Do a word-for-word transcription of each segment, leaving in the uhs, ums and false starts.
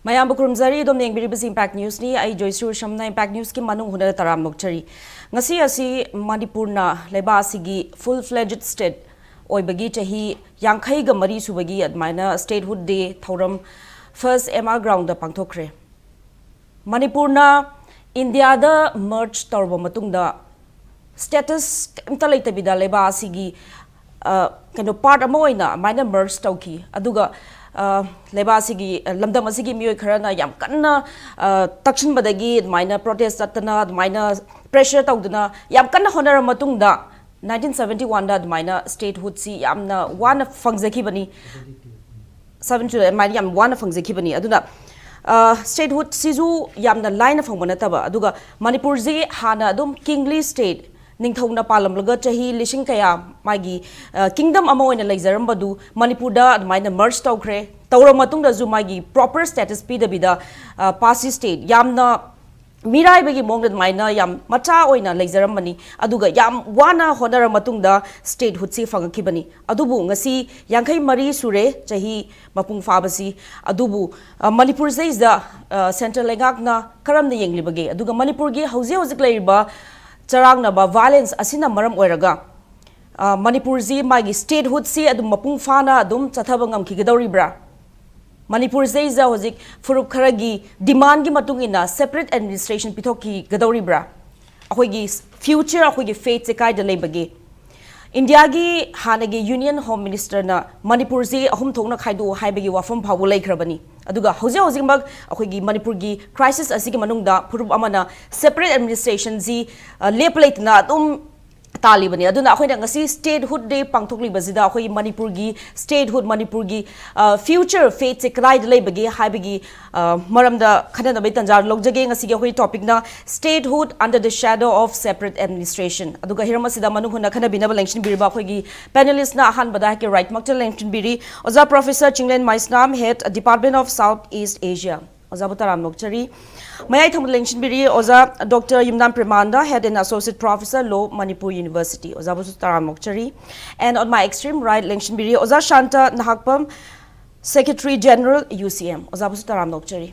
ꯃꯌꯥꯝꯕꯨ ꯈꯨꯔꯨꯝꯖꯔꯤ꯫ ꯑꯗꯣꯝꯅ ꯌꯦꯡꯕꯤꯔꯤꯕꯁꯤ Impact Newsꯅꯤ꯫ ꯑꯩ ꯖꯣꯏꯁ꯭ꯔꯤ ꯁꯝꯅ Impact Newsꯀꯤ ꯃꯅꯨꯡ ꯍꯨꯠꯅ ꯇꯔꯥꯝꯅ ꯑꯣꯛꯆꯔꯤ꯫ ꯉꯁꯤ ꯑꯁꯤ ꯃꯅꯤꯄꯨꯔꯅ ꯂꯩꯕꯥꯛ ꯑꯁꯤꯒꯤ full fledged state ꯑꯣꯏꯕꯒꯤ ꯆꯍꯤ ꯌꯥꯡꯈꯩꯒ ꯃꯔꯤ ꯁꯨꯕꯒꯤ ꯑꯗꯨꯃꯥꯏꯅ statehood day ꯊꯧꯔꯝ First M R Groundꯗ ꯄꯥꯡꯊꯣꯛꯈ꯭ꯔꯦ꯫ ꯃꯅꯤꯄꯨꯔꯅ ꯏꯟꯗꯤꯌꯥꯗ merge ꯇꯧꯔꯕ ꯃꯇꯨꯡꯗ status ꯀꯩꯝꯇ ꯂꯩꯇꯕꯤꯗ ꯂꯩꯕꯥꯛ ꯑꯁꯤꯒꯤ, ꯑ, ꯀꯩꯅꯣ, part ꯑꯃ ꯑꯣꯏꯅ ꯑꯗꯨꯃꯥꯏꯅ merge ꯇꯧꯈꯤ꯫ ꯑꯗꯨꯒ, ꯑ, ꯂꯩꯕꯥꯛ ꯑꯁꯤꯒꯤ, ꯑ, ꯂꯝꯗꯝ ꯑꯁꯤꯒꯤ ꯃꯤꯑꯣꯏ ꯈꯔꯅ ꯌꯥꯝ ꯀꯟꯅ, ꯑ, ꯇꯛꯁꯤꯟꯕꯗꯒꯤ ꯑꯗꯨꯃꯥꯏꯅ protest ꯆꯠꯇꯅ, ꯑꯗꯨꯃꯥꯏꯅ pressure ꯇꯧꯗꯅ ꯌꯥꯝ ꯀꯟꯅ ꯍꯣꯠꯅꯔꯕ ꯃꯇꯨꯡꯗ nineteen seventy oneꯗ ꯑꯗꯨꯃꯥꯏꯅ statehoodꯁꯤ ꯌꯥꯝꯅ ꯋꯥꯅ ꯐꯪꯖꯈꯤꯕꯅꯤ꯫ Seventy two ꯑꯗꯨꯃꯥꯏꯅ ꯌꯥꯝ ꯋꯥꯅ ꯐꯪꯖꯈꯤꯕꯅꯤ꯫ ꯑꯗꯨꯅ, ꯑ, statehoodꯁꯤꯁꯨ ꯌꯥꯝꯅ ꯂꯥꯏꯅ ꯐꯪꯕ ꯅꯠꯇꯕ, ꯑꯗꯨꯒ ꯃꯅꯤꯄꯨꯔꯁꯤ ꯍꯥꯟꯅ ꯑꯗꯨꯝ kingly state, ꯅꯤꯡꯊꯧꯅ ꯄꯥꯜꯂꯝꯂꯒ ꯆꯍꯤ ꯂꯤꯁꯤꯡ ꯀꯌꯥ ꯃꯥꯒꯤ, ꯑ, kingdom ꯑꯃ ꯑꯣꯏꯅ ꯂꯩꯖꯔꯝꯕꯗꯨ ꯃꯅꯤꯄꯨꯔꯗ ꯑꯗꯨꯃꯥꯏꯅ merge ꯇꯧꯈ꯭ꯔꯦ꯫ ꯇꯧꯔꯕ ꯃꯇꯨꯡꯗꯁꯨ ꯃꯥꯒꯤ proper status ꯄꯤꯗꯕꯤꯗ, ꯑ, ꯄꯥꯁꯤ state ꯌꯥꯝꯅ ꯃꯤꯔꯥꯏꯕꯒꯤ ꯃꯑꯣꯡꯗ ꯑꯗꯨꯃꯥꯏꯅ ꯌꯥꯝ ꯃꯆꯥ ꯑꯣꯏꯅ ꯂꯩꯖꯔꯝꯕꯅꯤ꯫ ꯑꯗꯨꯒ ꯌꯥꯝ ꯋꯥꯅ ꯍꯣꯠꯅꯔ ꯃꯇꯨꯡꯗ statehoodꯁꯤ ꯐꯪꯉꯛꯈꯤꯕꯅꯤ꯫ ꯑꯗꯨꯕꯨ ꯉꯁꯤ ꯌꯥꯡꯈꯩ ꯃꯔꯤ ꯁꯨꯔꯦ ꯆꯍꯤ ꯃꯄꯨꯡ ꯐꯥꯕꯁꯤ꯫ ꯑꯗꯨꯕꯨ, ꯑ, ꯃꯅꯤꯄꯨꯔꯁꯤꯗꯩꯁꯤꯗ, ꯑ, central ꯂꯩꯉꯥꯛꯅ ꯀꯔꯝꯅ ꯌꯦꯡꯂꯤꯕꯒꯦ? ꯑꯗꯨꯒ ꯃꯅꯤꯄꯨꯔꯒꯤ ꯍꯧꯖꯤꯛ ꯍꯧꯖꯤꯛ ꯂꯩꯔꯤꯕ ꯆꯔꯥꯡꯅꯕ violence ꯑꯁꯤꯅ ꯃꯔꯝ ꯑꯣꯏꯔꯒ, ꯑ, ꯃꯅꯤꯄꯨꯔꯁꯤ ꯃꯥꯒꯤ statehoodꯁꯤ ꯑꯗꯨꯝ ꯃꯄꯨꯡ ꯐꯥꯅ ꯑꯗꯨꯝ ꯆꯠꯊꯕ ꯉꯝꯈꯤꯒꯗꯧꯔꯤꯕ꯭ꯔꯥ? ꯃꯅꯤꯄꯨꯔꯁꯤꯗꯩꯁꯤꯗ ꯍꯧꯖꯤꯛ ꯐꯨꯔꯨꯞ ꯈꯔꯒꯤ demandꯒꯤ ꯃꯇꯨꯡ ꯏꯟꯅ separate administration ꯄꯤꯊꯣꯛꯈꯤꯒꯗꯧꯔꯤꯕ꯭ꯔꯥ? ꯑꯩꯈꯣꯏꯒꯤ future, ꯑꯩꯈꯣꯏꯒꯤ fateꯁꯦ ꯀꯥꯏꯗ ꯂꯩꯕꯒꯦ? ꯏꯟꯗꯤꯌꯥꯒꯤ ꯍꯥꯟꯅꯒꯤ Union Home Ministerꯅ ꯃꯅꯤꯄꯨꯔꯁꯤ ꯑꯍꯨꯝ ꯊꯣꯛꯅ ꯈꯥꯏꯗꯣꯛꯎ ꯍꯥꯏꯕꯒꯤ ꯋꯥꯐꯝ ꯐꯥꯎꯕ ꯂꯩꯈ꯭ꯔꯕꯅꯤ꯫ ꯑꯗꯨꯒ ꯍꯧꯖꯤꯛ ꯍꯧꯖꯤꯛꯃꯛ ꯑꯩꯈꯣꯏꯒꯤ ꯃꯅꯤꯄꯨꯔꯒꯤ crisis ꯑꯁꯤꯒꯤ ꯃꯅꯨꯡꯗ ꯐꯨꯔꯨꯞ ꯑꯃꯅ separate administrationꯁꯤ, ꯑ, ꯂꯦꯞꯄ ꯂꯩꯇꯅ ꯑꯗꯨꯝ ꯇꯥꯜꯂꯤꯕꯅꯤ꯫ ꯑꯗꯨꯅ ꯑꯩꯈꯣꯏꯅ ꯉꯁꯤ statehood day ꯄꯥꯡꯊꯣꯛꯂꯤꯕꯁꯤꯗ ꯑꯩꯈꯣꯏꯒꯤ ꯃꯅꯤꯄꯨꯔꯒꯤ statehood, ꯃꯅꯤꯄꯨꯔꯒꯤ, ꯑ, future fateꯁꯦ ꯀꯗꯥꯏꯗ ꯂꯩꯕꯒꯦ ꯍꯥꯏꯕꯒꯤ, ꯑ, ꯃꯔꯝꯗ ꯈꯟꯅꯅꯕꯒꯤ ꯇꯥꯟꯖꯥ ꯂꯧꯖꯒꯦ꯫ ꯉꯁꯤꯒꯤ ꯑꯩꯈꯣꯏꯒꯤ topicꯅ statehood under the shadow of separate administration꯫ ꯑꯗꯨꯒ ꯍꯤꯔꯝ ꯑꯁꯤꯗ ꯃꯅꯨꯡ ꯍꯨꯠꯅ ꯈꯟꯅꯕꯤꯅꯕ ꯂꯦꯡꯁꯤꯟꯕꯤꯔꯤꯕ ꯑꯩꯈꯣꯏꯒꯤ panelistꯅ ꯑꯍꯥꯟꯕꯗ ꯑꯩꯍꯥꯛꯀꯤ rightꯃꯛꯇ ꯂꯦꯡꯁꯤꯟꯕꯤꯔꯤ ꯑꯣꯖꯥ Professor Chinglen Meisnam, Head, Department of South East Asia꯫ ꯑꯣꯖꯥꯕꯨ ꯇꯔꯥꯝꯅ ꯑꯣꯛꯆꯔꯤ꯫ ꯃꯌꯥꯏ ꯊꯪꯕꯗ ꯂꯦꯡꯁꯤꯟꯕꯤꯔꯤ ꯑꯣꯖꯥ Doctor Yumnam ꯄ꯭ꯔꯦꯃꯥꯅꯟꯗ, Head and Associate Professor, Law, Manipur University꯫ ꯑꯣꯖꯥꯕꯨꯁꯨ ꯇꯔꯥꯝꯅ ꯑꯣꯛꯆꯔꯤ꯫ And on my extreme right ꯂꯦꯡꯁꯤꯟꯕꯤꯔꯤ ꯑꯣꯖꯥ ꯁꯥꯟꯇ ꯅꯍꯥꯛꯄꯝ, Secretary General, U C M, ꯑꯣꯖꯥꯕꯨꯁꯨ ꯇꯔꯥꯝꯅ ꯑꯣꯛꯆꯔꯤ꯫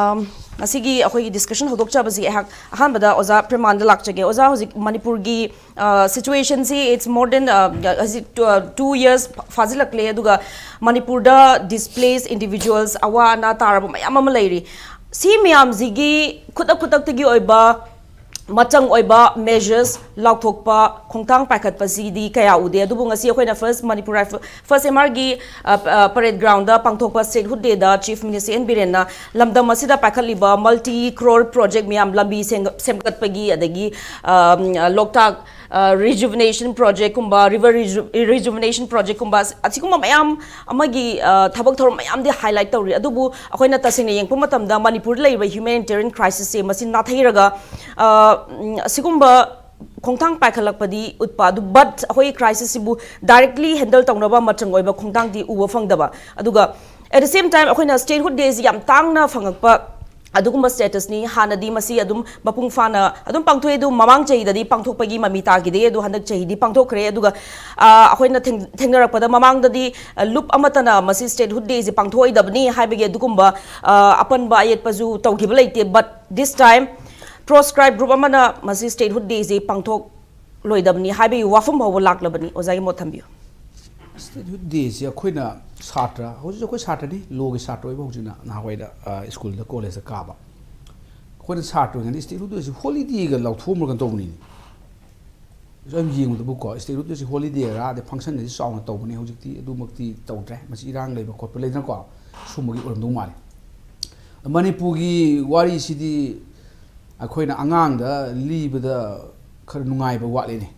ꯑꯝ, ꯉꯁꯤꯒꯤ ꯑꯩꯈꯣꯏꯒꯤ ꯗꯤꯁꯀꯁꯟ ꯍꯧꯗꯣꯛꯆꯕꯁꯤ ꯑꯩꯍꯥꯛ ꯑꯍꯥꯟꯕꯗ ꯑꯣꯖꯥ ꯄ꯭ꯔꯦꯃꯥꯟꯗ ꯂꯥꯛꯆꯒꯦ꯫ ꯑꯣꯖꯥ, ꯍꯧꯖꯤꯛ ꯃꯅꯤꯄꯨꯔꯒꯤ ꯁꯤꯆꯨꯋꯦꯁꯟꯁꯤ, it's more than, ꯍꯧꯖꯤꯛ ꯇꯨ ꯌꯔꯁ ꯐꯥꯖꯤꯜꯂꯛꯂꯦ, ꯑꯗꯨꯒ ꯃꯅꯤꯄꯨꯔꯗ ꯗꯤꯁꯄ꯭ꯂꯦꯁ ꯏꯟꯗꯤꯚꯤꯖꯨꯋꯦꯜꯁ, ꯑꯋꯥ ꯑꯅꯥ ꯇꯥꯔꯕ ꯃꯌꯥꯝ ꯑꯃ ꯂꯩꯔꯤ꯫ ꯁꯤ ꯃꯌꯥꯝꯁꯤꯒꯤ ꯈꯨꯗꯛ ꯈꯨꯗꯛꯇꯒꯤ ꯑꯣꯏꯕ ꯃꯆꯪ ꯑꯣꯏꯕ ꯃꯦꯖꯔꯁ ꯂꯥꯎꯊꯣꯛꯄ, ꯈꯣꯡꯊꯥꯡ ꯄꯥꯏꯈꯠꯄꯁꯤꯗꯤ ꯀꯌꯥ ꯎꯗꯦ꯫ ꯑꯗꯨꯕꯨ ꯉꯁꯤ ꯑꯩꯈꯣꯏꯅ ꯐꯥꯔꯁ ꯃꯅꯤꯄꯨꯔ ꯔꯥꯏꯐꯜ, ꯐꯥꯔꯁ ꯑꯦꯝ ꯑꯥꯔꯒꯤ ꯄꯔꯦꯗ ꯒ꯭ꯔꯥꯎꯟꯗ ꯄꯥꯡꯊꯣꯛꯄ ꯁ꯭ꯇꯦꯠꯍꯨꯗ ꯗꯦꯗ ꯆꯤꯐ ꯃꯤꯅꯤꯁꯇꯔ ꯑꯦꯟ ꯕꯤꯔꯦꯟꯅ ꯂꯝꯗꯝ ꯑꯁꯤꯗ ꯄꯥꯏꯈꯠꯂꯤꯕ ꯃꯜꯇꯤ ꯀ꯭ꯔꯣꯔ ꯄ꯭ꯔꯣꯖꯦꯛ ꯃꯌꯥꯝ, ꯂꯝꯕꯤ ꯁꯦꯝꯒ-, ꯁꯦꯝꯒꯠꯄꯒꯤ, ꯑꯗꯒꯤ, ꯑ, ꯂꯣꯛꯇꯥꯛ ꯔꯤꯖꯨꯚꯤꯅꯦꯁꯟ ꯄ꯭ꯔꯣꯖꯦꯛꯀꯨꯝꯕ, ꯔꯤꯚꯔ ꯔꯤꯖꯨꯚꯤꯅꯦꯁꯟ ꯄ꯭ꯔꯣꯖꯦꯛꯀꯨꯝꯕ, ꯑꯁꯤꯒꯨꯝꯕ ꯃꯌꯥꯝ ꯑꯃꯒꯤ, ꯑ, ꯊꯕꯛ ꯊꯧꯔꯝ ꯃꯌꯥꯝꯗꯤ ꯍꯥꯏꯂꯥꯏꯠ ꯇꯧꯔꯤ꯫ ꯑꯗꯨꯕꯨ ꯑꯩꯈꯣꯏꯅ ꯇꯁꯦꯡꯅ ꯌꯦꯡꯕ ꯃꯇꯝꯗ ꯃꯅꯤꯄꯨꯔꯗ ꯂꯩꯔꯤꯕ ꯍ꯭ꯌꯨꯃꯦꯅꯤꯇꯦꯔꯤꯌꯟ ꯀ꯭ꯔꯥꯏꯁꯤꯁꯁꯦ ꯃꯁꯤ ꯅꯥꯊꯩꯔꯒ, ꯑ, ꯎꯝ, ꯑꯁꯤꯒꯨꯝꯕ ꯈꯣꯡꯊꯥꯡ ꯄꯥꯏꯈꯠꯂꯛꯄꯗꯤ ꯎꯠꯄ ꯑꯗꯨ, ꯕꯠ ꯑꯩꯈꯣꯏ ꯀ꯭ꯔꯥꯏꯁꯤꯁꯁꯤꯕꯨ ꯗꯥꯏꯔꯦꯛꯂꯤ ꯍꯦꯟꯗꯜ ꯇꯧꯅꯕ ꯃꯆꯪ ꯑꯣꯏꯕ ꯈꯣꯡꯊꯥꯡꯗꯤ ꯎꯕ ꯐꯪꯗꯕ꯫ ꯑꯗꯨꯒ at the same time ꯑꯩꯈꯣꯏꯅ ꯁ꯭ꯇꯦꯠꯍꯨꯗ ꯗꯦꯁꯤ ꯌꯥꯝ ꯇꯥꯡꯅ ꯐꯪꯉꯛꯄ ꯑꯗꯨꯒꯨꯝꯕ ꯁ꯭ꯇꯦꯇꯁꯅꯤ꯫ ꯍꯥꯟꯅꯗꯤ ꯃꯁꯤ ꯑꯗꯨꯝ ꯃꯄꯨꯡ ꯐꯥꯅ ꯑꯗꯨꯝ ꯄꯥꯡꯊꯣꯛꯑꯦ, ꯑꯗꯨ ꯃꯃꯥꯡ ꯆꯍꯤꯗꯗꯤ ꯄꯥꯡꯊꯣꯛꯄꯒꯤ ꯃꯃꯤ ꯇꯥꯈꯤꯗꯦ, ꯑꯗꯨ ꯍꯟꯗꯛ ꯆꯍꯤꯗꯤ ꯄꯥꯡꯊꯣꯛꯈ꯭ꯔꯦ꯫ ꯑꯗꯨꯒ, ꯑ, ꯑꯩꯈꯣꯏꯅ ꯊꯦꯡ-, ꯊꯦꯡꯅꯔꯛꯄꯗ ꯃꯃꯥꯡꯗꯗꯤ, ꯑ, ꯂꯨꯞ ꯑꯃꯠꯇꯅ ꯃꯁꯤ ꯁ꯭ꯇꯦꯠꯍꯨꯗ ꯗꯦꯁꯤ ꯄꯥꯡꯊꯣꯛꯑꯣꯏꯗꯕꯅꯤ ꯍꯥꯏꯕꯒꯤ ꯑꯗꯨꯒꯨꯝꯕ, ꯑ, ꯑꯄꯟꯕ ꯑꯌꯦꯠꯄꯁꯨ ꯇꯧꯈꯤꯕ ꯂꯩꯇꯦ꯫ But this time proscribed group ꯑꯃꯅ ꯃꯁꯤ ꯁ꯭ꯇꯦꯠꯍꯨꯗ ꯗꯦꯁꯤ ꯄꯥꯡꯊꯣꯛ ꯂꯣꯏꯗꯕꯅꯤ ꯍꯥꯏꯕꯒꯤ ꯋꯥꯐꯝ ꯐꯥꯎꯕ ꯂꯥꯛꯂꯕꯅꯤ꯫ ꯑꯣꯖꯥꯒꯤ ꯃꯣꯠ ꯊꯝꯕꯤꯌꯨ꯫ ꯁ꯭ꯇꯦꯠꯍꯨꯗ ꯗꯦꯁꯤ ꯑꯩꯈꯣꯏꯅ ꯁꯥꯇ꯭ꯔ, ꯍꯧꯖꯤꯛ ꯑꯩꯈꯣꯏ ꯁꯥꯇ꯭ꯔꯅꯤ, ꯂꯣꯒꯤ ꯁꯥꯇ꯭ꯔ ꯑꯣꯏꯕ ꯍꯧꯖꯤꯛꯅ, ꯅꯍꯥꯟꯋꯥꯏꯗ, ꯑ, ꯁ꯭ꯀꯨꯜꯗ, ꯀꯣꯂꯦꯖꯇ ꯀꯥꯕ꯫ ꯑꯩꯈꯣꯏꯅ ꯁꯥꯇ꯭ꯔ ꯑꯣꯏꯔꯤꯉꯩꯗ ꯁ꯭ꯇꯦꯠꯍꯨꯗ ꯗꯦꯁꯤ ꯍꯣꯂꯤꯗꯦꯒ ꯂꯥꯎꯊꯣꯛꯑꯝꯃꯒ ꯇꯧꯕꯅꯤꯅꯦ꯫ ꯁꯨꯝ ꯌꯦꯡꯕꯗꯕꯨꯀꯣ, ꯁ꯭ꯇꯦꯠꯍꯨꯗ ꯗꯦꯁꯤ ꯍꯣꯂꯤꯗꯦꯔꯥ, ꯑꯗꯩ ꯐꯪꯁꯟꯗꯗꯤ ꯆꯥꯎꯅ ꯇꯧꯕꯅꯦ, ꯍꯧꯖꯤꯛꯇꯤ ꯑꯗꯨꯃꯛꯇꯤ ꯇꯧꯗ꯭ꯔꯦ꯫ ꯃꯁꯤ ꯏꯔꯥꯡ ꯂꯩꯕ ꯈꯣꯠꯄ ꯂꯩꯗꯅꯀꯣ, ꯁꯨꯝꯕꯒꯤ ꯑꯣꯏꯔꯝꯗꯧ ꯃꯥꯜꯂꯦ꯫ ꯃꯅꯤꯄꯨꯔꯒꯤ ꯋꯥꯔꯤꯁꯤꯗꯤ ꯑꯩꯈꯣꯏꯅ ꯑꯉꯥꯡꯗ ꯂꯤꯕꯗ ꯈꯔ ꯅꯨꯡꯉꯥꯏꯕ ꯋꯥꯠꯂꯤꯅꯦ꯫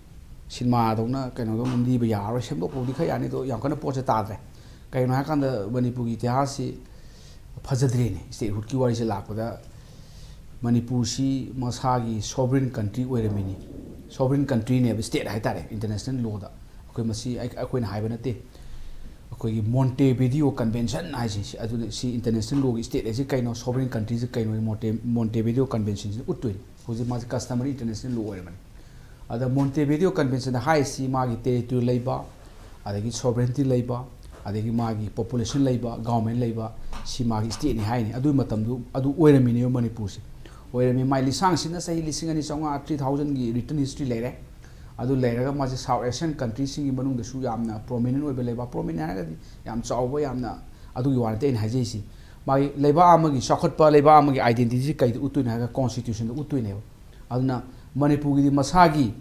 ꯁꯤꯅꯦꯃꯥꯗꯧꯅ ꯀꯩꯅꯣꯗꯧꯅ ꯂꯤꯕ ꯌꯥꯔꯔꯣꯏ, ꯁꯦꯝꯗꯣꯛꯄꯕꯨꯗꯤ ꯈꯔ ꯌꯥꯅꯤ, ꯑꯗꯣ ꯌꯥꯝ ꯀꯟꯅ ꯄꯣꯠꯁꯦ ꯇꯥꯗ꯭ꯔꯦ꯫ ꯀꯩꯒꯤꯅꯣ ꯍꯥꯏꯀꯥꯟꯗ ꯃꯅꯤꯄꯨꯔꯒꯤ ꯏꯇꯤꯍꯥꯁꯁꯤ ꯐꯖꯗ꯭ꯔꯦꯅꯦ꯫ ꯁ꯭ꯇꯦꯠꯍꯨꯗꯀꯤ ꯋꯥꯔꯤꯁꯦ ꯂꯥꯛꯄꯗ ꯃꯅꯤꯄꯨꯔꯁꯤ ꯃꯁꯥꯒꯤ ꯁꯣꯚꯔꯤꯟ ꯀꯟꯇ꯭ꯔꯤ ꯑꯣꯏꯔꯝꯃꯤꯅꯤ꯫ ꯁꯣꯚꯔꯤꯟ ꯀꯟꯇ꯭ꯔꯤꯅꯦꯕ, ꯁ꯭ꯇꯦꯠ ꯍꯥꯏꯇꯥꯔꯦ, ꯏꯟꯇꯔꯅꯦꯁꯅꯦꯜ ꯂꯣꯗ꯫ ꯑꯩꯈꯣꯏ ꯃꯁꯤ ꯑꯩ-, ꯑꯩꯈꯣꯏꯅ ꯍꯥꯏꯕ ꯅꯠꯇꯦ꯫ ꯑꯩꯈꯣꯏꯒꯤ ꯃꯣꯟꯇꯦꯚꯤꯗꯤꯑꯣ ꯀꯟꯚꯦꯟꯁꯟ ꯍꯥꯏꯁꯦ, ꯁꯤ, ꯑꯗꯨꯅ ꯁꯤ ꯏꯟꯇꯔꯅꯦꯁꯅꯦꯜ ꯂꯣꯒꯤ ꯁ꯭ꯇꯦꯠ ꯍꯥꯏꯁꯦ ꯀꯩꯅꯣ, ꯁꯣꯚꯔꯤꯟ ꯀꯟꯇ꯭ꯔꯤꯁꯦ ꯀꯩꯅꯣ, ꯃꯣꯟꯇꯦ-, ꯃꯣꯟꯇꯦꯚꯤꯗꯤꯑꯣ ꯀꯟꯚꯦꯟꯁꯟꯁꯤꯅ ꯎꯠꯇꯣꯏꯅꯤ꯫ ꯍꯧꯖꯤꯛ ꯃꯥꯁꯦ ꯀꯁꯇꯃꯔꯤ ꯏꯟꯇꯔꯅꯦꯁꯅꯦꯜ ꯂꯣ ꯑꯣꯏꯔꯕꯅꯤ꯫ ꯑꯗ ꯃꯣꯟꯇꯦꯚꯤꯗꯤꯑꯣ ꯀꯟꯚꯦꯟꯁꯟꯗ ꯍꯥꯏꯔꯤꯁꯤ ꯃꯥꯒꯤ ꯇꯦꯔꯤꯇꯣꯔꯤ ꯂꯩꯕ, ꯑꯗꯒꯤ ꯁꯣꯚꯔꯦꯟꯇꯤ ꯂꯩꯕ, ꯑꯗꯒꯤ ꯃꯥꯒꯤ ꯄꯣꯄꯨꯂꯦꯁꯟ ꯂꯩꯕ, ꯒꯚꯔꯟꯃꯦꯟ ꯂꯩꯕ, ꯁꯤ ꯃꯥꯒꯤ ꯁ꯭ꯇꯦꯠꯅꯤ ꯍꯥꯏꯅꯤ꯫ ꯑꯗꯨꯒꯤ ꯃꯇꯝꯗꯨ ꯑꯗꯨ ꯑꯣꯏꯔꯝꯃꯤꯅꯦꯕ ꯃꯅꯤꯄꯨꯔꯁꯦ꯫ ꯑꯣꯏꯔꯝꯃꯤ꯫ ꯃꯥꯏ ꯂꯤꯁꯥꯡꯁꯤꯠꯅ ꯆꯍꯤ ꯂꯤꯁꯤꯡ ꯑꯅꯤ ꯆꯥꯝꯃꯉꯥ, three thousand ꯒꯤ written history ꯂꯩꯔꯦ꯫ ꯑꯗꯨ ꯂꯩꯔꯒ ꯃꯥꯁꯦ South Asian country ꯁꯤꯡꯒꯤ ꯃꯅꯨꯡꯗꯁꯨ ꯌꯥꯝꯅ prominent ꯑꯣꯏꯕ ꯂꯩꯕꯥꯛ, prominent ꯍꯥꯏꯔꯒꯗꯤ ꯌꯥꯝ ꯆꯥꯎꯕ, ꯌꯥꯝꯅ ꯑꯗꯨꯒꯤ ꯋꯥ ꯅꯠꯇꯦ ꯑꯩꯅ ꯍꯥꯏꯖꯩꯁꯤ꯫ ꯃꯥꯒꯤ ꯂꯩꯕꯥꯛ ꯑꯃꯒꯤ ꯆꯥꯎꯈꯠꯄ, ꯂꯩꯕꯥꯛ ꯑꯃꯒꯤ identity ꯁꯤ ꯀꯩꯗ ꯎꯠꯇꯣꯏꯅꯣ ꯍꯥꯏꯔꯒ constitution ꯗ ꯎꯠꯇꯣꯏꯅꯦꯕ꯫ ꯑꯗꯨꯅ ꯃꯅꯤꯄꯨꯔꯒꯤꯗꯤ ꯃꯁꯥꯒꯤ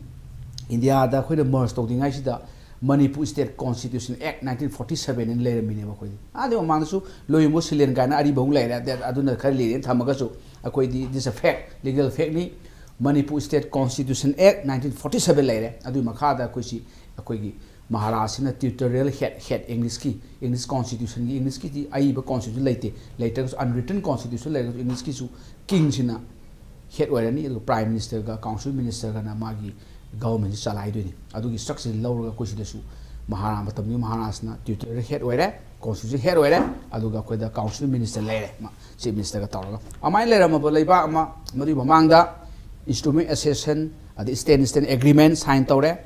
ꯏꯟꯗꯤꯌꯥꯗ ꯑꯩꯈꯣꯏꯅ merge ꯇꯧꯗ꯭ꯔꯤꯉꯩꯁꯤꯗ Manipur State Constitution Act nineteen forty seven ꯍꯥꯏꯅ ꯂꯩꯔꯝꯃꯤꯅꯦꯕ ꯑꯩꯈꯣꯏꯗꯤ꯫ ꯑꯗꯨꯒꯤ ꯃꯃꯥꯡꯗꯁꯨ ꯂꯣꯏꯌꯨꯝꯕꯨ ꯁꯤꯂꯦꯟ ꯀꯥꯏꯅ ꯑꯔꯤꯕ ꯑꯃꯨꯛ ꯂꯩꯔꯦ꯫ ꯑꯗ-, ꯑꯗꯨꯅ ꯈꯔ ꯂꯤꯔꯦꯅ ꯊꯝꯃꯒꯁꯨ ꯑꯩꯈꯣꯏꯗꯤ this a fact, legal fact ꯅꯤ꯫ Manipur State Constitution Act nineteen forty seven ꯂꯩꯔꯦ꯫ ꯑꯗꯨꯒꯤ ꯃꯈꯥꯗ ꯑꯩꯈꯣꯏꯁꯤ, ꯑꯩꯈꯣꯏꯒꯤ ꯃꯍꯥꯔꯥꯖꯁꯤꯅ territorial head, head English ꯀꯤ, English constitution ꯒꯤ, English ꯀꯤꯗꯤ ꯑꯏꯕ constitution ꯂꯩꯇꯦ, ꯂꯩꯇ꯭ꯔꯒꯁꯨ unwritten constitution ꯂꯩꯔꯒꯁꯨ English ꯀꯤꯁꯨ king ꯁꯤꯅ head ꯑꯣꯏꯔꯅꯤ, ꯑꯗꯨꯒ prime minister ꯒ council minister ꯒꯅ ꯃꯥꯒꯤ government ꯁꯤ ꯆꯂꯥꯏꯗꯣꯏꯅꯤ꯫ ꯑꯗꯨꯒꯤ structure ꯂꯧꯔꯒ ꯑꯩꯈꯣꯏ ꯁꯤꯗꯁꯨ ꯃꯍꯥꯔꯥ-, ꯃꯇꯝꯗꯨꯒꯤ ꯃꯍꯥꯔꯥꯖꯅ territorial head ꯑꯣꯏꯔꯦ, constitution head ꯑꯣꯏꯔꯦ, ꯑꯗꯨꯒ ꯑꯩꯈꯣꯏꯗ council minister ꯂꯩꯔꯦ, ꯃꯥ chief minister ꯒ ꯇꯧꯔꯒ꯫ ꯑꯗꯨꯃꯥꯏꯅ ꯂꯩꯔꯝꯃꯕ ꯂꯩꯕꯥꯛ ꯑꯃ, ꯃꯗꯨꯒꯤ ꯃꯃꯥꯡꯗ Instrument Accession, ꯑꯗꯩ State State Agreement sign ꯇꯧꯔꯦ,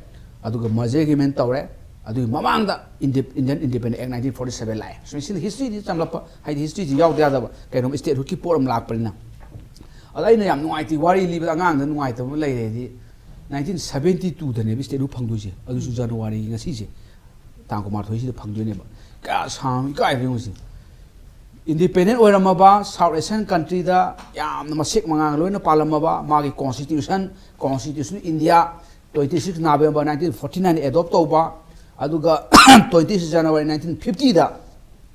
ꯑꯗꯨꯒ merger agreement ꯇꯧꯔꯦ, ꯑꯗꯨꯒꯤ ꯃꯃꯥꯡꯗ Indi-, Indian Independence Act nineteen forty seven ꯂꯥꯛꯑꯦ꯫ So, ꯁꯤꯅ history ꯗꯤ ꯆꯝꯂꯛꯄ, ꯍꯥꯏꯗꯤ history ꯁꯤ ꯌꯥꯎꯗ ꯌꯥꯗꯕ, ꯀꯩꯅꯣꯝ statehood ꯀꯤ ꯄꯣꯠ ꯑꯃ ꯂꯥꯛꯄꯅꯤꯅ꯫ ꯑꯗ ꯑꯩꯅ ꯌꯥꯝ ꯅꯨꯡꯉꯥꯏꯇꯦ, ꯋꯥꯔꯤ ꯂꯤꯕꯗ ꯑꯉꯥꯡꯗ ꯅꯨꯡꯉꯥꯏꯇꯕ ꯑꯃ ꯂꯩꯔꯦꯗꯤ, nineteen seventy two ꯗꯅꯦꯕ statehood ꯐꯪꯗꯣꯏꯁꯦ, ꯑꯗꯨꯁꯨ January ꯉꯁꯤꯁꯦ, ꯇꯥꯡ ꯀꯨꯟꯃꯥꯊꯣꯏꯁꯤꯗ ꯐꯪꯗꯣꯏꯅꯦꯕ꯫ ꯀꯌꯥ ꯁꯥꯡ ꯏꯀꯥꯏꯕ ꯌꯦꯡꯉꯨꯁꯦ꯫ Independent ꯑꯣꯏꯔꯝꯃꯕ, South Asian country ꯗ ꯌꯥꯝꯅ ꯃꯁꯦꯛ ꯃꯉꯥꯡ ꯂꯣꯏꯅ ꯄꯥꯜꯂꯝꯃꯕ, ꯃꯥꯒꯤ constitution, constitution India twenty six November nineteen forty nine adopt ꯇꯧꯕ, ꯑꯗꯨꯒ twenty six January nineteen fifty ꯗ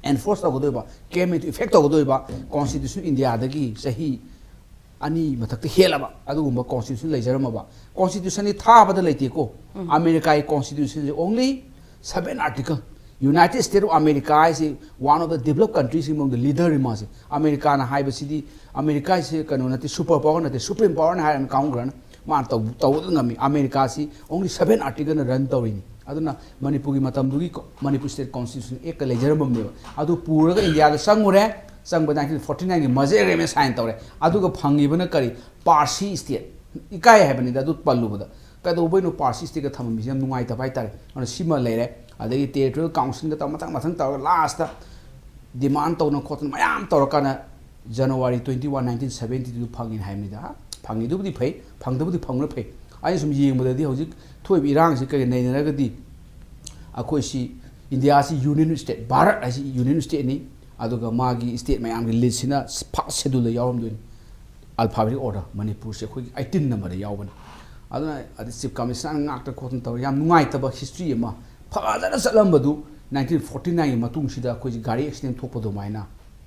enforce ꯇꯧꯒꯗꯣꯏꯕ, came into effect ꯇꯧꯒꯗꯣꯏꯕ constitution India ꯗꯒꯤ ꯆꯍꯤ ꯑꯅꯤ ꯃꯊꯛꯇ ꯍꯦꯜꯂꯕ ꯑꯗꯨꯒꯨꯝꯕ constitution ꯂꯩꯖꯔꯝꯃꯕ꯫ Constitution ꯗꯤ ꯊꯥꯕꯗ ꯂꯩꯇꯦꯀꯣ꯫ America ꯒꯤ constitution say only seven article꯫ United States of America ꯍꯥꯏꯁꯤ one of the developed countries ꯀꯤ ꯃꯅꯨꯡꯗ leader ꯅꯤ ꯃꯥꯁꯦ꯫ America ꯅ ꯍꯥꯏꯕꯁꯤꯗꯤ, America ꯁꯦ ꯀꯩꯅꯣ ꯅꯠꯇꯦ, super power ꯅꯠꯇꯦ, supreme power ꯅꯤ ꯍꯥꯏꯔꯅꯤ ꯀꯥꯎꯟꯒ꯭ꯔꯦꯅ꯫ ꯃꯥꯅ ꯇꯧ-, ꯇꯧꯕꯗ ꯉꯝꯃꯤ꯫ America ꯁꯤ only seven article ꯅ run ꯇꯧꯔꯤꯅꯤ꯫ ꯑꯗꯨꯅ ꯃꯅꯤꯄꯨꯔꯒꯤ ꯃꯇꯝꯗꯨꯒꯤ ꯀꯣ-, Manipur State Constitution Act ꯀ ꯂꯩꯖꯔꯝꯃꯕꯅꯦꯕ꯫ ꯑꯗꯨ ꯄꯨꯔꯒ India ꯗ ꯆꯪꯉꯨꯔꯦ꯫ ꯆꯪꯕ nineteen forty nine ꯒꯤ merger agreement sign ꯇꯧꯔꯦ꯫ ꯑꯗꯨꯒ ꯐꯪꯉꯤꯕꯅ ꯀꯔꯤ? Parsi state꯫ ꯏꯀꯥꯏ ꯍꯥꯏꯕꯅꯤꯗ ꯑꯗꯨ ꯄꯜꯂꯨꯕꯗ꯫ ꯀꯩꯗꯧꯕꯩꯅꯣ Parsi state ꯀ ꯊꯝꯃꯝꯃꯤꯁꯦ? ꯌꯥꯝ ꯅꯨꯡꯉꯥꯏꯇꯕ ꯍꯥꯏꯇꯥꯔꯦ꯫ ꯑꯗꯨꯅ ꯁꯤꯃ ꯂꯩꯔꯦ꯫ ꯑꯗꯒꯤ ꯇꯦꯔꯤꯇꯣꯔꯤꯌꯦꯜ ꯀꯥꯎꯟꯁꯤꯜꯒ ꯇꯧꯔ ꯃꯊꯪ ꯃꯊꯪ ꯇꯧꯔꯒ ꯂꯥꯁꯇ ꯗꯤꯃꯥꯟ ꯇꯧꯗꯅ ꯈꯣꯠꯇꯅ ꯃꯌꯥꯝ ꯇꯧꯔꯀꯥꯟꯗ ꯖꯅꯋꯥꯔꯤ ꯇ꯭ꯋꯦꯟꯇꯤ ꯋꯥꯟ ꯅꯥꯏꯟꯇꯤꯟ ꯁꯕꯦꯟꯇꯤꯗꯨ ꯐꯪꯉꯤꯅ ꯍꯥꯏꯕꯅꯤꯗ꯫ ꯐꯪꯉꯤꯗꯨꯕꯨꯗꯤ ꯐꯩ, ꯐꯪꯗꯕꯨꯗꯤ ꯐꯪꯕꯅ ꯐꯩ꯫ ꯑꯩꯅ ꯁꯨꯝ ꯌꯦꯡꯕꯗꯗꯤ ꯍꯧꯖꯤꯛ ꯊꯣꯛꯏꯕ ꯏꯔꯥꯡꯁꯤ ꯀꯔꯤ ꯅꯩꯅꯔꯒꯗꯤ ꯑꯩꯈꯣꯏꯁꯤ ꯏꯟꯗꯤꯌꯥꯁꯤ ꯌꯨꯅꯤꯌꯟ ꯁ꯭ꯇꯦꯠ, ꯚꯥꯔꯠ ꯍꯥꯏꯁꯤ ꯌꯨꯅꯤꯌꯟ ꯁ꯭ꯇꯦꯠꯅꯤ꯫ ꯑꯗꯨꯒ ꯃꯥꯒꯤ ꯁ꯭ꯇꯦꯠ ꯃꯌꯥꯝꯒꯤ ꯂꯤꯁꯁꯤꯅ ꯐꯥꯔꯁ ꯁꯦꯗꯨꯜꯗ ꯌꯥꯎꯔꯝꯗꯣꯏꯅꯤ꯫ ꯑꯜꯐꯥꯕꯦꯇꯤꯛ ꯑꯣꯔꯗꯔ ꯃꯅꯤꯄꯨꯔꯁꯦ ꯑꯩꯈꯣꯏꯒꯤ ꯑꯩꯇꯤꯟ ꯅꯝꯕꯔꯗ ꯌꯥꯎꯕꯅꯤ꯫ ꯑꯗꯨꯅ ꯑꯗꯩ ꯆꯤꯐ ꯀꯃꯤꯁꯅꯔꯅ ꯉꯥꯛꯇ ꯈꯣꯠꯇꯅ ꯇꯧꯔ ꯌꯥꯝ ꯅꯨꯡꯉꯥꯏꯇꯕ ꯍꯤꯁꯇ꯭ꯔꯤ ꯑꯃ ꯐꯖꯅ ꯆꯠꯂꯝꯕꯗꯨ ꯅꯥꯏꯟꯇꯤꯟ ꯐꯣꯔꯇꯤ ꯅꯥꯏꯟꯒꯤ ꯃꯇꯨꯡꯁꯤꯗ ꯑꯩꯈꯣꯏꯁꯤ ꯒꯥꯔꯤ ꯑꯦꯛꯁꯤꯗꯦꯟ ꯊꯣꯛꯄ ꯑꯗꯨꯃꯥꯏꯅ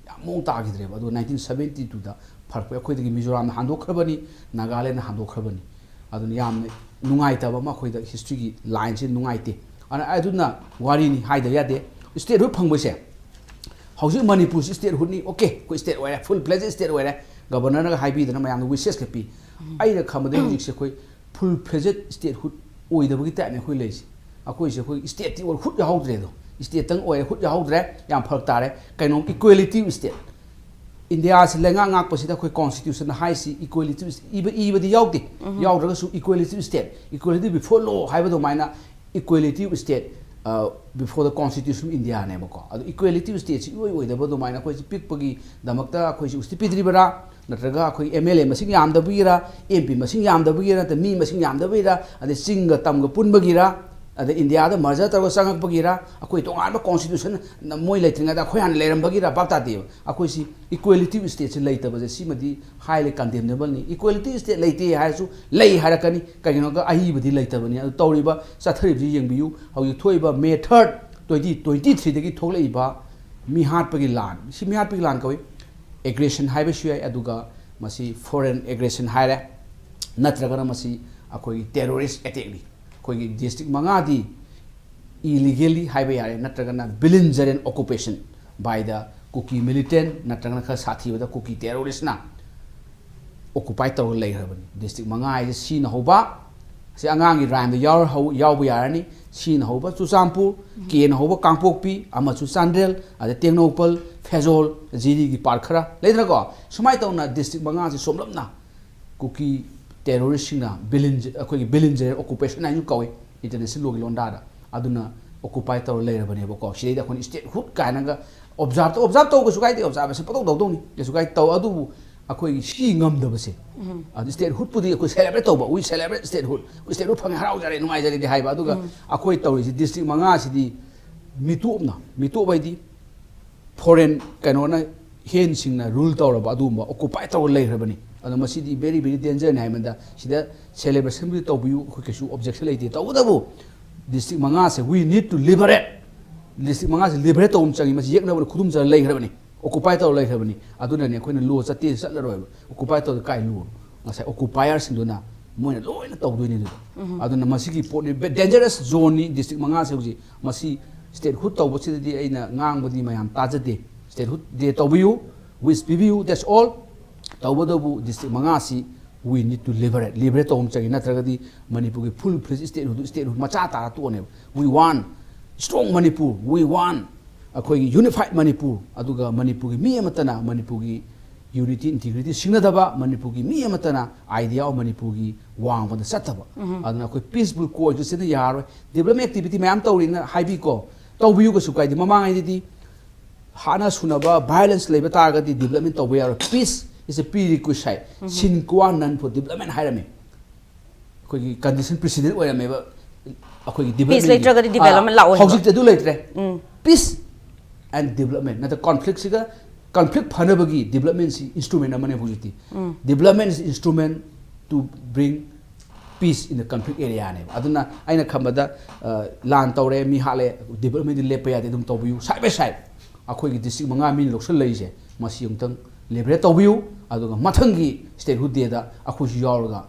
ꯌꯥꯝ ꯃꯑꯣꯡ ꯇꯥꯈꯤꯗ꯭ꯔꯦꯕ꯫ ꯑꯗꯨꯒ ꯅꯥꯏꯟꯇꯤꯟ ꯁꯕꯦꯟꯇꯤ ꯇꯨꯗ ꯐꯔꯛꯄ ꯑꯩꯈꯣꯏꯗꯒꯤ ꯃꯤꯖꯣꯔꯥꯝꯅ ꯍꯥꯟꯗꯣꯛꯈ꯭ꯔꯕꯅꯤ, ꯅꯥꯒꯥꯂꯦꯟꯗꯅ ꯍꯥꯟꯗꯣꯛꯈ꯭ꯔꯕꯅꯤ꯫ ꯑꯗꯨꯅ ꯌꯥꯝꯅ ꯅꯨꯡꯉꯥꯏꯇꯕ ꯑꯃ ꯑꯩꯈꯣꯏꯗ ꯍꯤꯁꯇ꯭ꯔꯤꯒꯤ ꯂꯥꯏꯟꯁꯤ ꯅꯨꯡꯉꯥꯏꯇꯦ꯫ ꯑꯗꯨꯅ, ꯑꯗꯨꯅ ꯋꯥꯔꯤꯅꯤ, ꯍꯥꯏꯗꯕ ꯌꯥꯗꯦ꯫ ꯁ꯭ꯇꯦꯠꯍꯨꯗ ꯐꯪꯕꯁꯦ ꯍꯧꯖꯤꯛ ꯃꯅꯤꯄꯨꯔꯁꯤ ꯁ꯭ꯇꯦꯠꯍꯨꯗꯅꯤ, ꯑꯣꯀꯦ, ꯑꯩꯈꯣꯏ ꯁ꯭ꯇꯦꯠ ꯑꯣꯏꯔꯦ, ꯐꯨꯜ ꯐ꯭ꯂꯦꯖꯦꯗ ꯁ꯭ꯇꯦꯠ ꯑꯣꯏꯔꯦ, ꯒꯕꯔꯅꯔꯅꯒ ꯍꯥꯏꯕꯤꯗꯅ ꯃꯌꯥꯝꯗ ꯋꯤꯁꯦꯁꯀ ꯄꯤ꯫ ꯑꯩꯅ ꯈꯟꯕꯗ ꯍꯧꯖꯤꯛꯁꯦ ꯑꯩꯈꯣꯏ ꯐꯨꯜ ꯐ꯭ꯂꯦꯖꯦꯗ ꯁ꯭ꯇꯦꯠꯍꯨꯗ ꯑꯣꯏꯗꯕꯒꯤ ꯇꯥꯏꯞꯅꯦ ꯑꯩꯈꯣꯏ ꯂꯩꯔꯤꯁꯦ꯫ ꯑꯩꯈꯣꯏꯁꯦ ꯑꯩꯈꯣꯏ ꯁ꯭ꯇꯦꯠꯇꯤ ꯑꯣꯏ ꯍꯨꯗ ꯌꯥꯎꯍꯧꯗ꯭ꯔꯦ ꯑꯗꯣ꯫ ꯁ꯭ꯇꯦꯠꯇꯪ ꯑꯣꯏꯔꯦ, ꯍꯨꯗ ꯌꯥꯎꯍꯧꯗ꯭ꯔꯦ, ꯌꯥꯝ ꯐꯔꯛ ꯇꯥꯔꯦ꯫ ꯀꯩꯅꯣ, ꯏꯀ꯭ꯋꯦꯂꯤꯇꯤ ꯁ꯭ꯇꯦꯠ꯫ ꯏꯟꯗꯤꯌꯥꯁꯤ ꯂꯩꯉꯥꯛ ꯉꯥꯛꯄꯁꯤꯗ ꯑꯩꯈꯣꯏ ꯀꯣꯟꯁꯇꯤꯇ꯭ꯌꯨꯁꯟ ꯍꯥꯏꯁꯤ ꯏꯀ꯭ꯋꯦꯂꯤꯇꯤ ꯏꯕ, ꯏꯕꯗꯤ ꯌꯥꯎꯗꯦ꯫ ꯌꯥꯎꯗ꯭ꯔꯒꯁꯨ equality of state, equality before law ꯍꯥꯏꯕ ꯑꯗꯨꯃꯥꯏꯅ equality of state before the Constitution of India ꯅꯦꯕꯀꯣ꯫ ꯑꯗꯣ equality of state ꯁꯤ ꯏꯑꯣꯏ ꯑꯣꯏꯗꯕ ꯑꯗꯨꯃꯥꯏꯅ ꯑꯩꯈꯣꯏꯁꯤ ꯄꯤꯛꯄꯒꯤꯗꯃꯛꯇ ꯑꯩꯈꯣꯏꯁꯤ ꯎꯁꯤꯠꯄꯤꯗ꯭ꯔꯤꯕꯔꯥ? ꯅꯠꯇ꯭ꯔꯒ ꯑꯩꯈꯣꯏ M L A ꯃꯁꯤꯡ ꯌꯥꯝꯗꯕꯒꯤꯔꯥ, M P ꯃꯁꯤꯡ ꯌꯥꯝꯗꯕꯒꯤꯔꯥ, ꯅꯠꯇ꯭ꯔ ꯃꯤ ꯃꯁꯤꯡ ꯌꯥꯝꯗꯕꯒꯤꯔꯥ, ꯑꯗꯩ ꯆꯤꯡꯒ ꯇꯝꯒ ꯄꯨꯟꯕꯒꯤꯔꯥ, ꯑꯗꯩ ꯏꯟꯗꯤꯌꯥꯗ merger ꯇꯧꯔꯒ ꯆꯪꯉꯛꯄꯒꯤꯔꯥ, ꯑꯩꯈꯣꯏ ꯇꯣꯉꯥꯟꯕ constitution ꯃꯣꯏ ꯂꯩꯇ꯭ꯔꯤꯉꯩꯗ ꯑꯩꯈꯣꯏ ꯍꯥꯟꯅ ꯂꯩꯔꯝꯕꯒꯤꯔꯥ? ꯚꯥꯞ ꯇꯥꯗꯦꯕ꯫ ꯑꯩꯈꯣꯏꯁꯤ equality of state ꯁꯤ ꯂꯩꯇꯕꯁꯦ ꯁꯤꯃꯗꯤ highly condemnable ꯅꯤ꯫ Equality of state ꯂꯩꯇꯦ ꯍꯥꯏꯔꯁꯨ ꯂꯩ ꯍꯥꯏꯔꯛꯀꯅꯤ, ꯀꯩꯒꯤꯅꯣꯒ ꯑꯏꯕꯗꯤ ꯂꯩꯇꯕꯅꯤ꯫ ꯑꯗꯨ ꯇꯧꯔꯤꯕ ꯆꯠꯊꯔꯤꯕꯁꯤ ꯌꯦꯡꯕꯤꯌꯨ꯫ ꯍꯧꯖꯤꯛ ꯊꯣꯛꯏꯕ May third, twenty twenty three ꯗꯒꯤ ꯊꯣꯛꯂꯛꯏꯕ ꯃꯤꯍꯥꯠꯄꯒꯤ ꯂꯥꯟ, ꯁꯤ ꯃꯤꯍꯥꯠꯄꯒꯤ ꯂꯥꯟ ꯀꯧꯏ꯫ Aggression ꯍꯥꯏꯕꯁꯨ ꯌꯥꯏ, ꯑꯗꯨꯒ ꯃꯁꯤ foreign aggression ꯍꯥꯏꯔꯦ, ꯅꯠꯇ꯭ꯔꯒꯅ ꯃꯁꯤ ꯑꯩꯈꯣꯏꯒꯤ terrorist attack ꯅꯤ꯫ ꯑꯩꯈꯣꯏꯒꯤ district ꯃꯉꯥꯗꯤ illegally ꯍꯥꯏꯕ ꯌꯥꯔꯦ, ꯅꯠꯇ꯭ꯔꯒꯅ belligerent occupation by the Kuki militant, ꯅꯠꯇ꯭ꯔꯒꯅ ꯈꯔ ꯁꯥꯊꯤꯕꯗ ꯀꯨꯀꯤ terrorist ꯅ occupy ꯇꯧꯔꯒ ꯂꯩꯈ꯭ꯔꯕꯅꯤ꯫ District ꯃꯉꯥ ꯍꯥꯏꯁꯦ C ꯅ ꯍꯧꯕ, ꯁꯤ ꯑꯉꯥꯡꯒꯤ rhyme ꯗ ꯌꯥꯎꯔ-, ꯍꯧ-, ꯌꯥꯎꯕ ꯌꯥꯔꯅꯤ꯫ C ꯅ ꯍꯧꯕ ꯆꯨꯔꯆꯥꯟꯄꯨꯔ, K ꯅ ꯍꯧꯕ ꯀꯥꯡꯄꯣꯛꯄꯤ, ꯑꯃꯁꯨ ꯆꯥꯟꯗꯦꯜ, ꯑꯗꯩ ꯇꯦꯡꯅꯧꯄꯜ, ꯐꯦꯖꯣꯜ, ꯖꯤꯔꯤꯒꯤ part ꯈꯔ ꯂꯩꯗꯅꯀꯣ꯫ ꯁꯨꯃꯥꯏꯅ ꯇꯧꯅ district ꯃꯉꯥꯁꯤ ꯁꯣꯝꯂꯞꯅ ꯀꯨꯀꯤ terrorist ꯁꯤꯡꯅ belliger-, ꯑꯩꯈꯣꯏꯒꯤ belligerent occupation ꯍꯥꯏꯅꯁꯨ ꯀꯧꯏ international law ꯒꯤ ꯂꯣꯟꯗꯥꯗ꯫ ꯑꯗꯨꯅ ꯑꯣꯀꯨꯄꯥꯏ ꯇꯧꯔ ꯂꯩꯔꯕꯅꯦꯕꯀꯣ꯫ ꯁꯤꯗꯩꯗ ꯑꯩꯈꯣꯏꯅ ꯁ꯭ꯇꯦꯠꯍꯨꯗ ꯀꯥꯏꯅꯒ ꯑꯣꯕꯖꯥꯔꯞ ꯇꯧ, ꯑꯣꯕꯖꯥꯔꯞ ꯇꯧꯕꯁꯨ ꯀꯥꯏꯗꯦ, ꯑꯣꯕꯖꯥꯔꯕꯦꯁꯟ ꯄꯪꯇꯧ ꯇꯧꯗꯧꯅꯤ, ꯀꯩꯁꯨ ꯀꯥꯏꯗꯦ, ꯇꯧ꯫ ꯑꯗꯨꯕꯨ ꯑꯩꯈꯣꯏꯒꯤ ꯁꯤ ꯉꯝꯗꯕꯁꯦ, ꯑꯗꯨ ꯁ꯭ꯇꯦꯠꯍꯨꯗꯄꯨꯗꯤ ꯑꯩꯈꯣꯏ ꯁꯦꯂꯦꯕ꯭ꯔꯦꯠ ꯇꯧꯕ, "We celebrate statehood", ꯑꯩꯈꯣꯏ ꯁ꯭ꯇꯦꯠꯍꯨꯗ ꯐꯪꯉꯦ, ꯍꯔꯥꯎꯖꯔꯦ, ꯅꯨꯡꯉꯥꯏꯖꯔꯦꯗꯤ ꯍꯥꯏꯕ꯫ ꯑꯗꯨꯒ ꯑꯩꯈꯣꯏ ꯇꯧꯔꯤꯁꯤ ꯗꯤꯁꯇ꯭ꯔꯤꯛ ꯃꯉꯥꯁꯤꯗꯤ ꯃꯤꯇꯣꯞꯅ, ꯃꯤꯇꯣꯞ ꯍꯥꯏꯗꯤ ꯐꯣꯔꯦꯟ ꯀꯩꯅꯣꯅ ꯍꯦꯟꯁꯤꯡꯅ ꯔꯨꯜ ꯇꯧꯔꯕ ꯑꯗꯨꯒꯨꯝꯕ ꯑꯣꯀꯨꯄꯥꯏ ꯇꯧꯔ ꯂꯩꯈ꯭ꯔꯕꯅꯤ꯫ ꯑꯗꯣ ꯃꯁꯤꯗꯤ very, very dangerꯅꯤ ꯍꯥꯏꯕꯗ ꯁꯤꯗ ꯁꯦꯂꯦꯕ꯭ꯔꯦꯁꯟꯕꯨꯗꯤ ꯇꯧꯕꯤꯌꯨ, ꯑꯩꯈꯣꯏ ꯀꯩꯁꯨ ꯑꯣꯕꯖꯦꯛꯁꯟ ꯂꯩꯇꯦ꯫ ꯇꯧꯕꯇꯕꯨ ꯗꯤꯁꯇ꯭ꯔꯤꯛ ꯃꯉꯥꯁꯦ we need to liberate, district ꯃꯉꯥꯁꯦ ꯂꯤꯕꯔꯦꯠ ꯇꯧꯕ ꯑꯃ ꯆꯪꯉꯤ꯫ ꯃꯁꯤ ꯌꯦꯛꯅꯕꯅ ꯈꯨꯗꯨꯝ ꯆꯟ ꯂꯩꯈ꯭ꯔꯕꯅꯤ, ꯑꯣꯀꯨꯄꯥꯏ ꯇꯧꯔ ꯂꯩꯈ꯭ꯔꯕꯅꯤ꯫ ꯑꯗꯨꯅꯅꯦ ꯑꯩꯈꯣꯏꯅ ꯂꯣ ꯆꯠꯇꯦ, ꯆꯠꯂꯔꯣꯏꯕ꯫ ꯑꯣꯀꯨꯄꯥꯏ ꯇꯧꯔ ꯀꯥꯏ ꯂꯣ? ꯉꯁꯥꯏ ꯑꯣꯀꯨꯄꯥꯏꯌꯔꯁꯤꯡꯗꯨꯅ ꯃꯣꯏꯅ ꯂꯣꯏꯅ ꯇꯧꯗꯣꯏꯅꯤ ꯑꯗꯨꯗ꯫ ꯑꯗꯨꯅ ꯃꯁꯤꯒꯤ ꯄꯣꯠꯅꯤ, ꯗꯦꯟꯖꯔꯁ ꯖꯣꯟꯅꯤ ꯗꯤꯁꯇ꯭ꯔꯤꯛ ꯃꯉꯥꯁꯦ ꯍꯧꯖꯤꯛ꯫ ꯃꯁꯤ ꯁ꯭ꯇꯦꯠꯍꯨꯗ ꯇꯧꯕꯁꯤꯗꯗꯤ ꯑꯩꯅ ꯉꯥꯡꯕꯗꯤ ꯃꯌꯥꯝ ꯇꯥꯖꯗꯦ꯫ ꯁ꯭ꯇꯦꯠꯍꯨꯗ ꯗꯦ ꯇꯧꯕꯤꯌꯨ, ꯋꯤꯁ ꯄꯤꯕꯤꯌꯨ, that's all꯫ ꯇꯧꯕꯇꯕꯨ ꯗꯤꯁꯇ꯭ꯔꯤꯛ ꯃꯉꯥꯁꯤ we need to liberate, liberate ꯇꯧꯕ ꯑꯃ ꯆꯪꯉꯤ, ꯅꯠꯇ꯭ꯔꯒꯗꯤ ꯃꯅꯤꯄꯨꯔꯒꯤ ꯐꯨꯜ ꯐ꯭ꯂꯦꯖ ꯁ꯭ꯇꯦꯠꯍꯨꯗ, ꯁ꯭ꯇꯦꯠꯍꯨꯗ ꯃꯆꯥ ꯇꯥꯔ ꯇꯣꯛꯑꯅꯦꯕ꯫ We want strong Manipur, we want ꯑꯩꯈꯣꯏꯒꯤ ꯌꯨꯅꯤꯐꯥꯏꯠ ꯃꯅꯤꯄꯨꯔ, ꯑꯗꯨꯒ ꯃꯅꯤꯄꯨꯔꯒꯤ ꯃꯤ ꯑꯃꯠꯇꯅ ꯃꯅꯤꯄꯨꯔꯒꯤ ꯌꯨꯅꯤꯇꯤ, ꯏꯟꯇꯤꯒ꯭ꯔꯤꯇꯤ ꯁꯤꯡꯅꯗꯕ, ꯃꯅꯤꯄꯨꯔꯒꯤ ꯃꯤ ꯑꯃꯠꯇꯅ idea of ꯃꯅꯤꯄꯨꯔꯒꯤ ꯋꯥꯡꯃꯗ ꯆꯠꯇꯕ꯫ ꯑꯗꯨꯅ ꯑꯩꯈꯣꯏ ꯄꯤꯁꯐꯨꯜ ꯀꯣꯑꯦꯛꯖꯤꯁꯇꯦꯟꯁꯅ ꯌꯥꯔꯣꯏ꯫ ꯗꯤꯕ꯭ꯂꯞꯃꯦꯟ ꯑꯦꯛꯇꯤꯚꯤꯇꯤ ꯃꯌꯥꯝ ꯇꯧꯔꯤꯅ ꯍꯥꯏꯕꯤꯀꯣ, ꯇꯧꯕꯤꯌꯨ, ꯀꯩꯁꯨ ꯀꯥꯏꯗꯦ꯫ ꯃꯃꯥꯡꯉꯩꯗꯗꯤ ꯍꯥꯠꯅ ꯁꯨꯅꯕ, ꯚꯥꯏꯑꯣꯂꯦꯟꯁ ꯂꯩꯕ ꯇꯥꯔꯒꯗꯤ ꯗꯤꯕ꯭ꯂꯞꯃꯦꯟ ꯇꯧꯕ ꯌꯥꯔꯣꯏ꯫ Peace is a prerequisite, sine qua non for development ꯍꯥꯏꯔꯝꯃꯤ꯫ ꯑꯩꯈꯣꯏꯒꯤ ꯀꯟꯗꯤꯁꯟ ꯄ꯭ꯔꯤꯁꯤꯗꯦꯟ ꯑꯣꯏꯔꯝꯃꯦꯕ ꯑꯩꯈꯣꯏꯒꯤ ꯄꯤꯁ ꯗꯤꯕ꯭ꯂꯞꯃꯦꯟꯒꯤ꯫ ꯂꯩꯇ꯭ꯔꯒꯗꯤ ꯑꯥ, ꯗꯤꯕꯦꯂꯞꯃꯦꯟ ꯂꯥꯛꯑꯣꯏꯕ꯫ ꯍꯧꯖꯤꯛꯇꯤ ꯑꯗꯨ ꯂꯩꯇ꯭ꯔꯦ꯫ Peace and development ꯅꯠꯇ꯭ꯔ ꯀꯟꯐ꯭ꯂꯤꯛꯁꯤꯒ, ꯀꯟꯐ꯭ꯂꯤꯛ ꯐꯅꯕꯒꯤ ꯗꯤꯕ꯭ꯂꯞꯃꯦꯟꯁꯤ ꯏꯟꯁꯇ꯭ꯔꯨꯃꯦꯟ ꯑꯃꯅꯦꯕ ꯍꯧꯖꯤꯛꯇꯤ꯫ Development is instrument to bring peace in the conflict areaꯅꯦꯕ꯫ ꯑꯗꯨꯅ ꯑꯩꯅ ꯈꯟꯕꯗ, ꯑ, ꯂꯥꯟ ꯇꯧꯔꯦ, ꯃꯤ ꯍꯥꯠꯂꯦ, ꯗꯤꯕ꯭ꯂꯞꯃꯦꯟꯗꯤ ꯂꯦꯞꯄ ꯌꯥꯗꯦ, ꯑꯗꯨꯝ ꯇꯧꯕꯤꯌꯨ꯫ ꯁꯥꯏꯠ ꯕꯥꯏ ꯁꯥꯏꯠ ꯑꯩꯈꯣꯏꯒꯤ ꯗꯤꯁꯇ꯭ꯔꯤꯛ ꯃꯉꯥ ꯃꯤꯅ ꯂꯧꯁꯤꯜꯂꯛꯏꯁꯦ, ꯃꯁꯤ ꯑꯃꯨꯛꯇꯪ ꯂꯤꯕꯔꯦꯠ ꯇꯧꯕꯤꯌꯨ꯫ ꯑꯗꯨꯒ ꯃꯊꯪꯒꯤ ꯁ꯭ꯇꯦꯠꯍꯨꯗ ꯗꯦꯗ ꯑꯩꯈꯣꯏꯁꯨ ꯌꯥꯎꯔꯒ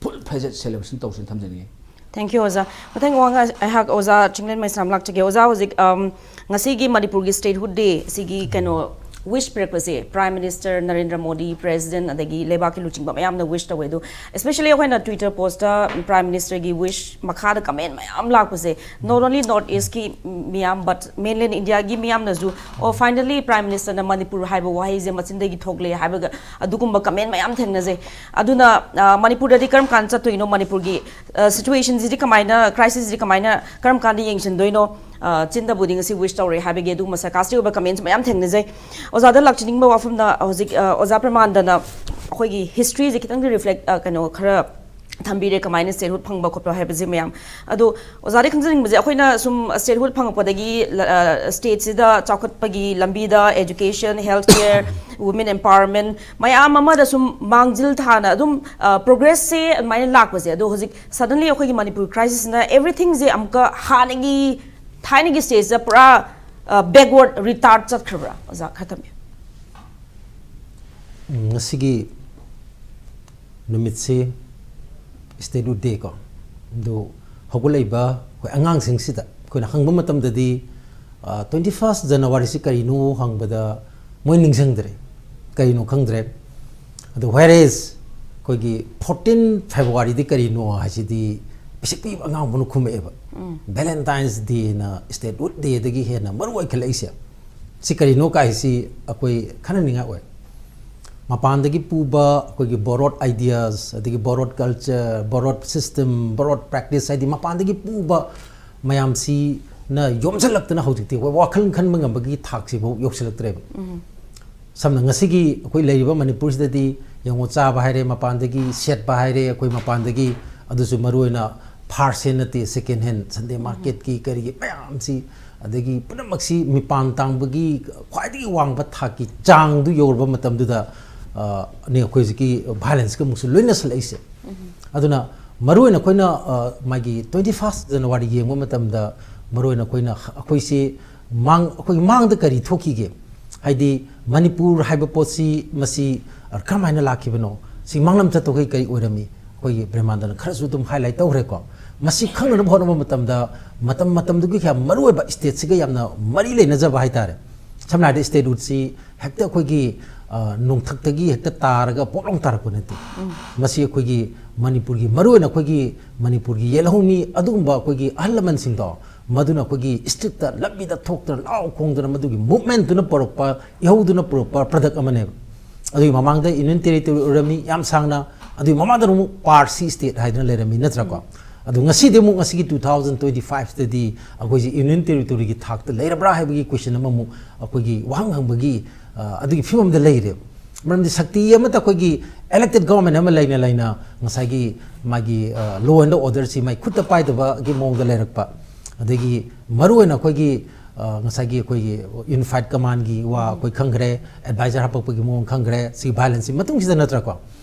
ꯐꯨꯜ ꯐ꯭ꯂꯦꯖꯦꯗ ꯁꯦꯂꯦꯕ꯭ꯔꯦꯁꯟ ꯇꯧꯁꯦꯅ ꯊꯝꯖꯅꯤꯡꯉꯤ꯫ Thank you ꯑꯣꯖꯥ꯫ ꯃꯊꯪ ꯋꯥꯍꯪ ꯑꯩꯍꯥꯛ ꯑꯣꯖꯥ ꯆꯤꯡꯂꯦꯟ ꯃꯩꯁꯅꯥꯝ ꯂꯥꯛꯆꯒꯦ꯫ ꯑꯣꯖꯥ, ꯍꯧꯖꯤꯛ, ꯑꯝ, ꯉꯁꯤꯒꯤ ꯃꯅꯤꯄꯨꯔꯒꯤ ꯁ꯭ꯇꯦꯠꯍꯨꯗ ꯗꯦ ꯑꯁꯤꯒꯤ ꯀꯩꯅꯣ ꯋꯤꯁ ꯄꯤꯔꯛꯄꯁꯦ, prime minister Narendra Modi, president, ꯑꯗꯒꯤ ꯂꯩꯕꯥꯛꯀꯤ ꯂꯨꯆꯤꯡꯕ ꯃꯌꯥꯝꯅ ꯋꯤꯁ ꯇꯧꯋꯦ꯫ ꯑꯗꯣ especially ꯑꯩꯈꯣꯏꯅ ꯇ꯭ꯋꯤꯇꯔ ꯄꯣꯁꯇ ꯄ꯭ꯔꯥꯏꯝ ꯃꯤꯅꯤꯁꯇꯔꯒꯤ ꯋꯤꯁ ꯃꯈꯥꯗ ꯀꯃꯦꯟ ꯃꯌꯥꯝ ꯂꯥꯛꯄꯁꯦ, not only North East ꯀꯤ ꯃꯤꯌꯥꯝ, but mainland India ꯒꯤ ꯃꯤꯌꯥꯝꯅꯁꯨ, "ꯑꯣ, finally ꯄ꯭ꯔꯥꯏꯝ ꯃꯤꯅꯤꯁꯇꯔꯅ ꯃꯅꯤꯄꯨꯔ ꯍꯥꯏꯕ ꯋꯥꯍꯩꯁꯦ ꯃꯆꯤꯟꯗꯒꯤ ꯊꯣꯛꯂꯦ" ꯍꯥꯏꯕꯒ ꯑꯗꯨꯒꯨꯝꯕ ꯀꯃꯦꯟ ꯃꯌꯥꯝ ꯊꯦꯡꯅꯖꯩ꯫ ꯑꯗꯨꯅ ꯑ, ꯃꯅꯤꯄꯨꯔꯗꯗꯤ ꯀꯔꯝ ꯀꯥꯟꯗ ꯆꯠꯇꯣꯏꯅꯣ, ꯃꯅꯤꯄꯨꯔꯒꯤ ꯁꯤꯆꯨꯋꯦꯁꯟꯁꯤꯗꯤ ꯀꯃꯥꯏꯅ, ꯀ꯭ꯔꯥꯏꯁꯤꯁꯁꯤꯗꯤ ꯀꯃꯥꯏꯅ, ꯀꯔꯝ ꯀꯥꯟꯗ ꯌꯦꯡꯁꯤꯟꯗꯣꯏꯅꯣ? ꯑ, ꯆꯤꯟꯗꯕꯨꯗꯤ ꯉꯁꯤ ꯋꯤꯁ ꯇꯧꯔꯦ ꯍꯥꯏꯕꯒꯤ ꯑꯗꯨꯒꯨꯝꯕ ꯁꯥꯔꯀꯥꯁꯇꯤꯛ ꯑꯣꯏꯕ ꯀꯃꯦꯟꯁ ꯃꯌꯥꯝ ꯊꯦꯡꯅꯖꯩ꯫ ꯑꯣꯖꯥꯗ ꯂꯥꯛꯆꯅꯤꯡꯕ ꯋꯥꯐꯝꯅ, ꯍꯧꯖꯤꯛ ꯑ, ꯑꯣꯖꯥ ꯄ꯭ꯔꯃꯥꯟꯗꯅ ꯑꯩꯈꯣꯏꯒꯤ ꯍꯤꯁꯇ꯭ꯔꯤꯁꯦ ꯈꯤꯇꯪꯗꯤ ꯔꯤꯐ꯭ꯂꯦꯛ, ꯑ, ꯀꯩꯅꯣ, ꯈꯔ ꯊꯝꯕꯤꯔꯦ, ꯀꯃꯥꯏꯅ ꯁ꯭ꯇꯦꯠꯍꯨꯗ ꯐꯪꯕ ꯈꯣꯠꯄ ꯍꯥꯏꯕꯁꯦ ꯃꯌꯥꯝ꯫ ꯑꯗꯣ ꯑꯣꯖꯥꯗꯤ ꯈꯪꯖꯅꯤꯡꯕꯁꯦ, ꯑꯩꯈꯣꯏꯅ ꯁꯨꯝ ꯁ꯭ꯇꯦꯠꯍꯨꯗ ꯐꯪꯉꯛꯄꯗꯒꯤ ꯂ-, ꯑ, ꯁ꯭ꯇꯦꯠꯁꯤꯗ ꯆꯥꯎꯈꯠꯄꯒꯤ ꯂꯝꯕꯤꯗ, education, health care, women empowerment, ꯃꯌꯥꯝ ꯑꯃꯗ ꯁꯨꯝ ꯃꯥꯡꯖꯤꯜ ꯊꯥꯅ ꯑꯗꯨꯝ, ꯑ, ꯄ꯭ꯔꯣꯒ꯭ꯔꯦꯁꯁꯦ ꯑꯗꯨꯃꯥꯏꯅ ꯂꯥꯛꯄꯁꯦ, ꯑꯗꯣ ꯍꯧꯖꯤꯛ suddenly ꯑꯩꯈꯣꯏꯒꯤ ꯃꯅꯤꯄꯨꯔ ꯀ꯭ꯔꯥꯏꯁꯤꯁꯅ everythingꯁꯦ ꯑꯃꯨꯛꯀ ꯍꯥꯟꯅꯒꯤ, ꯊꯥꯏꯅꯒꯤ ꯁ꯭ꯇꯦꯖꯇ ꯄꯨꯔꯥ, ꯑ, backward, retard ꯆꯠꯈ꯭ꯔꯕ꯭ꯔꯥ? ꯑꯣꯖꯥ, ꯈꯔ ꯊꯝꯕꯤꯌꯨ꯫ ꯎꯝ, ꯉꯁꯤꯒꯤ ꯅꯨꯃꯤꯠꯁꯤ ꯁ꯭ꯇꯦꯠꯍꯨꯗ ꯗꯦ ꯀꯣ, ꯑꯗꯨ ꯍꯧꯒꯠꯂꯛꯏꯕ ꯑꯩꯈꯣꯏ ꯑꯉꯥꯡꯁꯤꯡꯁꯤꯗ ꯑꯩꯈꯣꯏꯅ ꯍꯪꯕ ꯃꯇꯝꯗꯗꯤ, "ꯇ꯭ꯋꯦꯟꯇꯤ ꯐꯥꯔꯁ ꯖꯅꯋꯥꯔꯤꯁꯤ ꯀꯔꯤꯅꯣ?" ꯍꯪꯕꯗ ꯃꯣꯏ ꯅꯤꯡꯁꯤꯡꯗ꯭ꯔꯦ, ꯀꯔꯤꯅꯣ ꯈꯪꯗ꯭ꯔꯦ꯫ ꯑꯗꯨ whereas ꯑꯩꯈꯣꯏꯒꯤ ꯐꯣꯔꯇꯤꯟ ꯐꯦꯕ꯭ꯔꯨꯋꯥꯔꯤꯗꯤ ꯀꯔꯤꯅꯣ ꯍꯥꯏꯁꯤꯗꯤ ꯄꯤꯁꯛ ꯄꯤꯛꯏꯕ ꯑꯉꯥꯡ ꯑꯃꯅ ꯈꯨꯝꯃꯛꯑꯦꯕ꯫ ꯚꯦꯂꯦꯟꯇꯥꯏꯟꯁ ꯗꯦꯅ ꯁ꯭ꯇꯦꯠꯍꯨꯗ ꯗꯦꯗꯒꯤ ꯍꯦꯟꯅ ꯃꯔꯨ ꯑꯣꯏꯈꯠꯂꯛꯏꯁꯦ꯫ ꯁꯤ ꯀꯔꯤꯅꯣ ꯀꯥꯏꯁꯤ ꯑꯩꯈꯣꯏ ꯈꯟꯅꯅꯤꯡꯉꯥꯏ ꯑꯣꯏ꯫ ꯃꯄꯥꯟꯗꯒꯤ ꯄꯨꯕ ꯑꯩꯈꯣꯏꯒꯤ borrowed ideas, ꯑꯗꯒꯤ borrowed culture, borrowed system, borrowed practice, ꯍꯥꯏꯗꯤ ꯃꯄꯥꯟꯗꯒꯤ ꯄꯨꯕ ꯃꯌꯥꯝꯁꯤꯅ ꯌꯣꯝꯁꯤꯜꯂꯛꯇꯅ ꯍꯧꯖꯤꯛꯇꯤ ꯑꯩꯈꯣꯏ ꯋꯥꯈꯜ ꯈꯟꯕ ꯉꯝꯕꯒꯤ ꯊꯥꯛꯁꯤꯐꯥꯎ ꯌꯧꯁꯤꯜꯂꯛꯇ꯭ꯔꯦꯕ꯫ ꯁꯝꯅ ꯉꯁꯤꯒꯤ ꯑꯩꯈꯣꯏ ꯂꯩꯔꯤꯕ ꯃꯅꯤꯄꯨꯔꯁꯤꯗꯗꯤ ꯌꯦꯡꯉꯣ, ꯆꯥꯕ ꯍꯥꯏꯔꯦ, ꯃꯄꯥꯟꯗꯒꯤ ꯁꯦꯠꯄ ꯍꯥꯏꯔꯦ, ꯑꯩꯈꯣꯏ ꯃꯄꯥꯟꯗꯒꯤ, ꯑꯗꯨꯁꯨ ꯃꯔꯨꯑꯣꯏꯅ first hand ꯅꯠꯇꯦ, second hand, Sunday marketꯀꯤ ꯀꯔꯤꯒꯤ ꯃꯌꯥꯝꯁꯤ, ꯑꯗꯒꯤ ꯄꯨꯝꯅꯃꯛꯁꯤ ꯃꯤꯄꯥꯟ ꯇꯥꯡꯕꯒꯤ ꯈ꯭ꯋꯥꯏꯗꯒꯤ ꯋꯥꯡꯕ ꯊꯥꯛꯀꯤ ꯆꯥꯡꯗꯨ ꯌꯧꯔꯕ ꯃꯇꯝꯗꯨꯗ, ꯑ, ꯅꯤ ꯑꯩꯈꯣꯏ ꯍꯧꯖꯤꯛꯀꯤ violenceꯀ ꯑꯃꯨꯛꯁꯨ ꯂꯣꯏꯅꯁꯜꯂꯛꯏꯁꯦ꯫ ꯑꯗꯨꯅ ꯃꯔꯨꯑꯣꯏꯅ ꯑꯩꯈꯣꯏꯅ, ꯑ, ꯃꯥꯒꯤ twenty first January ꯌꯦꯡꯕ ꯃꯇꯝꯗ, ꯃꯔꯨꯑꯣꯏꯅ ꯑꯩꯈꯣꯏꯅ, ꯑꯩꯈꯣꯏꯁꯤ ꯃꯥꯡ-, ꯑꯩꯈꯣꯏꯒꯤ ꯃꯥꯡꯗ ꯀꯔꯤ ꯊꯣꯛꯈꯤꯒꯦ? ꯍꯥꯏꯗꯤ ꯃꯅꯤꯄꯨꯔ ꯍꯥꯏꯕ ꯄꯣꯠꯁꯤ ꯃꯁꯤ, ꯑ, ꯀꯔꯝꯍꯥꯏꯅ ꯂꯥꯛꯈꯤꯕꯅꯣ? ꯁꯤ ꯃꯥꯡꯂꯝ ꯆꯠꯇꯧꯈꯩ ꯀꯔꯤ ꯑꯣꯏꯔꯝꯃꯤ? ꯑꯩꯈꯣꯏꯒꯤ ꯕ꯭ꯔꯦꯃꯥꯟꯗꯅ ꯈꯔꯁꯨ ꯑꯗꯨꯝ highlight ꯇꯧꯈ꯭ꯔꯦꯀꯣ꯫ ꯃꯁꯤ ꯈꯪꯅꯅꯕ ꯍꯣꯠꯅꯕ ꯃꯇꯝꯗ ꯃꯇꯝ ꯃꯇꯝꯗꯨꯒꯤ ꯌꯥꯝ ꯃꯔꯨꯑꯣꯏꯕ stateꯁꯤꯒ ꯌꯥꯝꯅ ꯃꯔꯤ ꯂꯩꯅꯖꯕ ꯍꯥꯏꯇꯥꯔꯦ꯫ ꯁꯝꯅ ꯍꯥꯏꯔꯕꯗ ꯁ꯭ꯇꯦꯠꯍꯨꯗꯁꯤ ꯍꯦꯛꯇ ꯑꯩꯈꯣꯏꯒꯤ ꯅꯣꯡꯊꯛꯇꯒꯤ ꯍꯦꯛꯇ ꯇꯥꯔꯒ ꯄꯣꯛꯂꯥꯎ ꯇꯥꯔꯛꯄ ꯅꯠꯇꯦ꯫ ꯃꯁꯤ ꯑꯩꯈꯣꯏꯒꯤ ꯃꯅꯤꯄꯨꯔꯒꯤ, ꯃꯔꯨꯑꯣꯏꯅ ꯑꯩꯈꯣꯏꯒꯤ ꯃꯅꯤꯄꯨꯔꯒꯤ ꯌꯦꯜꯍꯧꯃꯤ, ꯑꯗꯨꯒꯨꯝꯕ ꯑꯩꯈꯣꯏꯒꯤ ꯑꯍꯜ ꯂꯃꯟꯁꯤꯡꯗꯣ, ꯃꯗꯨꯅ ꯑꯩꯈꯣꯏꯒꯤ ꯁ꯭ꯇ꯭ꯔꯤꯠꯇ, ꯂꯝꯕꯤꯗ ꯊꯣꯛꯇꯅ ꯂꯥꯎ ꯈꯣꯡꯗꯅ ꯃꯗꯨꯒꯤ ꯃꯨꯞꯃꯦꯟꯠꯇꯨꯅ ꯄꯨꯔꯛꯄ, ꯏꯍꯧꯗꯨꯅ ꯄꯨꯔꯛꯄ ꯄ꯭ꯔꯗꯛ ꯑꯃꯅꯦꯕ꯫ ꯑꯗꯨꯒꯤ ꯃꯃꯥꯡꯗ ꯌꯨꯅꯤꯌꯟ ꯇꯦꯔꯤꯇꯣꯔꯤ ꯑꯣꯏꯔꯝꯃꯤ ꯌꯥꯝ ꯁꯥꯡꯅ, ꯑꯗꯨꯒꯤ ꯃꯃꯥꯡꯗꯅ ꯑꯃꯨꯛ ꯄꯥꯔꯠ ꯁꯤ ꯁ꯭ꯇꯦꯠ ꯍꯥꯏꯗꯅ ꯂꯩꯔꯝꯃꯤ, ꯅꯠꯇ꯭ꯔꯥꯀꯣ? ꯑꯗꯣ ꯉꯁꯤꯗꯤ ꯑꯃꯨꯛ, ꯉꯁꯤꯒꯤ ꯇꯨ ꯊꯥꯎꯖꯟ ꯇ꯭ꯋꯦꯟꯇꯤ ꯐꯥꯏꯚꯇꯗꯤ ꯑꯩꯈꯣꯏꯁꯦ ꯌꯨꯅꯤꯌꯟ ꯇꯦꯔꯤꯇꯣꯔꯤꯒꯤ ꯊꯥꯛꯇ ꯂꯩꯔꯕ꯭ꯔꯥ ꯍꯥꯏꯕꯒꯤ ꯀꯣꯏꯁꯟ ꯑꯃꯃꯨꯛ ꯑꯩꯈꯣꯏꯒꯤ ꯋꯥꯍꯪ ꯍꯪꯕꯒꯤ, ꯑ, ꯑꯗꯨꯒꯤ ꯐꯤꯕꯝꯗ ꯂꯩꯔꯦꯕ꯫ ꯃꯔꯝꯗꯤ ꯁꯛꯇꯤ ꯑꯃꯠꯇ ꯑꯩꯈꯣꯏꯒꯤ ꯏꯂꯦꯛꯇꯦꯗ ꯒꯣꯔꯃꯦꯟ ꯑꯃ ꯂꯩꯅ ꯂꯩꯅ ꯉꯁꯥꯏꯒꯤ ꯃꯥꯒꯤ, ꯑ, ꯂꯣ ꯑꯦꯟ ꯑꯣꯔꯗꯔꯁꯤ ꯃꯥꯒꯤ ꯈꯨꯠꯇ ꯄꯥꯏꯗꯕꯒꯤ ꯃꯑꯣꯡꯗ ꯂꯩꯔꯛꯄ, ꯑꯗꯒꯤ ꯃꯔꯨꯑꯣꯏꯅ ꯑꯩꯈꯣꯏꯒꯤ, ꯑ, ꯉꯁꯥꯏꯒꯤ ꯑꯩꯈꯣꯏꯒꯤ ꯌꯨꯅꯤꯐꯥꯏꯠ ꯀꯃꯥꯟꯒꯤ ꯋꯥ ꯑꯩꯈꯣꯏ ꯈꯪꯈ꯭ꯔꯦ, ꯑꯦꯗꯚꯥꯏꯖꯔ ꯍꯥꯞꯄꯛꯄꯒꯤ ꯃꯑꯣꯡ ꯈꯪꯈ꯭ꯔꯦ, ꯁꯤꯒꯤ ꯚꯥꯏꯑꯣꯂꯦꯟꯁꯁꯤ ꯃꯇꯨꯡꯁꯤꯗ, ꯅꯠꯇ꯭ꯔꯥꯀꯣ?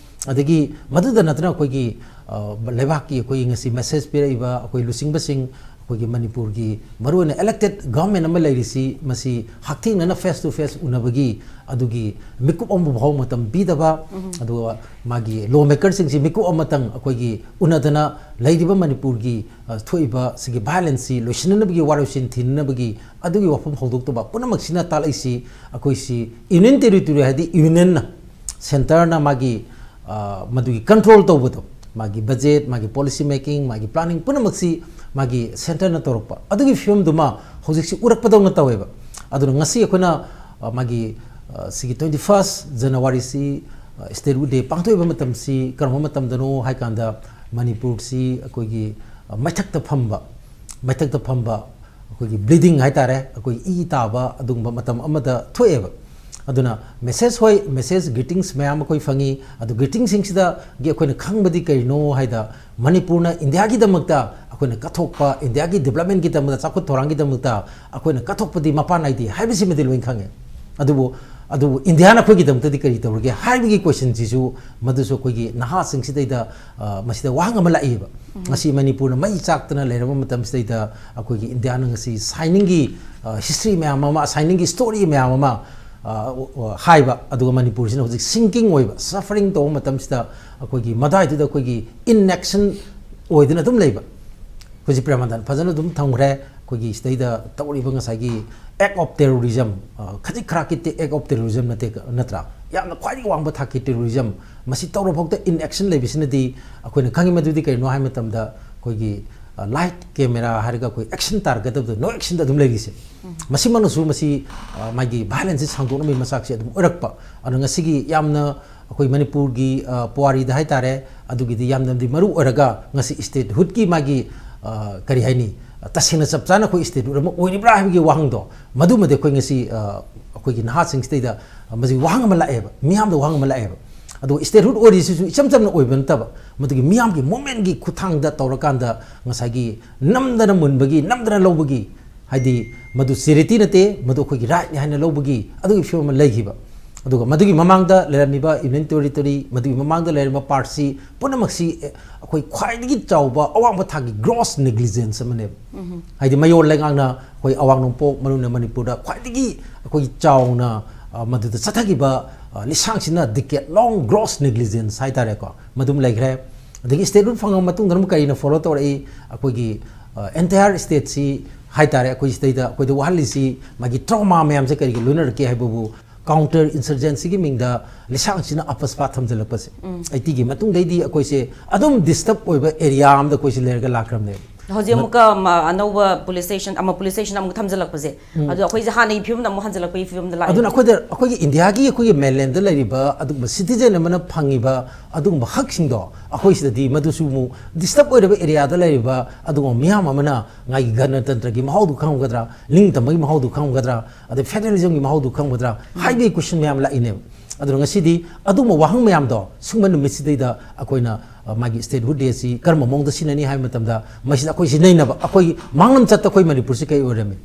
ꯑꯗꯒꯤ ꯃꯗꯨꯗ ꯅꯠꯇꯅ ꯑꯩꯈꯣꯏꯒꯤ, ꯑ, ꯂꯩꯕꯥꯛꯀꯤ ꯑꯩꯈꯣꯏꯒꯤ ꯉꯁꯤ ꯃꯦꯁꯦꯖ ꯄꯤꯔꯛꯏꯕ ꯑꯩꯈꯣꯏ ꯂꯨꯆꯤꯡꯕꯁꯤꯡ, ꯑꯩꯈꯣꯏꯒꯤ ꯃꯅꯤꯄꯨꯔꯒꯤ ꯃꯔꯨꯑꯣꯏꯅ ꯏꯂꯦꯛꯇꯦꯗ ꯒꯣꯔꯃꯦꯟ ꯑꯃ ꯂꯩꯔꯤꯁꯤ, ꯃꯁꯤ ꯍꯛꯊꯦꯡꯅꯅ ꯐꯦꯁ ꯇꯨ ꯐꯦꯁ ꯎꯅꯕꯒꯤ ꯑꯗꯨꯒꯤ ꯃꯤꯀꯨꯞ ꯑꯃ ꯐꯥꯎ ꯃꯇꯝ ꯄꯤꯗꯕ, ꯑꯗꯨꯒ ꯃꯥꯒꯤ ꯂꯣ ꯃꯦꯀꯔꯁꯤꯡꯁꯤ ꯃꯤꯀꯨꯞ ꯑꯃꯇꯪ ꯑꯩꯈꯣꯏꯒꯤ ꯎꯅꯗꯅ ꯂꯩꯔꯤꯕ ꯃꯅꯤꯄꯨꯔꯒꯤ, ꯑ, ꯊꯣꯛꯏꯕ ꯁꯤꯒꯤ ꯚꯥꯏꯑꯣꯂꯦꯟꯁꯁꯤ ꯂꯣꯏꯁꯤꯟꯅꯅꯕꯒꯤ, ꯋꯥꯔꯣꯏꯁꯤꯟ ꯊꯤꯅꯅꯕꯒꯤ ꯑꯗꯨꯒꯤ ꯋꯥꯐꯝ ꯍꯧꯗꯣꯛꯇꯕ꯫ ꯄꯨꯝꯅꯃꯛꯁꯤꯅ ꯇꯥꯛꯂꯛꯏꯁꯤ ꯑꯩꯈꯣꯏꯁꯤ ꯌꯨꯅꯤꯌꯟ ꯇꯦꯔꯤꯇꯣꯔꯤ ꯍꯥꯏꯗꯤ ꯌꯨꯅꯤꯌꯟꯅ, ꯁꯦꯟꯇꯔꯅ ꯃꯥꯒꯤ, ꯑ, ꯃꯗꯨꯒꯤ ꯀꯟꯇ꯭ꯔꯣꯜ ꯇꯧꯕꯗꯣ, ꯃꯥꯒꯤ ꯕꯖꯦꯠ, ꯃꯥꯒꯤ ꯄꯣꯂꯤꯁꯤ ꯃꯦꯀꯤꯡ, ꯃꯥꯒꯤ ꯄ꯭ꯂꯥꯅꯤꯡ ꯄꯨꯝꯅꯃꯛꯁꯤ ꯃꯥꯒꯤ ꯁꯦꯟꯇꯔꯅ ꯇꯧꯔꯛꯄ, ꯑꯗꯨꯒꯤ ꯐꯤꯕꯝꯗꯨꯃ ꯍꯧꯖꯤꯛꯁꯤ ꯎꯔꯛꯄꯗꯧꯅ ꯇꯧꯋꯦꯕ꯫ ꯑꯗꯨꯅ ꯉꯁꯤ ꯑꯩꯈꯣꯏꯅ, ꯑ, ꯃꯥꯒꯤ, ꯑ, ꯁꯤꯒꯤ ꯇ꯭ꯋꯦꯟꯇꯤ ꯐꯥꯔꯁ ꯖꯅꯋꯥꯔꯤꯁꯤ, ꯑ, ꯁ꯭ꯇꯦꯠꯍꯨꯗ ꯗꯦ ꯄꯥꯡꯊꯣꯛꯏꯕ ꯃꯇꯝꯁꯤ ꯀꯔꯝꯕ ꯃꯇꯝꯗꯅꯣ ꯍꯥꯏ ꯀꯥꯟꯗ, ꯃꯅꯤꯄꯨꯔꯁꯤ ꯑꯩꯈꯣꯏꯒꯤ, ꯑ, ꯃꯩꯊꯛꯇ ꯐꯝꯕ, ꯃꯩꯊꯛꯇ ꯐꯝꯕ ꯑꯩꯈꯣꯏꯒꯤ ꯕ꯭ꯂꯤꯗꯤꯡ ꯍꯥꯏꯇꯥꯔꯦ, ꯑꯩꯈꯣꯏ ꯏ ꯇꯥꯕ ꯑꯗꯨꯒꯨꯝꯕ ꯃꯇꯝ ꯑꯃꯗ ꯊꯣꯛꯑꯦꯕ꯫ ꯑꯗꯨꯅ ꯃꯦꯁꯦꯖ, ꯍꯣꯏ, ꯃꯦꯁꯦꯖ, ꯒ꯭ꯔꯤꯇꯤꯡꯁ ꯃꯌꯥꯝ ꯑꯩꯈꯣꯏ ꯐꯪꯉꯤ꯫ ꯑꯗꯨ ꯒ꯭ꯔꯤꯇꯤꯡꯁꯤꯡꯁꯤꯗꯒꯤ ꯑꯩꯈꯣꯏꯅ ꯈꯪꯕꯗꯤ ꯀꯔꯤꯅꯣ ꯍꯥꯏꯗ, ꯃꯅꯤꯄꯨꯔꯅ ꯏꯟꯗꯤꯌꯥꯒꯤꯗꯃꯛꯇ ꯑꯩꯈꯣꯏꯅ ꯀꯠꯊꯣꯛꯄ, ꯏꯟꯗꯤꯌꯥꯒꯤ ꯗꯤꯕ꯭ꯂꯞꯃꯦꯟꯒꯤꯗꯃꯛꯇ, ꯆꯥꯎꯈꯠ ꯊꯧꯔꯥꯡꯒꯤꯗꯃꯛꯇ ꯑꯩꯈꯣꯏꯅ ꯀꯠꯊꯣꯛꯄꯗꯤ ꯃꯄꯥꯟ ꯅꯥꯏꯗꯦ ꯍꯥꯏꯕꯁꯤꯃꯗꯤ ꯂꯣꯏꯅ ꯈꯪꯉꯦ꯫ ꯑꯗꯨꯕꯨ, ꯑꯗꯨꯕꯨ ꯏꯟꯗꯤꯌꯥꯅ ꯑꯩꯈꯣꯏꯒꯤꯗꯃꯛꯇꯗꯤ ꯀꯔꯤ ꯇꯧꯔꯒꯦ ꯍꯥꯏꯕꯒꯤ ꯀꯣꯏꯁꯟꯁꯤꯁꯨ, ꯃꯗꯨꯁꯨ ꯑꯩꯈꯣꯏꯒꯤ ꯅꯍꯥꯁꯤꯡꯁꯤꯗꯩꯗ, ꯑ, ꯃꯁꯤꯗ ꯋꯥꯍꯪ ꯑꯃ ꯂꯥꯛꯏꯕ꯫ ꯉꯁꯤ ꯃꯅꯤꯄꯨꯔꯅ ꯃꯩ ꯆꯥꯛꯇꯅ ꯂꯩꯔꯕ ꯃꯇꯝꯁꯤꯗꯩꯗ ꯑꯩꯈꯣꯏꯒꯤ ꯏꯟꯗꯤꯌꯥꯅ ꯉꯁꯤ ꯁꯥꯏꯅꯤꯡꯒꯤ, ꯑ, ꯍꯤꯁꯇ꯭ꯔꯤ ꯃꯌꯥꯝ ꯑꯃ, ꯁꯥꯏꯅꯤꯡꯒꯤ ꯁ꯭ꯇꯣꯔꯤ ꯃꯌꯥꯝ ꯑꯃ, ꯑ, ꯑ, ꯍꯥꯏꯕ, ꯑꯗꯨꯒ ꯃꯅꯤꯄꯨꯔꯁꯤꯅ ꯍꯧꯖꯤꯛ ꯁꯤꯡꯀꯤꯡ ꯑꯣꯏꯕ, ꯁꯐꯔꯤꯡ ꯇꯧꯕ ꯃꯇꯝꯁꯤꯗ ꯑꯩꯈꯣꯏꯒꯤ ꯃꯗꯥꯏꯗꯨꯗ ꯑꯩꯈꯣꯏꯒꯤ ꯏꯟꯑꯦꯛꯁꯟ ꯑꯣꯏꯗꯅ ꯑꯗꯨꯝ ꯂꯩꯕ꯫ ꯍꯧꯖꯤꯛ ꯄ꯭ꯔꯦꯃꯥꯅꯟꯗ ꯐꯖꯅ ꯑꯗꯨꯝ ꯊꯝꯈ꯭ꯔꯦ꯫ ꯑꯩꯈꯣꯏꯒꯤ ꯁꯤꯗꯩꯗ ꯇꯧꯔꯤꯕ ꯉꯁꯥꯏꯒꯤ act of terrorism, ꯑ, ꯈꯖꯤꯛ ꯈꯔꯥꯛꯀꯤ te-, act of terrorism ꯅꯠꯇꯦ, ꯅꯠꯇ꯭ꯔꯥ? ꯌꯥꯝꯅ ꯈ꯭ꯋꯥꯏꯗꯒꯤ ꯋꯥꯡꯕ ꯊꯥꯛꯀꯤ terrorism, ꯃꯁꯤ ꯇꯧꯔꯐꯥꯎꯗ inaction ꯂꯩꯕꯁꯤꯅꯗꯤ ꯑꯩꯈꯣꯏꯅ ꯈꯪꯉꯤ꯫ ꯃꯗꯨꯗꯤ ꯀꯔꯤꯅꯣ ꯍꯥꯏꯕ ꯃꯇꯝꯗ ꯑꯩꯈꯣꯏꯒꯤ, ꯑ, light camera ꯍꯥꯏꯔꯒ ꯑꯩꯈꯣꯏ action ꯇꯥꯔꯛꯀꯗꯕꯗꯣ, no action ꯗ ꯑꯗꯨꯝ ꯂꯩꯔꯤꯁꯦ꯫ ꯎꯝ꯫ ꯃꯁꯤꯃꯛꯅꯁꯨ ꯃꯁꯤ, ꯑ, ꯃꯥꯒꯤ violence ꯁꯤ ꯁꯥꯡꯗꯣꯛꯅꯕꯒꯤ ꯃꯆꯥꯛꯁꯦ ꯑꯗꯨꯝ ꯑꯣꯏꯔꯛꯄ꯫ ꯑꯗꯨꯅ ꯉꯁꯤꯒꯤ ꯌꯥꯝꯅ ꯑꯩꯈꯣꯏ ꯃꯅꯤꯄꯨꯔꯒꯤ, ꯑ, ꯄꯨꯋꯥꯔꯤꯗ ꯍꯥꯏꯇꯥꯔꯦ, ꯑꯗꯨꯒꯤꯗꯤ ꯌꯥꯝꯅꯗꯤ ꯃꯔꯨ ꯑꯣꯏꯔꯒ ꯉꯁꯤ statehood ꯀꯤ ꯃꯥꯒꯤ, ꯑ, ꯀꯔꯤ ꯍꯥꯏꯅꯤ, ꯇꯁꯦꯡꯅ ꯆꯞ ꯆꯥꯅ ꯑꯩꯈꯣꯏ statehood ꯑꯃ ꯑꯣꯏꯔꯤꯕ꯭ꯔꯥ ꯍꯥꯏꯕꯒꯤ ꯋꯥꯍꯪꯗꯣ, ꯃꯗꯨꯃꯗꯤ ꯑꯩꯈꯣꯏ ꯉꯁꯤ, ꯑ, ꯑꯩꯈꯣꯏꯒꯤ ꯅꯍꯥꯁꯤꯡꯁꯤꯗꯩꯗ, ꯑ, ꯃꯁꯤ ꯋꯥꯍꯪ ꯑꯃ ꯂꯥꯛꯑꯦꯕ, ꯃꯤꯌꯥꯝꯗ ꯋꯥꯍꯪ ꯑꯃ ꯂꯥꯛꯑꯦꯕ꯫ ꯑꯗꯣ statehood ꯑꯣꯏꯔꯤꯁꯤꯁꯨ ꯏꯆꯝ ꯆꯝꯅ ꯑꯣꯏꯕ ꯅꯠꯇꯕ, ꯃꯗꯨꯒꯤ ꯃꯤꯌꯥꯝꯒꯤ movement ꯀꯤ ꯈꯨꯠꯊꯥꯡꯗ ꯇꯧꯔꯀꯥꯟꯗ ꯉꯁꯥꯏꯒꯤ ꯅꯝꯗꯅ ꯃꯨꯟꯕꯒꯤ, ꯅꯝꯗꯅ ꯂꯧꯕꯒꯤ, ꯍꯥꯏꯗꯤ ꯃꯗꯨ charity ꯅꯠꯇꯦ, ꯃꯗꯨ ꯑꯩꯈꯣꯏꯒꯤ right ꯅꯤ ꯍꯥꯏꯅ ꯂꯧꯕꯒꯤ ꯑꯗꯨꯒꯤ ꯐꯤꯕꯝ ꯑꯃ ꯂꯩꯈꯤꯕ꯫ ꯑꯗꯨꯒ ꯃꯗꯨꯒꯤ ꯃꯃꯥꯡꯗ ꯂꯩꯔꯝꯃꯤꯕ Union Territory, ꯃꯗꯨꯒꯤ ꯃꯃꯥꯡꯗ ꯂꯩꯔꯝꯕ parts ꯁꯤ ꯄꯨꯝꯅꯃꯛꯁꯤ, ꯑꯦ, ꯑꯩꯈꯣꯏ ꯈ꯭ꯋꯥꯏꯗꯒꯤ ꯆꯥꯎꯕ ꯑꯋꯥꯡꯕ ꯊꯥꯛꯀꯤ gross negligence ꯑꯃꯅꯦꯕ꯫ ꯎꯝ꯫ ꯍꯥꯏꯗꯤ ꯃꯌꯣꯜ ꯂꯩꯉꯥꯛꯅ ꯑꯩꯈꯣꯏ ꯑꯋꯥꯡ ꯅꯣꯡꯄꯣꯛ, ꯃꯔꯨ ꯑꯣꯏꯅ ꯃꯅꯤꯄꯨꯔꯗ ꯈ꯭ꯋꯥꯏꯗꯒꯤ ꯑꯩꯈꯣꯏꯒꯤ ꯆꯥꯎꯅ, ꯑ, ꯃꯗꯨꯗ ꯆꯠꯊꯈꯤꯕ, ꯑ, ꯂꯤꯁꯥꯡꯁꯤꯟꯅ decade long gross negligence ꯍꯥꯏꯇꯥꯔꯦꯀꯣ, ꯃꯗꯨꯝ ꯂꯩꯈ꯭ꯔꯦ꯫ ꯑꯗꯒꯤ statehood ꯐꯪꯉꯕ ꯃꯇꯨꯡꯗ ꯑꯃꯨꯛ ꯀꯔꯤꯅ follow ꯇꯧꯔꯛꯏ? ꯑꯩꯈꯣꯏꯒꯤ, ꯑ, entire state ꯁꯤ ꯍꯥꯏꯇꯥꯔꯦ, ꯑꯩꯈꯣꯏ ꯁꯤꯗꯩꯗ ꯑꯩꯈꯣꯏꯗ ꯋꯥꯍꯜꯂꯤꯁꯤ ꯃꯥꯒꯤ trauma ꯃꯌꯥꯝꯁꯦ ꯀꯔꯤꯒꯤ ꯂꯣꯏꯅꯔꯛꯀꯦ ꯍꯥꯏꯕꯕꯨ, counter insurgency ꯒꯤ ꯃꯤꯡꯗ ꯂꯤꯁꯥꯡꯁꯤꯟꯅ ꯑꯄꯁꯄꯥ ꯊꯝꯖꯤꯜꯂꯛꯄꯁꯦ꯫ ꯎꯝ꯫ eighty ꯒꯤ ꯃꯇꯨꯡꯗꯩꯗꯤ ꯑꯩꯈꯣꯏꯁꯦ ꯑꯗꯨꯝ disturb ꯑꯣꯏꯕ area ꯑꯃꯗ ꯑꯩꯈꯣꯏꯁꯦ ꯂꯩꯔꯒ ꯂꯥꯛꯈ꯭ꯔꯕꯅꯦꯕ꯫ ꯍꯧꯖꯤꯛ ꯃ- ꯑꯃꯨꯛꯀ ꯃ-, ꯑꯅꯧꯕ police station, ꯑꯃ police station ꯑꯃꯨꯛ ꯊꯝꯖꯤꯜꯂꯛꯄꯁꯦ, ꯎꯝ꯫ ꯑꯗꯣ ꯑꯩꯈꯣꯏꯁꯦ ꯍꯥꯟꯅꯒꯤ ꯐꯤꯕꯝꯗ ꯑꯃꯨꯛ ꯍꯟꯖꯤꯜꯂꯛꯄꯒꯤ ꯐꯤꯕꯝꯗ ꯂꯥꯛꯑꯦ꯫ ꯑꯗꯨꯅ ꯑꯩꯈꯣꯏꯗ, ꯑꯩꯈꯣꯏꯒꯤ India ꯒꯤ ꯑꯩꯈꯣꯏꯒꯤ mainland ꯗ ꯂꯩꯔꯤꯕ ꯑꯗꯨꯒꯨꯝꯕ citizen ꯑꯃꯅ ꯐꯪꯉꯤꯕ ꯑꯗꯨꯒꯨꯝꯕ ꯍꯛꯁꯤꯡꯗꯣ ꯑꯩꯈꯣꯏ ꯁꯤꯗꯗꯤ ꯃꯗꯨꯁꯨ ꯑꯃꯨꯛ disturb ꯑꯣꯏꯔꯕ area ꯗ ꯂꯩꯔꯤꯕ ꯑꯗꯨꯒꯨꯝꯕ ꯃꯤꯌꯥꯝ ꯑꯃꯅ ꯉꯥꯏꯒꯤ ꯒꯅꯇꯟꯇ꯭ꯔꯒꯤ ꯃꯍꯥꯎꯗꯨ ꯈꯪꯉꯝꯒꯗ꯭ꯔꯥ, ꯅꯤꯡꯇꯝꯕꯒꯤ ꯃꯍꯥꯎꯗꯨ ꯈꯪꯉꯝꯒꯗ꯭ꯔꯥ, ꯑꯗꯩ federalism ꯒꯤ ꯃꯍꯥꯎꯗꯨ ꯈꯪꯒꯗ꯭ꯔꯥ ꯍꯥꯏꯕꯒꯤ question ꯃꯌꯥꯝ ꯂꯥꯛꯏꯅꯦꯕ꯫ ꯑꯗꯨꯅ ꯉꯁꯤꯗꯤ ꯑꯗꯨꯒꯨꯝꯕ ꯋꯥꯍꯪ ꯃꯌꯥꯝꯗꯣ ꯁꯨꯝꯕ ꯅꯨꯃꯤꯠꯁꯤꯗꯩꯗ ꯑꯩꯈꯣꯏꯅ, ꯑ, ꯃꯥꯒꯤ statehood day ꯑꯁꯤ ꯀꯔꯝꯕ ꯃꯑꯣꯡꯗ ꯁꯤꯖꯤꯟꯅꯅꯤ ꯍꯥꯏꯕ ꯃꯇꯝꯗ, ꯃꯁꯤꯗ ꯑꯩꯈꯣꯏ ꯁꯤꯖꯤꯟꯅꯩꯅꯕ, ꯑꯩꯈꯣꯏꯒꯤ ꯃꯥꯡꯂꯝ ꯆꯠꯇ ꯑꯩꯈꯣꯏ ꯃꯅꯤꯄꯨꯔꯁꯤ ꯀꯔꯤ ꯑꯣꯏꯔꯝꯃꯤ?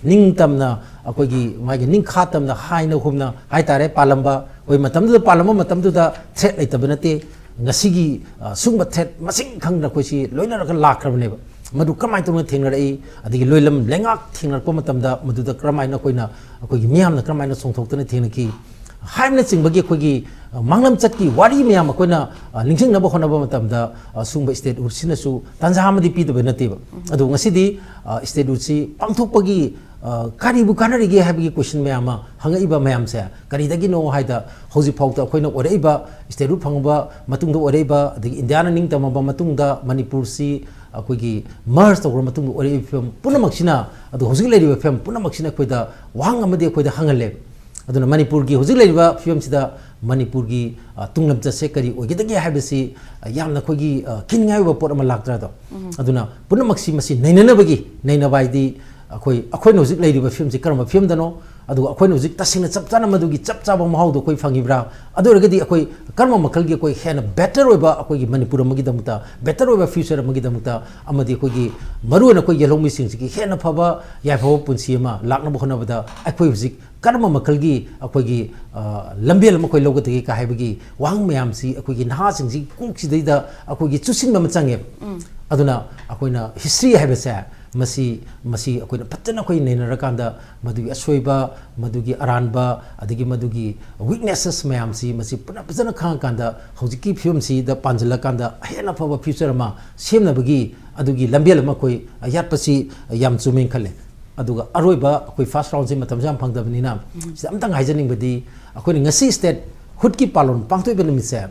ꯅꯤꯡꯇꯝꯅ, ꯑꯩꯈꯣꯏꯒꯤ ꯃꯥꯒꯤ ꯅꯤꯡꯈꯥ ꯇꯝꯅ ꯍꯥꯏꯅ ꯍꯨꯝꯅ ꯍꯥꯏꯇꯥꯔꯦ, ꯄꯥꯜꯂꯝꯕ, ꯑꯩꯈꯣꯏ ꯃꯇꯝꯗꯨꯗ ꯄꯥꯜꯂꯝꯕ ꯃꯇꯝꯗꯨꯗ threat ꯂꯩꯇꯕ ꯅꯠꯇꯦ꯫ ꯉꯁꯤꯒꯤ, ꯑ, ꯁꯨꯝꯕ threat ꯃꯁꯤꯡ ꯈꯪꯗꯅ ꯑꯩꯈꯣꯏꯁꯤ ꯂꯣꯏꯅꯔꯒ ꯂꯥꯛꯈ꯭ꯔꯕꯅꯦꯕ꯫ ꯃꯗꯨ ꯀꯔꯝꯍꯥꯏꯅ ꯇꯧꯅ ꯊꯦꯡꯅꯔꯛꯏ? ꯑꯗꯒꯤ ꯂꯣꯏꯂꯝ ꯂꯩꯉꯥꯛ ꯊꯦꯡꯅꯔꯛꯄ ꯃꯇꯝꯗ ꯃꯗꯨꯗ ꯀꯔꯝꯍꯥꯏꯅ ꯑꯩꯈꯣꯏꯅ, ꯑꯩꯈꯣꯏꯒꯤ ꯃꯤꯌꯥꯝꯅ ꯀꯔꯝꯍꯥꯏꯅ ꯆꯣꯡꯊꯣꯛꯇꯅ ꯊꯦꯡꯅꯈꯤ? ꯍꯥꯏꯕꯅꯆꯤꯡꯕꯒꯤ ꯑꯩꯈꯣꯏꯒꯤ, ꯑ, ꯃꯥꯡꯂꯝꯆꯠꯀꯤ ꯋꯥꯔꯤ ꯃꯌꯥꯝ ꯑꯩꯈꯣꯏꯅ, ꯑ, ꯅꯤꯡꯁꯤꯡꯅꯕ ꯍꯣꯠꯅꯕ ꯃꯇꯝꯗ, ꯑ, ꯁꯨꯝꯕ statehood ꯁꯤꯅꯁꯨ ꯇꯥꯟꯖꯥ ꯑꯃꯗꯤ ꯄꯤꯗꯕ ꯅꯠꯇꯦꯕ꯫ ꯑꯗꯨ ꯉꯁꯤꯗꯤ, ꯑ, statehood ꯁꯤ ꯄꯥꯡꯊꯣꯛꯄꯒꯤ, ꯑ, ꯀꯔꯤꯕꯨ ꯀꯥꯟꯅꯔꯤꯒꯦ ꯍꯥꯏꯕꯒꯤ question ꯃꯌꯥꯝ ꯑꯃ ꯍꯪꯉꯛꯏꯕ ꯃꯌꯥꯝꯁꯦ ꯀꯔꯤꯗꯒꯤꯅꯣ ꯍꯥꯏꯗ, ꯍꯧꯖꯤꯛꯐꯥꯎꯗ ꯑꯩꯈꯣꯏꯅ ꯑꯣꯏꯔꯛꯏꯕ statehood ꯐꯪꯕ ꯃꯇꯨꯡꯗ ꯑꯣꯏꯔꯛꯏꯕ, ꯑꯗꯒꯤ ꯏꯟꯗꯤꯌꯥꯅ ꯅꯤꯡꯇꯝꯃꯕ ꯃꯇꯨꯡꯗ ꯃꯅꯤꯄꯨꯔꯁꯤ ꯑꯩꯈꯣꯏꯒꯤ merge ꯇꯧꯈ꯭ꯔ ꯃꯇꯨꯡꯗ ꯑꯣꯏꯔꯛꯏꯕ ꯐꯤꯕꯝ ꯄꯨꯝꯅꯃꯛꯁꯤꯅ, ꯑꯗꯨ ꯍꯧꯖꯤꯛ ꯂꯩꯔꯤꯕ ꯐꯤꯕꯝ ꯄꯨꯝꯅꯃꯛꯁꯤꯅ ꯑꯩꯈꯣꯏꯗ ꯋꯥꯍꯪ ꯑꯃꯗꯤ ꯑꯩꯈꯣꯏꯗ ꯍꯪꯍꯜꯂꯦꯕ꯫ ꯑꯗꯨꯅ ꯃꯅꯤꯄꯨꯔꯒꯤ ꯍꯧꯖꯤꯛ ꯂꯩꯔꯤꯕ ꯐꯤꯕꯝꯁꯤꯗ ꯃꯅꯤꯄꯨꯔꯒꯤ, ꯑ, ꯇꯨꯡꯂꯝꯆꯠꯁꯦ ꯀꯔꯤ ꯑꯣꯏꯒꯗꯒꯦ ꯍꯥꯏꯕꯁꯤ, ꯑ, ꯌꯥꯝꯅ ꯑꯩꯈꯣꯏꯒꯤ, ꯑ, ꯀꯤꯅꯤꯡꯉꯥꯏ ꯑꯣꯏꯕ ꯄꯣꯠ ꯑꯃ ꯂꯥꯛꯇ꯭ꯔꯥ ꯑꯗꯣ? ꯑꯗꯨꯅ ꯄꯨꯝꯅꯃꯛꯁꯤ ꯃꯁꯤ ꯅꯩꯅꯅꯕꯒꯤ, ꯅꯩꯅꯕ ꯍꯥꯏꯗꯤ ꯑꯩꯈꯣꯏ, ꯑꯩꯈꯣꯏꯅ ꯍꯧꯖꯤꯛ ꯂꯩꯔꯤꯕ ꯐꯤꯕꯝꯁꯤ ꯀꯔꯝꯕ ꯐꯤꯕꯝꯗꯅꯣ, ꯑꯗꯨꯒ ꯑꯩꯈꯣꯏꯅ ꯍꯧꯖꯤꯛ ꯇꯁꯦꯡꯅ ꯆꯞ ꯆꯥꯅ ꯃꯗꯨꯒꯤ ꯆꯞ ꯆꯥꯕ ꯃꯍꯥꯎꯗꯣ ꯑꯩꯈꯣꯏ ꯐꯪꯉꯤꯕ꯭ꯔꯥ? ꯑꯗꯨ ꯑꯣꯏꯔꯒꯗꯤ ꯑꯩꯈꯣꯏ ꯀꯔꯝꯕ ꯃꯈꯜꯒꯤ ꯑꯩꯈꯣꯏ ꯍꯦꯟꯅ better ꯑꯣꯏꯕ ꯑꯩꯈꯣꯏꯒꯤ ꯃꯅꯤꯄꯨꯔ ꯑꯃꯒꯤꯗꯃꯛꯇ, better ꯑꯣꯏꯕ future ꯑꯃꯒꯤꯗꯃꯛꯇ, ꯑꯃꯗꯤ ꯑꯩꯈꯣꯏꯒꯤ ꯃꯔꯨꯑꯣꯏꯅ ꯑꯩꯈꯣꯏ ꯌꯦꯜꯍꯧꯃꯤꯁꯤꯡꯁꯤꯒꯤ ꯍꯦꯟꯅ ꯐꯕ ꯌꯥꯏꯐꯕ ꯄꯨꯟꯁꯤ ꯑꯃ ꯂꯥꯛꯅꯕ ꯍꯣꯠꯅꯕꯗ ꯑꯩꯈꯣꯏ ꯍꯧꯖꯤꯛ ꯀꯔꯝꯕ ꯃꯈꯜꯒꯤ ꯑꯩꯈꯣꯏꯒꯤ, ꯑ, ꯂꯝꯕꯦꯜ ꯑꯃ ꯑꯩꯈꯣꯏ ꯂꯧꯒꯗꯒꯦ ꯀ ꯍꯥꯏꯕꯒꯤ ꯋꯥꯍꯪ ꯃꯌꯥꯝꯁꯤ ꯑꯩꯈꯣꯏꯒꯤ ꯅꯍꯥꯁꯤꯡꯁꯤ ꯀꯣꯛꯁꯤꯗꯩꯗ ꯑꯩꯈꯣꯏꯒꯤ ꯆꯨꯁꯤꯟꯕ ꯑꯃ ꯆꯪꯉꯦꯕ꯫ ꯑꯗꯨꯅ ꯑꯩꯈꯣꯏꯅ history ꯍꯥꯏꯕꯁꯦ ꯃꯁꯤ, ꯃꯁꯤ ꯑꯩꯈꯣꯏꯅ ꯐꯖꯅ ꯑꯩꯈꯣꯏ ꯅꯩꯅꯔꯀꯥꯟꯗ ꯃꯗꯨꯒꯤ ꯑꯁꯣꯏꯕ, ꯃꯗꯨꯒꯤ ꯑꯔꯥꯟꯕ, ꯑꯗꯒꯤ ꯃꯗꯨꯒꯤ weaknesses ꯃꯌꯥꯝꯁꯤ ꯃꯁꯤ ꯄꯨꯟꯅ ꯐꯖꯅ ꯈꯪꯉꯀꯥꯟꯗ ꯍꯧꯖꯤꯛꯀꯤ ꯐꯤꯕꯝꯁꯤꯗ ꯄꯥꯟꯁꯤꯜꯂꯀꯥꯟꯗ ꯍꯦꯟꯅ ꯐꯕ future ꯑꯃ ꯁꯦꯝꯅꯕꯒꯤ ꯑꯗꯨꯒꯤ ꯂꯝꯕꯦꯜ ꯑꯃ ꯑꯩꯈꯣꯏ ꯌꯥꯠꯄꯁꯤ ꯌꯥꯝ ꯆꯨꯝꯃꯦꯅ ꯈꯜꯂꯦ꯫ ꯑꯗꯨꯒ ꯑꯔꯣꯏꯕ ꯑꯩꯈꯣꯏ first round ꯁꯤ ꯃꯇꯝꯁꯨ ꯌꯥꯝ ꯐꯪꯗꯕꯅꯤꯅ ꯁꯤꯗ ꯑꯝꯇꯪ ꯍꯥꯏꯖꯅꯤꯡꯕꯗꯤ, ꯑꯩꯈꯣꯏꯅ ꯉꯁꯤ statehood ꯀꯤ ꯄꯥꯂꯣꯟ ꯄꯥꯡꯊꯣꯛꯏꯕ ꯅꯨꯃꯤꯠꯁꯦ,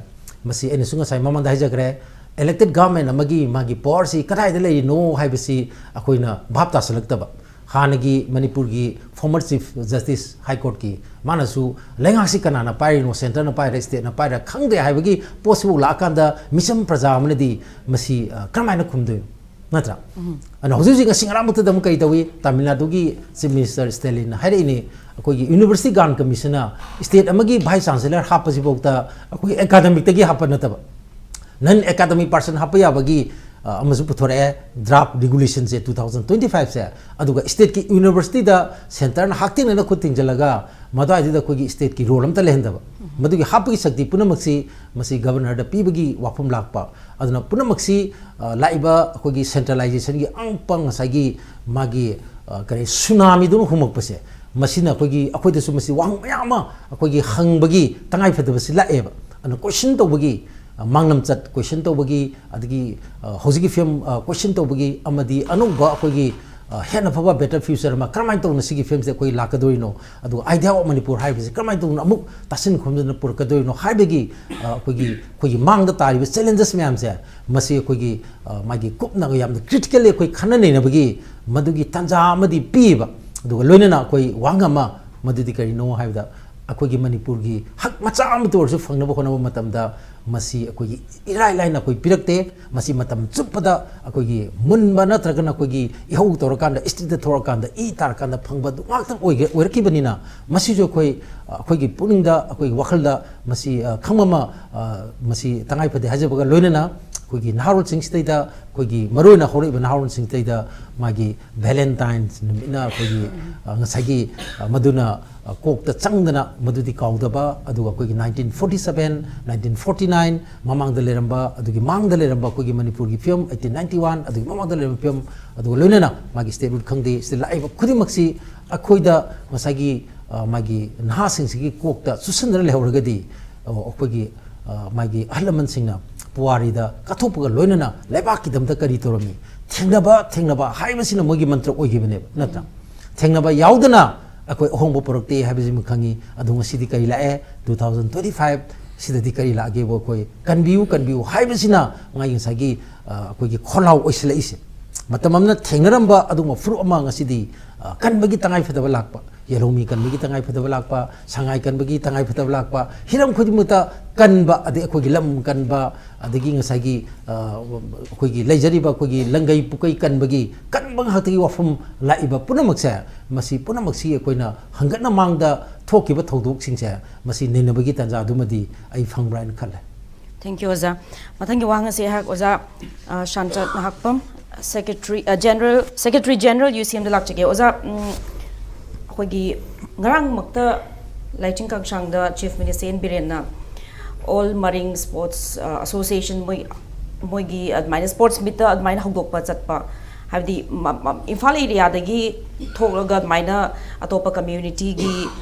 ꯃꯁꯤ ꯑꯩꯅꯁꯨ ꯉꯁꯥꯏ ꯃꯃꯥꯡꯗ ꯍꯥꯏꯖꯈ꯭ꯔꯦ, elected government ꯑꯃꯒꯤ ꯃꯥꯒꯤ power ꯁꯤ ꯀꯗꯥꯏꯗ ꯂꯩꯔꯤꯅꯣ ꯍꯥꯏꯕꯁꯤ ꯑꯩꯈꯣꯏꯅ ꯚꯥꯞ ꯇꯥꯁꯤꯜꯂꯛꯇꯕ꯫ ꯍꯥꯟꯅꯒꯤ ꯃꯅꯤꯄꯨꯔꯒꯤ former Chief Justice High Court ꯀꯤ ꯃꯥꯅꯁꯨ ꯂꯩꯉꯥꯛꯁꯤ ꯀꯅꯥꯅ ꯄꯥꯏꯔꯤꯅꯣ, centre ꯅ ꯄꯥꯏꯔꯤꯔꯥ, state ꯅ ꯄꯥꯏꯔꯤꯔꯥ ꯈꯪꯗꯦ ꯍꯥꯏꯕꯒꯤ ꯄꯣꯠꯁꯤꯐꯥꯎ ꯂꯥꯛꯑꯀꯥꯟꯗ ꯃꯤꯆꯝ ꯄ꯭ꯔꯖꯥ ꯑꯃꯅꯗꯤ ꯃꯁꯤ, ꯑ, ꯀꯔꯝꯍꯥꯏꯅ ꯈꯨꯝꯗꯣꯏꯅꯣ? ꯅꯠꯇ꯭ꯔꯥ? ꯑꯗꯨꯅ ꯍꯧꯖꯤꯛ ꯍꯧꯖꯤꯛ ꯉꯁꯤ ꯉꯔꯥꯡꯃꯛꯇꯗ ꯑꯃꯨꯛ ꯀꯔꯤ ꯇꯧꯏ? ꯇꯥꯃꯤꯜ ꯅꯥꯗꯨꯒꯤ Chief Minister ꯁ꯭ꯇꯦꯂꯤꯟꯅ ꯍꯥꯏꯔꯛꯏꯅꯤ, ꯑꯩꯈꯣꯏꯒꯤ University Grant Commission ꯅ state ꯑꯃꯒꯤ Vice Chancellor ꯍꯥꯞꯄꯁꯤꯐꯥꯎꯗ ꯑꯩꯈꯣꯏ academic ꯇꯒꯤ ꯍꯥꯞꯄ ꯅꯠꯇꯕ, non academic person ꯍꯥꯞꯄ ꯌꯥꯕꯒꯤ, ꯑ, ꯑꯃꯁꯨ ꯄꯨꯊꯣꯔꯛꯑꯦ, draft regulation ꯁꯦ two thousand twenty five ꯁꯦ꯫ ꯑꯗꯨꯒ state ꯀꯤ university ꯗ centre ꯅ ꯍꯛꯊꯦꯡꯅꯅ ꯈꯨꯠ ꯊꯤꯡꯖꯤꯜꯂꯒ ꯃꯗꯨꯋꯥꯏꯗꯨꯗ ꯑꯩꯈꯣꯏꯒꯤ state ꯀꯤ role ꯑꯝꯇ ꯂꯩꯍꯟꯗꯕ, ꯃꯗꯨꯒꯤ ꯍꯥꯞꯄꯒꯤ ꯁꯛꯇꯤ ꯄꯨꯝꯅꯃꯛꯁꯤ ꯃꯁꯤ Governor ꯗ ꯄꯤꯕꯒꯤ ꯋꯥꯐꯝ ꯂꯥꯛꯄ꯫ ꯑꯗꯨꯅ ꯄꯨꯝꯅꯃꯛꯁꯤ, ꯑ, ꯂꯥꯛꯏꯕ ꯑꯩꯈꯣꯏꯒꯤ centralization ꯒꯤ ꯑꯉꯛꯄ ꯉꯁꯥꯏꯒꯤ ꯃꯥꯒꯤ, ꯑ, ꯀꯔꯤ, ꯁꯨꯅꯥꯃꯤꯗꯨꯅ ꯍꯨꯝꯃꯛꯄꯁꯦ, ꯃꯁꯤꯅ ꯑꯩꯈꯣꯏꯒꯤ, ꯑꯩꯈꯣꯏꯗꯁꯨ ꯃꯁꯤ ꯋꯥꯍꯪ ꯃꯌꯥꯝ ꯑꯃ ꯑꯩꯈꯣꯏꯒꯤ ꯍꯪꯕꯒꯤ ꯇꯉꯥꯏꯐꯗꯕꯁꯤ ꯂꯥꯛꯑꯦꯕ꯫ ꯑꯗꯨꯅ ꯀꯣꯏꯁꯟ ꯇꯧꯕꯒꯤ, ꯑ, ꯃꯥꯡꯂꯝꯆꯠ ꯀꯣꯏꯁꯟ ꯇꯧꯕꯒꯤ, ꯑꯗꯒꯤ, ꯑ, ꯍꯧꯖꯤꯛꯀꯤ ꯐꯤꯂꯝ, ꯑ, ꯀꯣꯏꯁꯟ ꯇꯧꯕꯒꯤ ꯑꯃꯗꯤ ꯑꯅꯧꯕ ꯑꯩꯈꯣꯏꯒꯤ, ꯑ, ꯍꯦꯟꯅ ꯐꯕ better future ꯑꯃ ꯀꯔꯝꯍꯥꯏꯅ ꯇꯧꯅ ꯁꯤꯒꯤ ꯐꯤꯂꯝꯁꯦ ꯑꯩꯈꯣꯏ ꯂꯥꯛꯀꯗꯣꯏꯅꯣ, ꯑꯗꯨꯒ Idea of Manipur ꯍꯥꯏꯕꯁꯤ ꯀꯔꯝꯍꯥꯏꯅ ꯇꯧꯅ ꯑꯃꯨꯛ ꯇꯥꯁꯤꯟ ꯈꯣꯝꯖꯤꯟꯗꯅ ꯄꯨꯔꯛꯀꯗꯣꯏꯅꯣ ꯍꯥꯏꯕꯒꯤ, ꯑ, ꯑꯩꯈꯣꯏꯒꯤ, ꯑꯩꯈꯣꯏꯒꯤ ꯃꯥꯡꯗ ꯇꯥꯔꯤꯕ challenges ꯃꯌꯥꯝꯁꯦ, ꯃꯁꯤ ꯑꯩꯈꯣꯏꯒꯤ, ꯑ, ꯃꯥꯒꯤ ꯀꯨꯞꯅ ꯌꯥꯝꯅ critically ꯑꯩꯈꯣꯏ ꯈꯟꯅ ꯅꯩꯅꯕꯒꯤ ꯃꯗꯨꯒꯤ ꯇꯥꯟꯖꯥ ꯑꯃꯗꯤ ꯄꯤꯕ꯫ ꯑꯗꯨꯒ ꯂꯣꯏꯅꯅ ꯑꯩꯈꯣꯏ ꯋꯥꯍꯪ ꯑꯃ, ꯃꯗꯨꯗꯤ ꯀꯔꯤꯅꯣ ꯍꯥꯏꯕꯗ, ꯑꯩꯈꯣꯏꯒꯤ ꯃꯅꯤꯄꯨꯔꯒꯤ ꯍꯛ ꯃꯆꯥ ꯑꯃꯇ ꯑꯣꯏꯔꯁꯨ ꯐꯪꯅꯕ ꯍꯣꯠꯅꯕ ꯃꯇꯝꯗ ꯃꯁꯤ ꯑꯩꯈꯣꯏꯒꯤ ꯏꯔꯥꯏ ꯂꯥꯏꯅ ꯑꯩꯈꯣꯏ ꯄꯤꯔꯛꯇꯦ꯫ ꯃꯁꯤ ꯃꯇꯝ ꯆꯨꯞꯄꯗ ꯑꯩꯈꯣꯏꯒꯤ ꯃꯨꯟꯕ ꯅꯠꯇ꯭ꯔꯒꯅ ꯑꯩꯈꯣꯏꯒꯤ ꯏꯍꯧ ꯇꯧꯔꯀꯥꯟꯗ, streetꯇ ꯊꯣꯛꯂꯀꯥꯟꯗ ꯏ ꯇꯥꯔꯀꯥꯟꯗ ꯐꯪꯕ ꯑꯗꯨ ꯉꯥꯛꯇꯪ ꯑꯣꯏꯒ-, ꯑꯣꯏꯔꯛꯈꯤꯕꯅꯤꯅ, ꯃꯁꯤꯁꯨ ꯑꯩꯈꯣꯏ, ꯑꯩꯈꯣꯏꯒꯤ ꯄꯨꯛꯅꯤꯡꯗ, ꯑꯩꯈꯣꯏꯒꯤ ꯋꯥꯈꯜꯗ ꯃꯁꯤ, ꯑ, ꯈꯪꯕ ꯑꯃ, ꯑ, ꯃꯁꯤ ꯇꯉꯥꯏ ꯐꯗꯦ ꯍꯥꯏꯖꯕꯒ ꯂꯣꯏꯅꯅ, ꯑꯩꯈꯣꯏꯒꯤ ꯅꯍꯥꯔꯣꯜꯁꯤꯡꯁꯤꯗꯩꯗ, ꯑꯩꯈꯣꯏꯒꯤ ꯃꯔꯨꯑꯣꯏꯅ ꯍꯧꯔꯛꯏꯕ ꯅꯍꯥꯔꯣꯜꯁꯤꯡꯁꯤꯗꯩꯗ ꯃꯥꯒꯤ Valentine's ꯅꯨꯃꯤꯠꯅ ꯑꯩꯈꯣꯏꯒꯤ, ꯑ, ꯉꯁꯥꯏꯒꯤ, ꯑ, ꯃꯗꯨꯅ, ꯑ, ꯀꯣꯛꯇ ꯆꯪꯗꯅ ꯃꯗꯨꯗꯤ ꯀꯥꯎꯗꯕ, ꯑꯗꯨꯒ ꯑꯩꯈꯣꯏꯒꯤ nineteen forty seven, nineteen forty nine ꯃꯃꯥꯡꯗ ꯂꯩꯔꯝꯕ, ꯑꯗꯨꯒꯤ ꯃꯥꯡꯗ ꯂꯩꯔꯝꯕ ꯑꯩꯈꯣꯏꯒꯤ ꯃꯅꯤꯄꯨꯔꯒꯤ ꯐꯤꯂꯝ eighteen ninety one, ꯑꯗꯨꯒꯤ ꯃꯃꯥꯡꯗ ꯂꯩꯔꯝꯕ ꯐꯤꯂꯝ, ꯑꯗꯨꯒ ꯂꯣꯏꯅꯅ ꯃꯥꯒꯤ State Road ꯈꯪꯗꯦ, ꯁꯤꯗ ꯂꯥꯛꯏꯕ ꯈꯨꯗꯤꯡꯃꯛꯁꯤ ꯑꯩꯈꯣꯏꯗ ꯉꯁꯥꯏꯒꯤ, ꯑ, ꯃꯥꯒꯤ ꯅꯍꯥꯁꯤꯡꯁꯤꯒꯤ ꯀꯣꯛꯇ ꯆꯨꯁꯟꯗꯅ ꯂꯩꯍꯧꯔꯒꯗꯤ, ꯑ, ꯑꯩꯈꯣꯏꯒꯤ, ꯑ, ꯃꯥꯒꯤ ꯑꯍꯜ ꯂꯃꯟꯁꯤꯡꯅ ꯄꯨꯋꯥꯔꯤꯗ ꯀꯠꯊꯣꯛꯄꯒ ꯂꯣꯏꯅꯅ ꯂꯩꯕꯥꯛꯀꯤꯗꯃꯛꯇ ꯀꯔꯤ ꯇꯧꯔꯝꯃꯤ, ꯊꯦꯡꯅꯕ, ꯊꯦꯡꯅꯕ ꯍꯥꯏꯕꯁꯤꯅ ꯃꯣꯏꯒꯤ ꯃꯟꯇ꯭ꯔ ꯑꯣꯏꯈꯤꯕꯅꯦꯕ, ꯅꯠꯇ꯭ꯔꯥ? ꯊꯦꯡꯅꯕ ꯌꯥꯎꯗꯅ ꯑꯩꯈꯣꯏ ꯑꯍꯣꯡꯕ ꯄꯨꯔꯛꯇꯦ ꯍꯥꯏꯕꯁꯤꯃ ꯈꯪꯉꯤ꯫ ꯑꯗꯣ ꯉꯁꯤꯗꯤ ꯀꯔꯤ ꯂꯥꯛꯑꯦ? Two thousand twenty five ꯁꯤꯗꯗꯤ ꯀꯔꯤ ꯂꯥꯛꯑꯒꯦꯕꯨ ꯑꯩꯈꯣꯏ ꯀꯟꯕꯤꯌꯨ, ꯀꯟꯕꯤꯌꯨ ꯍꯥꯏꯕꯁꯤꯅ ꯉꯥꯏ ꯉꯁꯥꯏꯒꯤ, ꯑ, ꯑꯩꯈꯣꯏꯒꯤ ꯈꯣꯜꯂꯥꯎ ꯑꯣꯏꯁꯤꯜꯂꯛꯏꯁꯦ꯫ ꯃꯇꯝ ꯑꯃꯅ ꯊꯦꯡꯅꯔꯝꯕ ꯑꯗꯨꯒꯨꯝꯕ ꯐꯨꯔꯨꯞ ꯑꯃ ꯉꯁꯤꯗꯤ, ꯑ, ꯀꯟꯕꯒꯤ ꯇꯉꯥꯏꯐꯗꯕ ꯂꯥꯛꯄ, ꯌꯦꯜꯍꯧꯃꯤ ꯀꯟꯕꯒꯤ ꯇꯉꯥꯏꯐꯗꯕ ꯂꯥꯛꯄ, ꯁꯉꯥꯏ ꯀꯟꯕꯒꯤ ꯇꯉꯥꯏꯐꯗꯕ ꯂꯥꯛꯄ, ꯍꯤꯔꯝ ꯈꯨꯗꯤꯡꯃꯛꯇ ꯀꯟꯕ, ꯑꯗꯩ ꯑꯩꯈꯣꯏꯒꯤ ꯂꯝ ꯀꯟꯕ, ꯑꯗꯒꯤ ꯉꯁꯥꯏꯒꯤ, ꯑ, ꯑꯩꯈꯣꯏꯒꯤ ꯂꯩꯖꯔꯤꯕ ꯑꯩꯈꯣꯏꯒꯤ ꯂꯪꯒꯩ ꯄꯨꯀꯩ ꯀꯟꯕꯒꯤ ꯀꯟꯕ ꯉꯥꯛꯇꯒꯤ ꯋꯥꯐꯝ ꯂꯥꯛꯏꯕ ꯄꯨꯝꯅꯃꯛꯁꯦ, ꯃꯁꯤ ꯄꯨꯝꯅꯃꯛꯁꯤ ꯑꯩꯈꯣꯏꯅ ꯍꯪꯒꯠꯅ ꯃꯥꯡꯗ ꯊꯣꯛꯈꯤꯕ ꯊꯧꯗꯣꯛꯁꯤꯡꯁꯦ, ꯃꯁꯤ ꯅꯩꯅꯕꯒꯤ ꯇꯥꯟꯖꯥ ꯑꯗꯨꯃꯗꯤ ꯑꯩ ꯐꯪꯕ꯭ꯔꯥ ꯍꯥꯏꯅ ꯈꯜꯂꯦ꯫ Thank you, ꯑꯣꯖꯥ꯫ ꯃꯊꯪꯒꯤ ꯋꯥꯍꯪ ꯑꯁꯤ ꯑꯩꯍꯥꯛ ꯑꯣꯖꯥ, ꯑ, ꯁꯥꯟꯇ ꯅꯍꯥꯛꯄꯝ, Secretary, ꯑ, General, Secretary General UCMꯗ ꯂꯥꯛꯆꯒꯦ꯫ ꯑꯣꯖꯥ, ꯎꯝ, ꯑꯩꯈꯣꯏꯒꯤ ꯉꯔꯥꯡꯃꯛꯇ ꯂꯥꯏꯆꯤꯡ ꯀꯥꯡꯁꯥꯡꯗ Chief Minister N ꯕꯤꯔꯦꯟꯅ All Marine Sports, ꯑ, Association ꯃꯣꯏ, ꯃꯣꯏꯒꯤ ꯑꯗꯨꯃꯥꯏꯅ sports meetꯇ ꯑꯗꯨꯃꯥꯏꯅ ꯍꯧꯗꯣꯛꯄ ꯆꯠꯄ ꯍꯥꯏꯕꯗꯤ ꯏꯝꯐꯥꯜ ꯑꯦꯔꯤꯌꯥꯗꯒꯤ ꯊꯣꯛꯂꯒ ꯑꯗꯨꯃꯥꯏꯅ ꯑꯇꯣꯞꯄ ꯀꯝꯃ꯭ꯌꯨꯅꯤꯇꯤꯒꯤ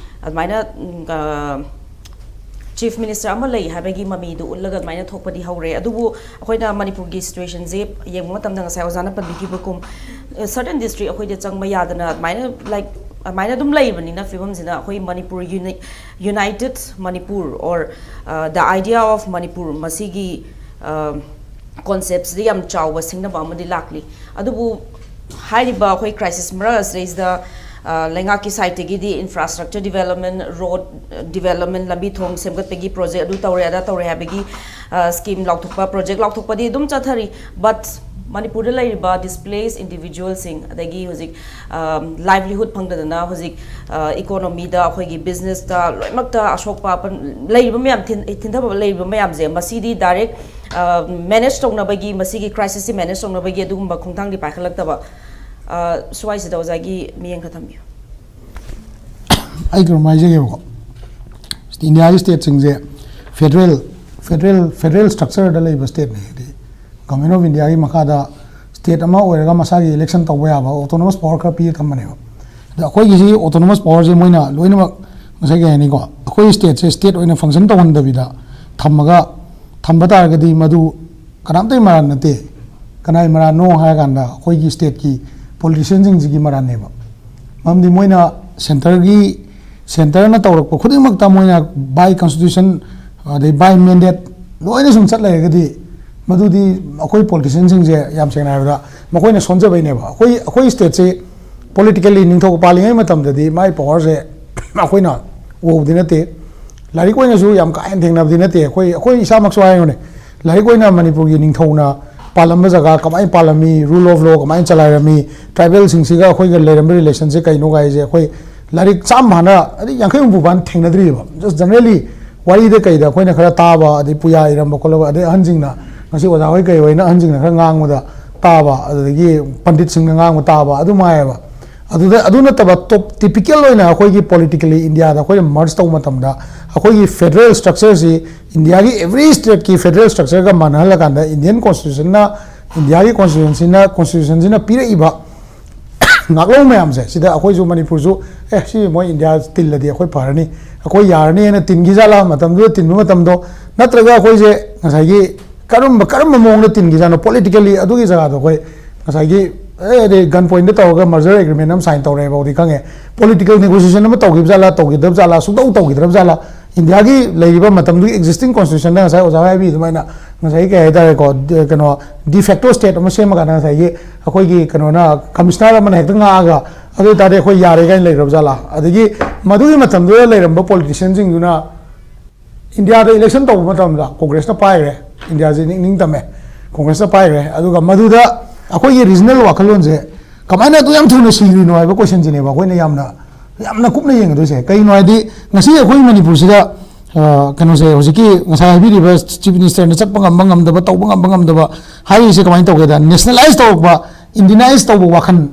ꯑꯗꯨꯃꯥꯏꯅ ꯆꯤꯐ ꯃꯤꯅꯤꯁꯇꯔ ꯑꯃ ꯂꯩ ꯍꯥꯏꯕꯒꯤ ꯃꯃꯤꯗꯨ ꯎꯠꯂꯒ ꯑꯗꯨꯃꯥꯏꯅ ꯊꯣꯛꯄꯗꯤ ꯍꯧꯔꯦ꯫ ꯑꯗꯨꯕꯨ ꯑꯩꯈꯣꯏꯅ ꯃꯅꯤꯄꯨꯔꯒꯤ ꯁꯤꯆꯨꯋꯦꯁꯟꯁꯦ ꯌꯦꯡꯕ ꯃꯇꯝꯗ, ꯉꯁꯥꯏ ꯑꯣꯖꯥꯅ ꯄꯟꯕꯤꯈꯤꯕꯒꯨꯝ, ꯁꯔꯇꯟ ꯗꯤꯁꯇ꯭ꯔꯤꯛ ꯑꯩꯈꯣꯏꯗ ꯆꯪꯕ ꯌꯥꯗꯅ ꯑꯗꯨꯃꯥꯏꯅ, ꯂꯥꯏꯛ, ꯑꯗꯨꯃꯥꯏꯅ ꯑꯗꯨꯝ ꯂꯩꯕꯅꯤꯅ, ꯐꯤꯕꯝꯁꯤꯅ ꯑꯩꯈꯣꯏ Manipur united Manipur, or the idea of Manipur, ꯃꯁꯤꯒꯤ ꯀꯣꯟꯁꯦꯞꯁꯤꯗ ꯌꯥꯝ ꯆꯥꯎꯕ ꯁꯤꯡꯅꯕ ꯑꯃꯗꯤ ꯂꯥꯛꯂꯤ꯫ ꯑꯗꯨꯕꯨ ꯍꯥꯏꯔꯤꯕ ꯑꯩꯈꯣꯏ ꯀ꯭ꯔꯥꯏꯁꯤꯁ ꯃꯔꯛ ꯑꯁꯤꯗꯩꯁꯤꯗ ꯂꯩꯉꯥꯛꯀꯤ ꯁꯥꯏꯠꯇꯒꯤꯗꯤ ꯏꯟꯐ꯭ꯔꯥꯁ꯭ꯇ꯭ꯔꯛꯆꯔ ꯗꯤꯕꯦꯂꯞꯃꯦꯟ, ꯔꯣꯗ ꯗꯤꯕꯦꯂꯞꯃꯦꯟ, ꯂꯝꯕꯤ ꯊꯣꯡ ꯁꯦꯝꯒꯠꯄꯒꯤ ꯄ꯭ꯔꯣꯖꯦꯛ ꯑꯗꯨ ꯇꯧꯔꯦ, ꯑꯗꯥ ꯇꯧꯔꯦ ꯍꯥꯏꯕꯒꯤ ꯁ꯭ꯀꯤꯝ ꯂꯥꯎꯊꯣꯛꯄ, ꯄ꯭ꯔꯣꯖꯦꯛ ꯂꯥꯎꯊꯣꯛꯄꯗꯤ ꯑꯗꯨꯝ ꯆꯠꯊꯔꯤ꯫ ꯕꯠ ꯃꯅꯤꯄꯨꯔꯗ ꯂꯩꯔꯤꯕ ꯗꯤꯁꯄ꯭ꯂꯦꯁ ꯏꯟꯗꯤꯕꯤꯖꯨꯋꯦꯜꯁꯤꯡ, ꯑꯗꯒꯤ ꯍꯧꯖꯤꯛ ꯂꯥꯏꯚꯂꯤꯍꯨꯗ ꯐꯪꯗꯗꯅ ꯍꯧꯖꯤꯛ ꯏꯀꯣꯅꯣꯃꯤꯗ, ꯑꯩꯈꯣꯏꯒꯤ ꯕꯤꯖꯤꯅꯦꯁꯇ ꯂꯣꯏꯅꯃꯛꯇ ꯑꯁꯣꯛꯄ ꯑꯄꯟ ꯂꯩꯔꯤꯕ ꯃꯌꯥꯝ, ꯊꯤꯟ-, ꯊꯤꯟꯊꯕ ꯂꯩꯔꯤꯕ ꯃꯌꯥꯝꯁꯦ, ꯃꯁꯤꯗꯤ ꯗꯥꯏꯔꯦꯛ ꯃꯦꯅꯦꯖ ꯇꯧꯅꯕꯒꯤ, ꯃꯁꯤꯒꯤ ꯀ꯭ꯔꯥꯏꯁꯤꯁꯁꯤ ꯃꯦꯅꯦꯖ ꯇꯧꯅꯕꯒꯤ ꯑꯗꯨꯒꯨꯝꯕ ꯈꯣꯡꯊꯥꯡꯗꯤ ꯄꯥꯏꯈꯠꯂꯛꯇꯕ꯫ ꯁ꯭ꯋꯥꯏꯁꯤꯗ ꯑꯣꯖꯥꯒꯤ ꯃꯤꯠꯌꯦꯡ ꯈꯔ ꯊꯝꯕꯤꯌꯨ꯫ ꯑꯩ ꯀꯩꯅꯣꯝ ꯍꯥꯏꯖꯒꯦꯕꯀꯣ, ꯏꯟꯗꯤꯌꯥꯒꯤ ꯁ꯭ꯇꯦꯠꯁꯤꯡꯁꯦ ꯐꯦꯗꯔꯦꯜ ꯐꯦꯗꯔꯦꯜ ꯐꯦꯗꯔꯦꯜ ꯁ꯭ꯇ꯭ꯔꯛꯆꯔꯗ ꯂꯩꯕ ꯁ꯭ꯇꯦꯠꯅꯤ꯫ ꯍꯥꯏꯗꯤ ꯒꯣꯔꯃꯦꯟ ꯑꯣꯐ ꯏꯟꯗꯤꯌꯥꯒꯤ ꯃꯈꯥꯗ ꯁ꯭ꯇꯦꯠ ꯑꯃ ꯑꯣꯏꯔꯒ ꯃꯁꯥꯒꯤ ꯏꯂꯦꯛꯁꯟ ꯇꯧꯕ ꯌꯥꯕ ꯑꯣꯇꯣꯅꯣꯃꯁ ꯄꯋꯥꯔ ꯈꯔ ꯄꯤꯔ ꯊꯝꯕꯅꯦꯕ꯫ ꯑꯗ ꯑꯩꯈꯣꯏꯒꯤꯁꯤ ꯑꯣꯇꯣꯅꯣꯃꯁ ꯄꯋꯥꯔꯁꯦ ꯃꯣꯏꯅ ꯂꯣꯏꯅꯃꯛ, ꯉꯁꯥꯏ ꯀꯩ ꯍꯥꯏꯅꯤꯀꯣ, ꯑꯩꯈꯣꯏ ꯁ꯭ꯇꯦꯠꯁꯦ ꯁ꯭ꯇꯦꯠ ꯑꯣꯏꯅ ꯐꯪꯁꯟ ꯇꯧꯍꯟꯗꯕꯤꯗ ꯊꯝꯃꯒ, ꯊꯝꯕ ꯇꯥꯔꯒꯗꯤ ꯃꯗꯨ ꯀꯅꯥꯝꯇꯒꯤ ꯃꯔꯥꯟ ꯅꯠꯇꯦ꯫ ꯀꯅꯥꯒꯤ ꯃꯔꯥꯟꯅꯣ ꯍꯥꯏꯔ ꯀꯥꯟꯗ ꯑꯩꯈꯣꯏꯒꯤ ꯁ꯭ꯇꯦꯠꯀꯤ ꯄꯣꯂꯤꯇꯤꯁꯤꯌꯟꯁꯤꯡꯁꯤꯒꯤ ꯃꯔꯥꯟꯅꯦꯕ꯫ ꯃꯔꯝꯗꯤ ꯃꯣꯏꯅ ꯁꯦꯟꯇꯔꯒꯤ, ꯁꯦꯟꯇꯔꯅ ꯇꯧꯔꯛꯄ ꯈꯨꯗꯤꯡꯃꯛꯇ ꯃꯣꯏꯅ by constitution, ꯑꯗꯩ by mandate ꯂꯣꯏꯅ ꯁꯨꯝ ꯆꯠ ꯂꯩꯔꯒꯗꯤ, ꯃꯗꯨꯗꯤ ꯑꯩꯈꯣꯏ ꯄꯣꯂꯤꯇꯤꯁꯤꯌꯟꯁꯤꯡꯁꯦ, ꯌꯥꯝ ꯁꯦꯡꯅ ꯍꯥꯏꯔꯕꯗ, ꯃꯈꯣꯏꯅ ꯁꯣꯟꯖꯕꯩꯅꯦꯕ꯫ ꯑꯩꯈꯣꯏ, ꯑꯩꯈꯣꯏ ꯁ꯭ꯇꯦꯠꯁꯦ ꯄꯣꯂꯤꯇꯤꯀꯦꯜꯂꯤ ꯅꯤꯡꯊꯧ ꯄꯥꯜꯂꯤꯉꯩ ꯃꯇꯝꯗꯗꯤ ꯃꯥꯏ ꯄꯋꯥꯔꯁꯦ ꯑꯩꯈꯣꯏꯅ ꯎꯍꯧꯕꯗꯤ ꯅꯠꯇꯦ꯫ ꯂꯥꯏꯔꯤꯛ ꯑꯣꯏꯅꯁꯨ ꯌꯥꯝ ꯀꯥ ꯍꯦꯟꯅ ꯊꯦꯡꯅꯕꯗꯤ ꯅꯠꯇꯦ꯫ ꯑꯩꯈꯣꯏ, ꯑꯩꯈꯣꯏ ꯏꯁꯥꯃꯛꯁꯨ ꯍꯥꯏꯔꯨꯅꯦ, ꯂꯥꯏꯔꯤꯛ ꯑꯣꯏꯅ ꯃꯅꯤꯄꯨꯔꯒꯤ ꯅꯤꯡꯊꯧꯅ ꯄꯥꯜꯂꯝꯕ ꯖꯒꯥ ꯀꯃꯥꯏꯅ ꯄꯥꯜꯂꯝꯃꯤ, rule of law ꯀꯃꯥꯏꯅ ꯆꯂꯥꯏꯔꯝꯃꯤ, ꯇ꯭ꯔꯥꯏꯕꯦꯜꯁꯤꯡꯁꯤꯒ ꯑꯩꯈꯣꯏꯒ ꯂꯩꯔꯝꯕ ꯔꯤꯂꯦꯁꯟꯁꯦ ꯀꯩꯅꯣ ꯀꯥꯏꯁꯦ ꯑꯩꯈꯣꯏ ꯂꯥꯏꯔꯤꯛ ꯆꯥꯝꯃ ꯐꯥꯅ, ꯑꯗꯩ ꯌꯥꯡꯈꯩ ꯍꯨꯝꯐꯨ ꯐꯥꯅ ꯊꯦꯡꯅꯗ꯭ꯔꯤꯕ꯫ Just generally ꯋꯥꯔꯤꯗ ꯀꯩꯗ ꯑꯩꯈꯣꯏꯅ ꯈꯔ ꯇꯥꯕ, ꯑꯗꯩ ꯄꯨꯌꯥ ꯏꯔꯝꯕ ꯈꯣꯠꯂꯝꯕ, ꯑꯗꯩ ꯑꯍꯟꯁꯤꯡꯅ, ꯉꯁꯤ ꯑꯣꯖꯥ ꯍꯣꯏ ꯀꯩ ꯍꯣꯏꯅ ꯑꯍꯟꯁꯤꯡꯅ ꯈꯔ ꯉꯥꯡꯕꯗ ꯇꯥꯕ, ꯑꯗꯨꯗꯒꯤ ꯄꯟꯗꯤꯠꯁꯤꯡꯅ ꯉꯥꯡꯕ ꯇꯥꯕ, ꯑꯗꯨ ꯃꯉꯥꯏꯌꯦꯕ꯫ ꯑꯗꯨꯗ, ꯑꯗꯨ ꯅꯠꯇꯕ ꯇꯣꯞ, ꯇꯤꯄꯤꯀꯦꯜ ꯑꯣꯏꯅ ꯑꯩꯈꯣꯏꯒꯤ ꯄꯣꯂꯤꯇꯤꯀꯦꯜꯂꯤ ꯏꯟꯗꯤꯌꯥꯗ ꯑꯩꯈꯣꯏꯅ ꯃꯔꯖ ꯇꯧꯕ ꯃꯇꯝꯗ, ꯑꯩꯈꯣꯏꯒꯤ ꯐꯦꯗꯔꯦꯜ ꯁ꯭ꯇ꯭ꯔꯛꯆꯔꯁꯤ ꯏꯟꯗꯤꯌꯥꯒꯤ ꯑꯦꯚ꯭ꯔꯤ ꯁ꯭ꯇꯦꯠꯀꯤ ꯐꯦꯗꯔꯦꯜ ꯁ꯭ꯇ꯭ꯔꯛꯆꯔꯒ ꯃꯥꯟꯅꯍꯜꯂꯀꯥꯟꯗ, ꯏꯟꯗꯤꯌꯟ ꯀꯣꯟꯁꯇꯤꯇ꯭ꯌꯨꯁꯟꯅ ꯏꯟꯗꯤꯌꯥꯒꯤ ꯀꯣꯟꯁꯇꯤꯇ꯭ꯌꯨꯁꯟꯁꯤꯅ ꯀꯣꯟꯁꯇꯤꯇ꯭ꯌꯨꯁꯟꯁꯤꯅ ꯄꯤꯔꯛꯏꯕ ꯉꯥꯛꯂꯧ ꯃꯌꯥꯝꯁꯦ, ꯁꯤꯗ ꯑꯩꯈꯣꯏꯁꯨ ꯃꯅꯤꯄꯨꯔꯁꯨ, "ꯑꯦ, ꯁꯤ ꯃꯣꯏ ꯏꯟꯗꯤꯌꯥ ꯇꯤꯜꯂꯗꯤ ꯑꯩꯈꯣꯏ ꯐꯔꯅꯤ, ꯑꯩꯈꯣꯏ ꯌꯥꯔꯅꯤ" ꯍꯥꯏꯅ ꯇꯤꯟꯈꯤ ꯖꯥꯠꯂꯥ? ꯃꯇꯝꯗꯨꯗ ꯇꯤꯟꯕ ꯃꯇꯝꯗꯣ, ꯅꯠꯇ꯭ꯔꯒ ꯑꯩꯈꯣꯏꯁꯦ ꯉꯁꯥꯏꯒꯤ ꯀꯔꯝꯕ ꯀꯔꯝꯕ ꯃꯑꯣꯡꯗ ꯇꯤꯟꯈꯤꯖꯥꯠꯅꯣ? ꯄꯣꯂꯤꯇꯤꯀꯦꯜꯂꯤ ꯑꯗꯨꯒꯤ ꯖꯒꯥꯗꯣ ꯑꯩꯈꯣꯏ ꯉꯁꯥꯏꯒꯤ, ꯑꯦ, ꯑꯗꯩ ꯒꯟ ꯄꯣꯏꯟꯗ ꯇꯧꯔꯒ ꯃꯔꯖꯔ ꯑꯦꯒ꯭ꯔꯤꯃꯦꯟ ꯑꯃ ꯁꯥꯏꯟ ꯇꯧꯔꯦꯕ, ꯍꯧꯗꯤ ꯈꯪꯉꯦ꯫ ꯄꯣꯂꯤꯇꯤꯀꯦꯜ ꯅꯦꯒꯣꯁꯤꯌꯦꯁꯟ ꯑꯃ ꯇꯧꯈꯤꯕ ꯖꯥꯠꯂꯥ, ꯇꯧꯈꯤꯗꯕ ꯖꯥꯠꯂꯥ, ꯁꯨꯡꯇꯧ ꯇꯧꯈꯤꯗ꯭ꯔꯕ ꯖꯥꯠꯂꯥ? ꯏꯟꯗꯤꯌꯥꯒꯤ ꯂꯩꯔꯤꯕ ꯃꯇꯝꯗꯨꯒꯤ ꯑꯦꯛꯖꯤꯁꯇꯤꯡ ꯀꯣꯟꯁꯇꯤꯇ꯭ꯌꯨꯁꯟꯗ ꯉꯁꯥꯏ ꯑꯣꯖꯥ ꯍꯥꯏꯕꯤ ꯑꯗꯨꯃꯥꯏꯅ ꯉꯁꯥꯏꯒꯤ ꯀꯩ ꯍꯥꯏꯇꯥꯔꯦꯀꯣ, ꯗ-, ꯀꯩꯅꯣ, ꯗꯤ ꯐꯦꯛꯇꯣ ꯁ꯭ꯇꯦꯠ ꯑꯃ ꯁꯦꯝꯃꯀꯥꯟꯗ ꯉꯁꯥꯏꯒꯤ ꯑꯩꯈꯣꯏꯒꯤ ꯀꯩꯅꯣꯅ, ꯀꯃꯤꯁꯅꯔ ꯑꯃꯅ ꯍꯦꯛꯇ ꯉꯥꯛꯑꯒ, "ꯑꯗꯨ ꯑꯣꯏꯇꯥꯔꯗꯤ ꯑꯩꯈꯣꯏ ꯌꯥꯔꯦ" ꯀꯥꯏꯅ ꯂꯩꯈ꯭ꯔꯕ ꯖꯥꯠꯂꯥ? ꯑꯗꯒꯤ ꯃꯗꯨꯒꯤ ꯃꯇꯝꯗꯨꯗ ꯂꯩꯔꯝꯕ ꯄꯣꯂꯤꯇꯤꯁꯤꯌꯟꯁꯤꯡꯗꯨꯅ ꯏꯟꯗꯤꯌꯥꯗ ꯏꯂꯦꯛꯁꯟ ꯇꯧꯕ ꯃꯇꯝꯗ ꯀꯣꯡꯒ꯭ꯔꯦꯁꯅ ꯄꯥꯏꯈ꯭ꯔꯦ, ꯏꯟꯗꯤꯌꯥꯁꯦ ꯅꯤꯡ-, ꯅꯤꯡꯇꯝꯃꯦ, ꯀꯣꯡꯒ꯭ꯔꯦꯁꯅ ꯄꯥꯏꯈ꯭ꯔꯦ꯫ ꯑꯗꯨꯒ ꯃꯗꯨꯗ ꯑꯩꯈꯣꯏꯒꯤ ꯔꯤꯖꯅꯦꯜ ꯋꯥꯈꯜꯂꯣꯟꯁꯦ ꯀꯃꯥꯏꯅ ꯑꯗꯨ ꯌꯥꯝ ꯊꯨꯅ ꯁꯤꯈ꯭ꯔꯤꯅꯣ ꯍꯥꯏꯕ ꯀꯣꯏꯁꯟꯁꯤꯅꯦꯕ ꯑꯩꯈꯣꯏꯅ ꯌꯥꯝꯅ, ꯌꯥꯝꯅ ꯀꯨꯞꯅ ꯌꯦꯡꯒꯗꯣꯏꯁꯦ꯫ ꯀꯩꯒꯤꯅꯣ ꯍꯥꯏꯗꯤ, ꯉꯁꯤ ꯑꯩꯈꯣꯏ ꯃꯅꯤꯄꯨꯔꯁꯤꯗ, ꯑ, ꯀꯩꯅꯣꯁꯦ, ꯍꯧꯖꯤꯛꯀꯤ ꯉꯁꯥꯏ ꯍꯥꯏꯕꯤꯔꯤꯕ ꯆꯤꯐ ꯃꯤꯅꯤꯁꯇꯔꯅ ꯆꯠꯄ ꯉꯝꯕ ꯉꯝꯗꯕ, ꯇꯧꯕ ꯉꯝꯕ ꯉꯝꯗꯕ ꯍꯥꯏꯔꯤꯁꯦ ꯀꯃꯥꯏꯅ ꯇꯧꯒꯦꯗ, ꯅꯦꯁꯅꯦꯂꯥꯏꯁ ꯇꯧꯔꯛꯄ, ꯏꯟꯗꯤꯌꯥꯅꯥꯏꯁ ꯇꯧꯕ ꯋꯥꯈꯜ,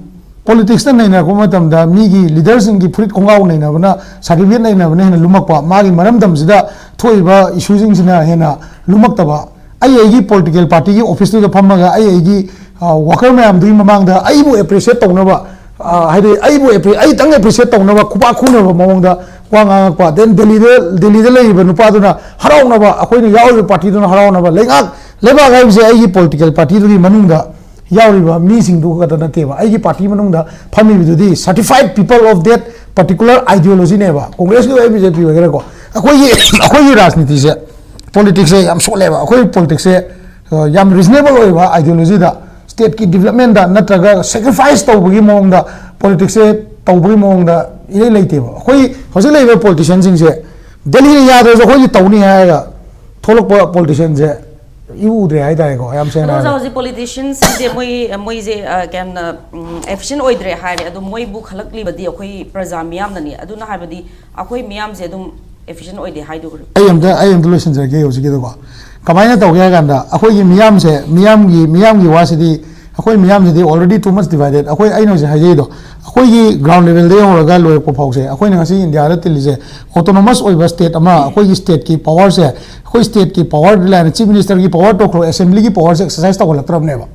ꯄꯣꯂꯤꯇꯤꯛꯁꯇ ꯅꯩꯅꯔꯛꯄ ꯃꯇꯝꯗ ꯃꯤꯒꯤ ꯂꯤꯗꯔꯁꯤꯡꯒꯤ ꯐꯨꯔꯤꯠ ꯈꯣꯡꯒ꯭ꯔꯥꯎ ꯅꯩꯅꯕꯅ, ꯁꯥꯔꯇꯤꯐꯤꯀꯦꯠ ꯅꯩꯅꯕꯅ ꯍꯦꯟꯅ ꯂꯨꯝꯃꯛꯄ, ꯃꯥꯒꯤ ꯃꯔꯝꯗꯝꯁꯤꯗ ꯊꯣꯛꯏꯕ ꯏꯁꯨꯁꯤꯡꯁꯤꯅ ꯍꯦꯟꯅ ꯂꯨꯝꯃꯛꯇꯕ, ꯑꯩ ꯑꯩꯒꯤ ꯄꯣꯂꯤꯇꯤꯀꯦꯜ ꯄꯥꯔꯇꯤꯒꯤ ꯑꯣꯐꯤꯁꯇꯨꯗ ꯐꯝꯃꯒ ꯑꯩ ꯑꯩꯒꯤ, ꯑ, ꯋꯥꯀꯔ ꯃꯌꯥꯝꯗꯨꯒꯤ ꯃꯃꯥꯡꯗ ꯑꯩꯕꯨ ꯑꯦꯄ꯭ꯔꯤꯁꯤꯌꯦꯠ ꯇꯧꯅꯕ, ꯑ, ꯍꯥꯏꯗꯤ ꯑꯩꯕꯨ ꯑꯦꯄ꯭ꯔꯤ-, ꯑꯩꯇꯪ ꯑꯦꯄ꯭ꯔꯤꯁꯤꯌꯦꯠ ꯇꯧꯅꯕ ꯈꯨꯄꯥꯛ ꯈꯨꯅꯕ ꯃꯑꯣꯡꯗ ꯋꯥ ꯉꯥꯡꯉꯛꯄ, then ꯗꯦꯜꯂꯤꯗ, ꯗꯦꯜꯂꯤꯗ ꯂꯩꯔꯤꯕ ꯅꯨꯄꯥꯗꯨꯅ ꯍꯔꯥꯎꯅꯕ, ꯑꯩꯈꯣꯏꯅ ꯌꯥꯎꯔꯤꯕ ꯄꯥꯔꯇꯤꯗꯨꯅ ꯍꯔꯥꯎꯅꯕ, ꯂꯩꯉꯥꯛ, ꯂꯩꯕꯥꯛ ꯍꯥꯏꯕꯁꯦ ꯑꯩꯒꯤ ꯄꯣꯂꯤꯇꯤꯀꯦꯜ ꯄꯥꯔꯇꯤꯗꯨꯒꯤ ꯃꯅꯨꯡꯗ ꯌꯥꯎꯔꯤꯕ ꯃꯤꯁꯤꯡꯗꯨ ꯈꯛꯇ ꯅꯠꯇꯦꯕ, ꯑꯩꯒꯤ ꯄꯥꯔꯇꯤ ꯃꯅꯨꯡꯗ ꯐꯝꯃꯤꯕꯗꯨꯗꯤ certified people of that particular ideologyꯅꯦꯕ꯫ ꯀꯣꯡꯒ꯭ꯔꯦꯁꯀꯤ ꯑꯣꯏꯒꯦꯔꯥ, ꯕꯤ ꯖꯦ ꯄꯤ ꯑꯣꯏꯒꯦꯔꯥꯀꯣ, ꯑꯩꯈꯣꯏꯒꯤ, ꯑꯩꯈꯣꯏꯒꯤ ꯔꯥꯖꯅꯤꯇꯤꯁꯦ, ꯄꯣꯂꯤꯇꯤꯛꯁꯁꯦ ꯌꯥꯝ ꯁꯣꯠꯂꯦꯕ꯫ ꯑꯩꯈꯣꯏ ꯄꯣꯂꯤꯇꯤꯛꯁꯁꯦ, ꯑ, ꯌꯥꯝ ꯔꯤꯖꯅꯦꯕꯜ ꯑꯣꯏꯕ ideologyꯗ, ꯁ꯭ꯇꯦꯠꯀꯤ ꯗꯤꯕꯂꯞꯃꯦꯟꯗ ꯅꯠꯇ꯭ꯔꯒ ꯁꯦꯀ꯭ꯔꯤꯐꯥꯏꯁ ꯇꯧꯕꯒꯤ ꯃꯑꯣꯡꯗ ꯄꯣꯂꯤꯇꯤꯛꯁꯁꯦ ꯇꯧꯕꯒꯤ ꯃꯑꯣꯡꯗ ꯏꯔꯩ ꯂꯩꯇꯦꯕ꯫ ꯑꯩꯈꯣꯏ ꯍꯧꯖꯤꯛ ꯂꯩꯔꯤꯕ ꯄꯣꯂꯤꯇꯤꯁꯤꯌꯟꯁꯤꯡꯁꯦ ꯗꯦꯜꯂꯤꯅ ꯌꯥꯗ꯭ꯔꯁꯨ ꯑꯩꯈꯣꯏꯗꯤ ꯇꯧꯅꯤ ꯍꯥꯏꯔꯒ ꯊꯣꯛꯂꯛꯄ ꯄꯣꯂꯤꯇꯤꯁꯤꯌꯟꯁꯦ ꯏꯎ ꯎꯗ꯭ꯔꯦ ꯍꯥꯏꯇꯥꯔꯦꯀꯣ, ꯌꯥꯝ ꯁꯦꯡꯅ ꯑꯗꯣ ꯑꯣꯖꯥ, ꯍꯥꯏꯔꯒꯗꯤ꯫ ꯍꯧꯖꯤꯛ ꯄꯣꯂꯤꯇꯤꯁꯤꯌꯟꯁꯤꯡꯁꯦ ꯃꯣꯏ, ꯃꯣꯏꯁꯦ, ꯑ, ꯀꯌꯥꯝꯅ, ꯎꯝ, ꯑꯦꯐꯤꯁꯤꯌꯦꯟ ꯑꯣꯏꯗ꯭ꯔꯦ ꯍꯥꯏꯔꯦ꯫ ꯑꯗꯣ ꯃꯣꯏꯕꯨ ꯈꯜꯂꯛꯂꯤꯕꯗꯤ ꯑꯩꯈꯣꯏ ꯄ꯭ꯔꯖꯥ ꯃꯤꯌꯥꯝꯅꯅꯤ꯫ ꯑꯗꯨꯅ ꯍꯥꯏꯕꯗꯤ ꯑꯩꯈꯣꯏ ꯃꯤꯌꯥꯝꯁꯦ ꯑꯗꯨꯝ ꯑꯦꯐꯤꯁꯤꯌꯦꯟ ꯑꯣꯏꯗꯦ ꯍꯥꯏꯗꯣꯏꯔꯣ? ꯑꯩ ꯑꯝꯇ, ꯑꯩ ꯑꯝꯇ ꯂꯣꯏꯁꯤꯟꯖꯔꯒꯦ ꯍꯧꯖꯤꯛꯀꯤꯗꯨꯀꯣ꯫ ꯀꯃꯥꯏꯅ ꯇꯧꯒꯦ ꯍꯥꯏ ꯀꯥꯟꯗ, ꯑꯩꯈꯣꯏꯒꯤ ꯃꯤꯌꯥꯝꯁꯦ, ꯃꯤꯌꯥꯝꯒꯤ, ꯃꯤꯌꯥꯝꯒꯤ ꯋꯥꯁꯤꯗꯤ, ꯑꯩꯈꯣꯏ ꯃꯤꯌꯥꯝꯁꯤꯗꯤ already too much divided꯫ ꯑꯩꯈꯣꯏ, ꯑꯩꯅ ꯍꯧꯖꯤꯛ ꯍꯥꯏꯖꯩꯗꯣ, ꯑꯩꯈꯣꯏꯒꯤ ground levelꯗ ꯌꯧꯔꯒ ꯂꯣꯏꯔꯛꯄ ꯐꯥꯎꯁꯦ, ꯑꯩꯈꯣꯏꯅ ꯉꯁꯤ ꯏꯟꯗꯤꯌꯥꯗ ꯇꯤꯜꯂꯤꯁꯦ autonomous ꯑꯣꯏꯕ state ꯑꯃ, ꯑꯩꯈꯣꯏꯒꯤ stateꯀꯤ powerꯁꯦ, ꯑꯩꯈꯣꯏ stateꯀꯤ power ꯂꯥꯏꯅ chief ministerꯒꯤ power ꯇꯣꯛꯈ꯭ꯔꯣ, assemblyꯒꯤ powerꯁꯦ exercise ꯇꯧꯍꯜꯂꯛꯇ꯭ꯔꯕꯅꯦꯕ꯫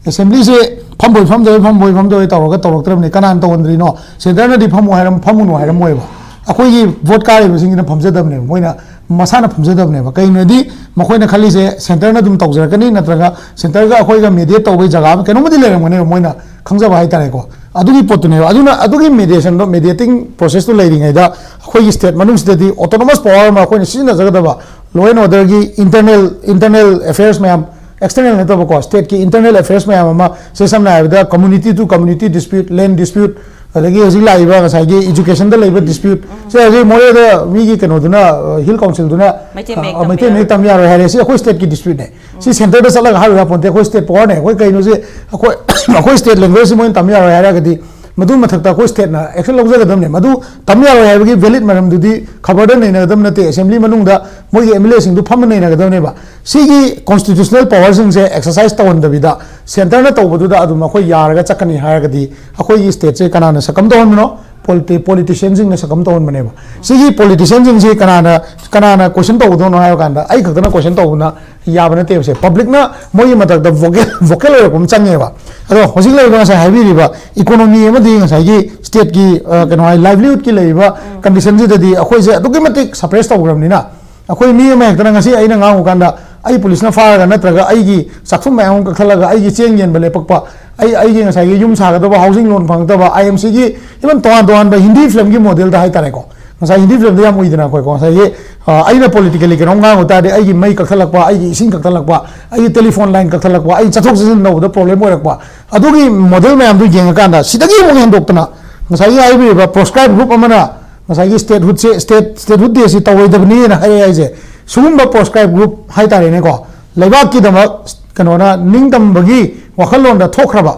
Assemblyꯁꯦ ꯐꯝꯕꯣꯏ ꯐꯝꯗꯣꯏ, ꯐꯝꯕꯣꯏ ꯐꯝꯗꯣꯏ ꯇꯧꯔꯒ ꯇꯧꯔꯛꯇ꯭ꯔꯕꯅꯦ꯫ ꯀꯅꯥꯅ ꯇꯧꯍꯟꯗ꯭ꯔꯤꯅꯣ? Centreꯅꯗꯤ ꯐꯝꯃꯨ ꯍꯥꯏꯔꯝ ꯐꯝꯃꯨꯅꯨ ꯍꯥꯏꯔꯝꯃꯣꯏꯕ꯫ ꯑꯩꯈꯣꯏꯒꯤ vote ꯀꯥꯔꯤꯕꯁꯤꯡꯁꯤꯅ ꯐꯝꯖꯗꯕꯅꯦꯕ, ꯃꯣꯏꯅ ꯃꯁꯥꯅ ꯐꯝꯖꯗꯕꯅꯦꯕ꯫ ꯀꯩꯒꯤꯅꯣꯗꯤ ꯃꯈꯣꯏꯅ ꯈꯜꯂꯤꯁꯦ centreꯅ ꯑꯗꯨꯝ ꯇꯧꯖꯔꯛꯀꯅꯤ, ꯅꯠꯇ꯭ꯔꯒ centreꯒ ꯑꯩꯈꯣꯏꯒ mediate ꯇꯧꯕꯒꯤ ꯖꯒꯥ ꯑꯃ ꯀꯩꯅꯣꯝꯃꯗꯤ ꯂꯩꯔꯝꯒꯅꯦꯕ, ꯃꯣꯏꯅ ꯈꯪꯖꯕ ꯍꯥꯏꯇꯥꯔꯦꯀꯣ꯫ ꯑꯗꯨꯒꯤ ꯄꯣꯠꯇꯨꯅꯦꯕ꯫ ꯑꯗꯨꯅ ꯑꯗꯨꯒꯤ mediationꯗꯣ, mediating processꯇꯣ ꯂꯩꯔꯤꯉꯩꯗ ꯑꯩꯈꯣꯏꯒꯤ state ꯃꯅꯨꯡꯁꯤꯗꯗꯤ autonomous power ꯑꯃ ꯑꯩꯈꯣꯏꯅ ꯁꯤꯖꯤꯟꯅꯖꯒꯗꯕ, law and orderꯒꯤ internal, internal affairs ꯃꯌꯥꯝ, external ꯅꯠꯇꯕꯀꯣ, stateꯀꯤ internal affairs ꯃꯌꯥꯝ ꯑꯃ, ꯁꯦ ꯁꯝꯅ ꯍꯥꯏꯔꯕꯗ community to community dispute, land dispute, ꯑꯗꯒꯤ ꯍꯧꯖꯤꯛ ꯂꯥꯛꯏꯕ ꯉꯁꯥꯏꯒꯤ educationꯗ ꯂꯩꯕ dispute, ꯁꯦ ꯍꯧꯖꯤꯛ ꯃꯣꯔꯦꯗ ꯃꯤꯒꯤ ꯀꯩꯅꯣꯗꯨꯅ, hill councilꯗꯨꯅ, ꯃꯩꯇꯩ ꯃꯌꯦꯛ ꯑ, ꯇꯝꯕ ꯃꯩꯇꯩ ꯃꯌꯦꯛ ꯌꯥꯔꯣꯏ꯫ ꯇꯝ ꯌꯥꯔꯣꯏ ꯍꯥꯏꯔꯦ, ꯁꯤ ꯑꯩꯈꯣꯏ stateꯀꯤ dispute ꯅꯦ꯫ ꯁꯤ centreꯗ ꯆꯠꯂꯒ ꯍꯥꯏꯔꯨ ꯌꯥꯄꯣꯟꯇꯦ, ꯑꯩꯈꯣꯏ state powerꯅꯦ, ꯑꯩꯈꯣꯏ ꯀꯩꯅꯣꯁꯦ, ꯑꯩꯈꯣꯏ ꯑꯩꯈꯣꯏ state languageetꯁꯤ ꯃꯣꯏꯅ ꯇꯝ ꯌꯥꯔꯣꯏ ꯍꯥꯏꯔꯒꯗꯤ, ꯃꯗꯨ ꯃꯊꯛꯇ ꯑꯩꯈꯣꯏ stateꯅ action ꯂꯧꯖꯒꯗꯕꯅꯦ꯫ ꯃꯗꯨ ꯇꯝ ꯌꯥꯔꯣꯏ ꯍꯥꯏꯕꯒꯤ valid ꯃꯔꯝꯗꯨꯗꯤ ꯈꯕꯔꯗ ꯅꯩꯅꯒꯗꯕ ꯅꯠꯇꯦ, assembly ꯃꯅꯨꯡꯗ ꯃꯣꯏꯒꯤ MLAꯁꯤꯡꯗꯨ ꯐꯝꯃ ꯅꯩꯅꯒꯗꯕꯅꯦꯕ꯫ ꯁꯤꯒꯤ constitutional powerꯁꯤꯡꯁꯦ exercise ꯇꯧꯍꯟꯗꯕꯤꯗ centreꯅ ꯇꯧꯕꯗꯨꯗ ꯑꯗꯨꯝ ꯑꯩꯈꯣꯏ ꯌꯥꯔꯒ ꯆꯠꯀꯅꯤ ꯍꯥꯏꯔꯒꯗꯤ, ꯑꯩꯈꯣꯏꯒꯤ stateꯁꯦ ꯀꯅꯥꯅ ꯁꯛꯀꯝ ꯇꯧꯍꯟꯕꯅꯣ? Politi-, politicianꯁꯤꯡꯅ ꯁꯛꯀꯝ ꯇꯧꯍꯟꯕꯅꯦꯕ꯫ ꯁꯤꯒꯤ politicianꯁꯤꯡꯁꯤ ꯀꯅꯥꯅ, ꯀꯅꯥꯅ question ꯇꯧꯒꯗꯧꯅꯣ ꯍꯥꯏꯕ ꯀꯥꯟꯗ, ꯑꯩ ꯈꯛꯇꯅ question ꯇꯧꯕꯅ ꯌꯥꯕ ꯅꯠꯇꯦꯕꯁꯦ꯫ Publicꯅ ꯃꯣꯏꯒꯤ ꯃꯊꯛꯇ vocal, vocal ꯑꯣꯏꯔꯛꯄ ꯑꯃ ꯆꯪꯉꯦꯕ꯫ ꯑꯗꯣ ꯍꯧꯖꯤꯛ ꯂꯩꯔꯤꯕ ꯉꯁꯥꯏ ꯍꯥꯏꯕꯤꯔꯤꯕ economy ꯑꯃꯗꯤ ꯉꯁꯥꯏꯒꯤ stateꯀꯤ, ꯑ, ꯀꯩꯅꯣ ꯍꯥꯏ, livelihoodꯀꯤ ꯂꯩꯔꯤꯕ conditionꯁꯤꯗꯗꯤ ꯑꯩꯈꯣꯏꯁꯦ ꯑꯗꯨꯛꯀꯤ ꯃꯇꯤꯛ suppress ꯇꯧꯈ꯭ꯔꯕꯅꯤꯅ, ꯑꯩꯈꯣꯏ ꯃꯤ ꯑꯃ ꯍꯦꯛꯇꯅ ꯉꯁꯤ ꯑꯩꯅ ꯉꯥꯡꯉꯨ ꯀꯥꯟꯗ ꯑꯩ policeꯅ ꯐꯥꯔꯒ, ꯅꯠꯇ꯭ꯔꯒ ꯑꯩꯒꯤ ꯆꯥꯛꯊꯨꯝ ꯃꯌꯥꯝ ꯑꯃ ꯀꯛꯊꯠꯂꯒ ꯑꯩꯒꯤ ꯆꯦꯡ ꯌꯦꯟꯕ ꯂꯦꯞꯄꯛꯄ, ꯑꯩ, ꯑꯩꯒꯤ ꯉꯁꯥꯏꯒꯤ ꯌꯨꯝ ꯁꯥꯒꯗꯕ housing loan ꯐꯪꯉꯛꯇꯕ, IMCꯒꯤ even ꯇꯣꯉꯥꯟ ꯇꯣꯉꯥꯟꯕ Hindi filmꯒꯤ modelꯗ ꯍꯥꯏꯇꯥꯔꯦꯀꯣ, ꯉꯁꯥꯏ Hindi filmꯗ ꯌꯥꯝ ꯎꯏꯗꯅ ꯑꯩꯈꯣꯏꯀꯣ, ꯉꯁꯥꯏꯒꯤ, ꯑ, ꯑꯩꯅ politically ꯀꯩꯅꯣꯝ ꯉꯥꯡꯉꯨ ꯇꯥꯔꯗꯤ ꯑꯩꯒꯤ ꯃꯩ ꯀꯛꯊꯠꯂꯛꯄ, ꯑꯩꯒꯤ ꯏꯁꯤꯡ ꯀꯛꯊꯠꯂꯛꯄ, ꯑꯩꯒꯤ telephone line ꯀꯛꯊꯠꯂꯛꯄ, ꯑꯩ ꯆꯠꯊꯣꯛ ꯆꯠꯁꯤꯟ ꯇꯧꯕꯗ problem ꯑꯣꯏꯔꯛꯄ, ꯑꯗꯨꯒꯤ model ꯃꯌꯥꯝꯗꯨ ꯌꯦꯡꯉꯀꯥꯟꯗ ꯁꯤꯗꯒꯤ ꯑꯃꯨꯛ ꯍꯦꯟꯗꯣꯛꯇꯅ ꯉꯁꯥꯏꯒꯤ ꯍꯥꯏꯕꯤꯔꯤꯕ proscribed group ꯑꯃꯅ ꯉꯁꯥꯏꯒꯤ statehoodꯁꯦ, state, statehood dayꯁꯤ ꯇꯧꯔꯣꯏꯗꯕꯅꯤꯅ ꯍꯥꯏꯔꯛꯑꯦ ꯍꯥꯏꯁꯦ꯫ ꯁꯤꯒꯨꯝꯕ proscribed group ꯍꯥꯏꯇꯥꯔꯦꯅꯦꯀꯣ, ꯂꯩꯕꯥꯛꯀꯤꯗꯃꯛ ꯀꯩꯅꯣꯅ ꯅꯤꯡꯇꯝꯕꯒꯤ ꯋꯥꯈꯜꯂꯣꯟꯗ ꯊꯣꯛꯈ꯭ꯔꯕ,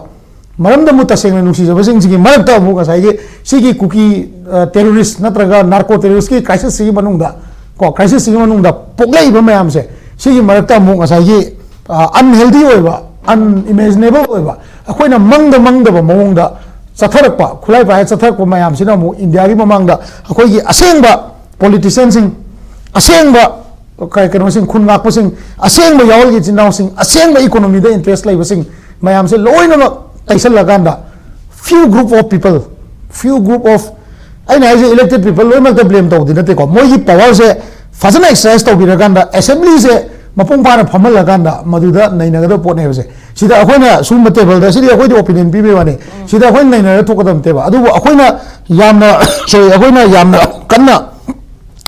ꯃꯔꯝꯗ ꯑꯃꯨꯛ ꯇꯁꯦꯡꯅ ꯅꯨꯡꯁꯤꯖꯕꯁꯤꯡꯁꯤꯒꯤ ꯃꯔꯛꯇ ꯑꯃꯨꯛ ꯉꯁꯥꯏꯒꯤ ꯁꯤꯒꯤ ꯀꯨꯀꯤ, ꯑ, terrorist ꯅꯠꯇ꯭ꯔꯒ narco terroristꯀꯤ crisisꯁꯤꯒꯤ ꯃꯅꯨꯡꯗ, ꯀꯣ, crisisꯁꯤꯒꯤ ꯃꯅꯨꯡꯗ ꯄꯣꯛꯂꯛꯏꯕ ꯃꯌꯥꯝꯁꯦ, ꯁꯤꯒꯤ ꯃꯔꯛꯇ ꯑꯃꯨꯛ ꯉꯁꯥꯏꯒꯤ, ꯑ, unhealthy ꯑꯣꯏꯕ, unimaginable ꯑꯣꯏꯕ, ꯑꯩꯈꯣꯏꯅ ꯃꯪꯗ ꯃꯪꯗꯕ ꯃꯑꯣꯡꯗ ꯆꯠꯊꯔꯛꯄ, ꯈꯨꯠꯂꯥꯏ ꯄꯥꯏꯔ ꯆꯠꯊꯔꯛꯄ ꯃꯌꯥꯝꯁꯤꯅ ꯑꯃꯨꯛ ꯏꯟꯗꯤꯌꯥꯒꯤ ꯃꯃꯥꯡꯗ ꯑꯩꯈꯣꯏꯒꯤ ꯑꯁꯦꯡꯕ ꯄꯣꯂꯤꯇꯤꯁꯤꯌꯟꯁꯤꯡ, ꯑꯁꯦꯡꯕ ꯀ-, ꯀꯩꯅꯣꯁꯤꯡ, ꯈꯨꯟ ꯉꯥꯛꯄꯁꯤꯡ, ꯑꯁꯦꯡꯕ ꯌꯥꯋꯜꯒꯤ ꯏꯆꯤꯟ ꯏꯅꯥꯎꯁꯤꯡ, ꯑꯁꯦꯡꯕ ꯏꯀꯣꯅꯣꯃꯤꯗ ꯏꯟꯇꯔꯦꯁ ꯂꯩꯕꯁꯤꯡ ꯃꯌꯥꯝꯁꯦ ꯂꯣꯏꯅꯃꯛ ꯇꯩꯁꯜꯂꯀꯥꯟꯗ, few group of people, few group of, ꯑꯩꯅ ꯍꯥꯏꯁꯦ elected people ꯂꯣꯏꯅꯃꯛꯇ ꯕ꯭ꯂꯦꯝ ꯇꯧꯗꯤ ꯅꯠꯇꯦꯀꯣ, ꯃꯣꯏꯒꯤ ꯄꯋꯥꯔꯁꯦ ꯐꯖꯅ ꯑꯦꯛꯁꯔꯁꯥꯏꯁ ꯇꯧꯕꯤꯔꯀꯥꯟꯗ, ꯑꯦꯁꯦꯝꯕ꯭ꯂꯤꯁꯦ ꯃꯄꯨꯡ ꯐꯥꯅ ꯐꯝꯍꯜꯂꯀꯥꯟꯗ ꯃꯗꯨꯗ ꯅꯩꯅꯒꯗꯕ ꯄꯣꯠꯅꯦꯕꯁꯦ꯫ ꯁꯤꯗ ꯑꯩꯈꯣꯏꯅ ꯁꯤꯒꯨꯝꯕ ꯇꯦꯕꯜꯗ, ꯁꯤꯗꯤ ꯑꯩꯈꯣꯏꯗꯤ ꯑꯣꯄꯤꯅꯤꯌꯟ ꯄꯤꯕꯩ ꯋꯥꯅꯤ, ꯁꯤꯗ ꯑꯩꯈꯣꯏꯅ ꯅꯩꯅꯔ ꯊꯣꯛꯀꯗꯕ ꯅꯠꯇꯦꯕ꯫ ꯑꯗꯨꯕꯨ ꯑꯩꯈꯣꯏꯅ ꯌꯥꯝꯅ, ꯁꯣꯔꯤ, ꯑꯩꯈꯣꯏꯅ ꯌꯥꯝꯅ ꯀꯟꯅ,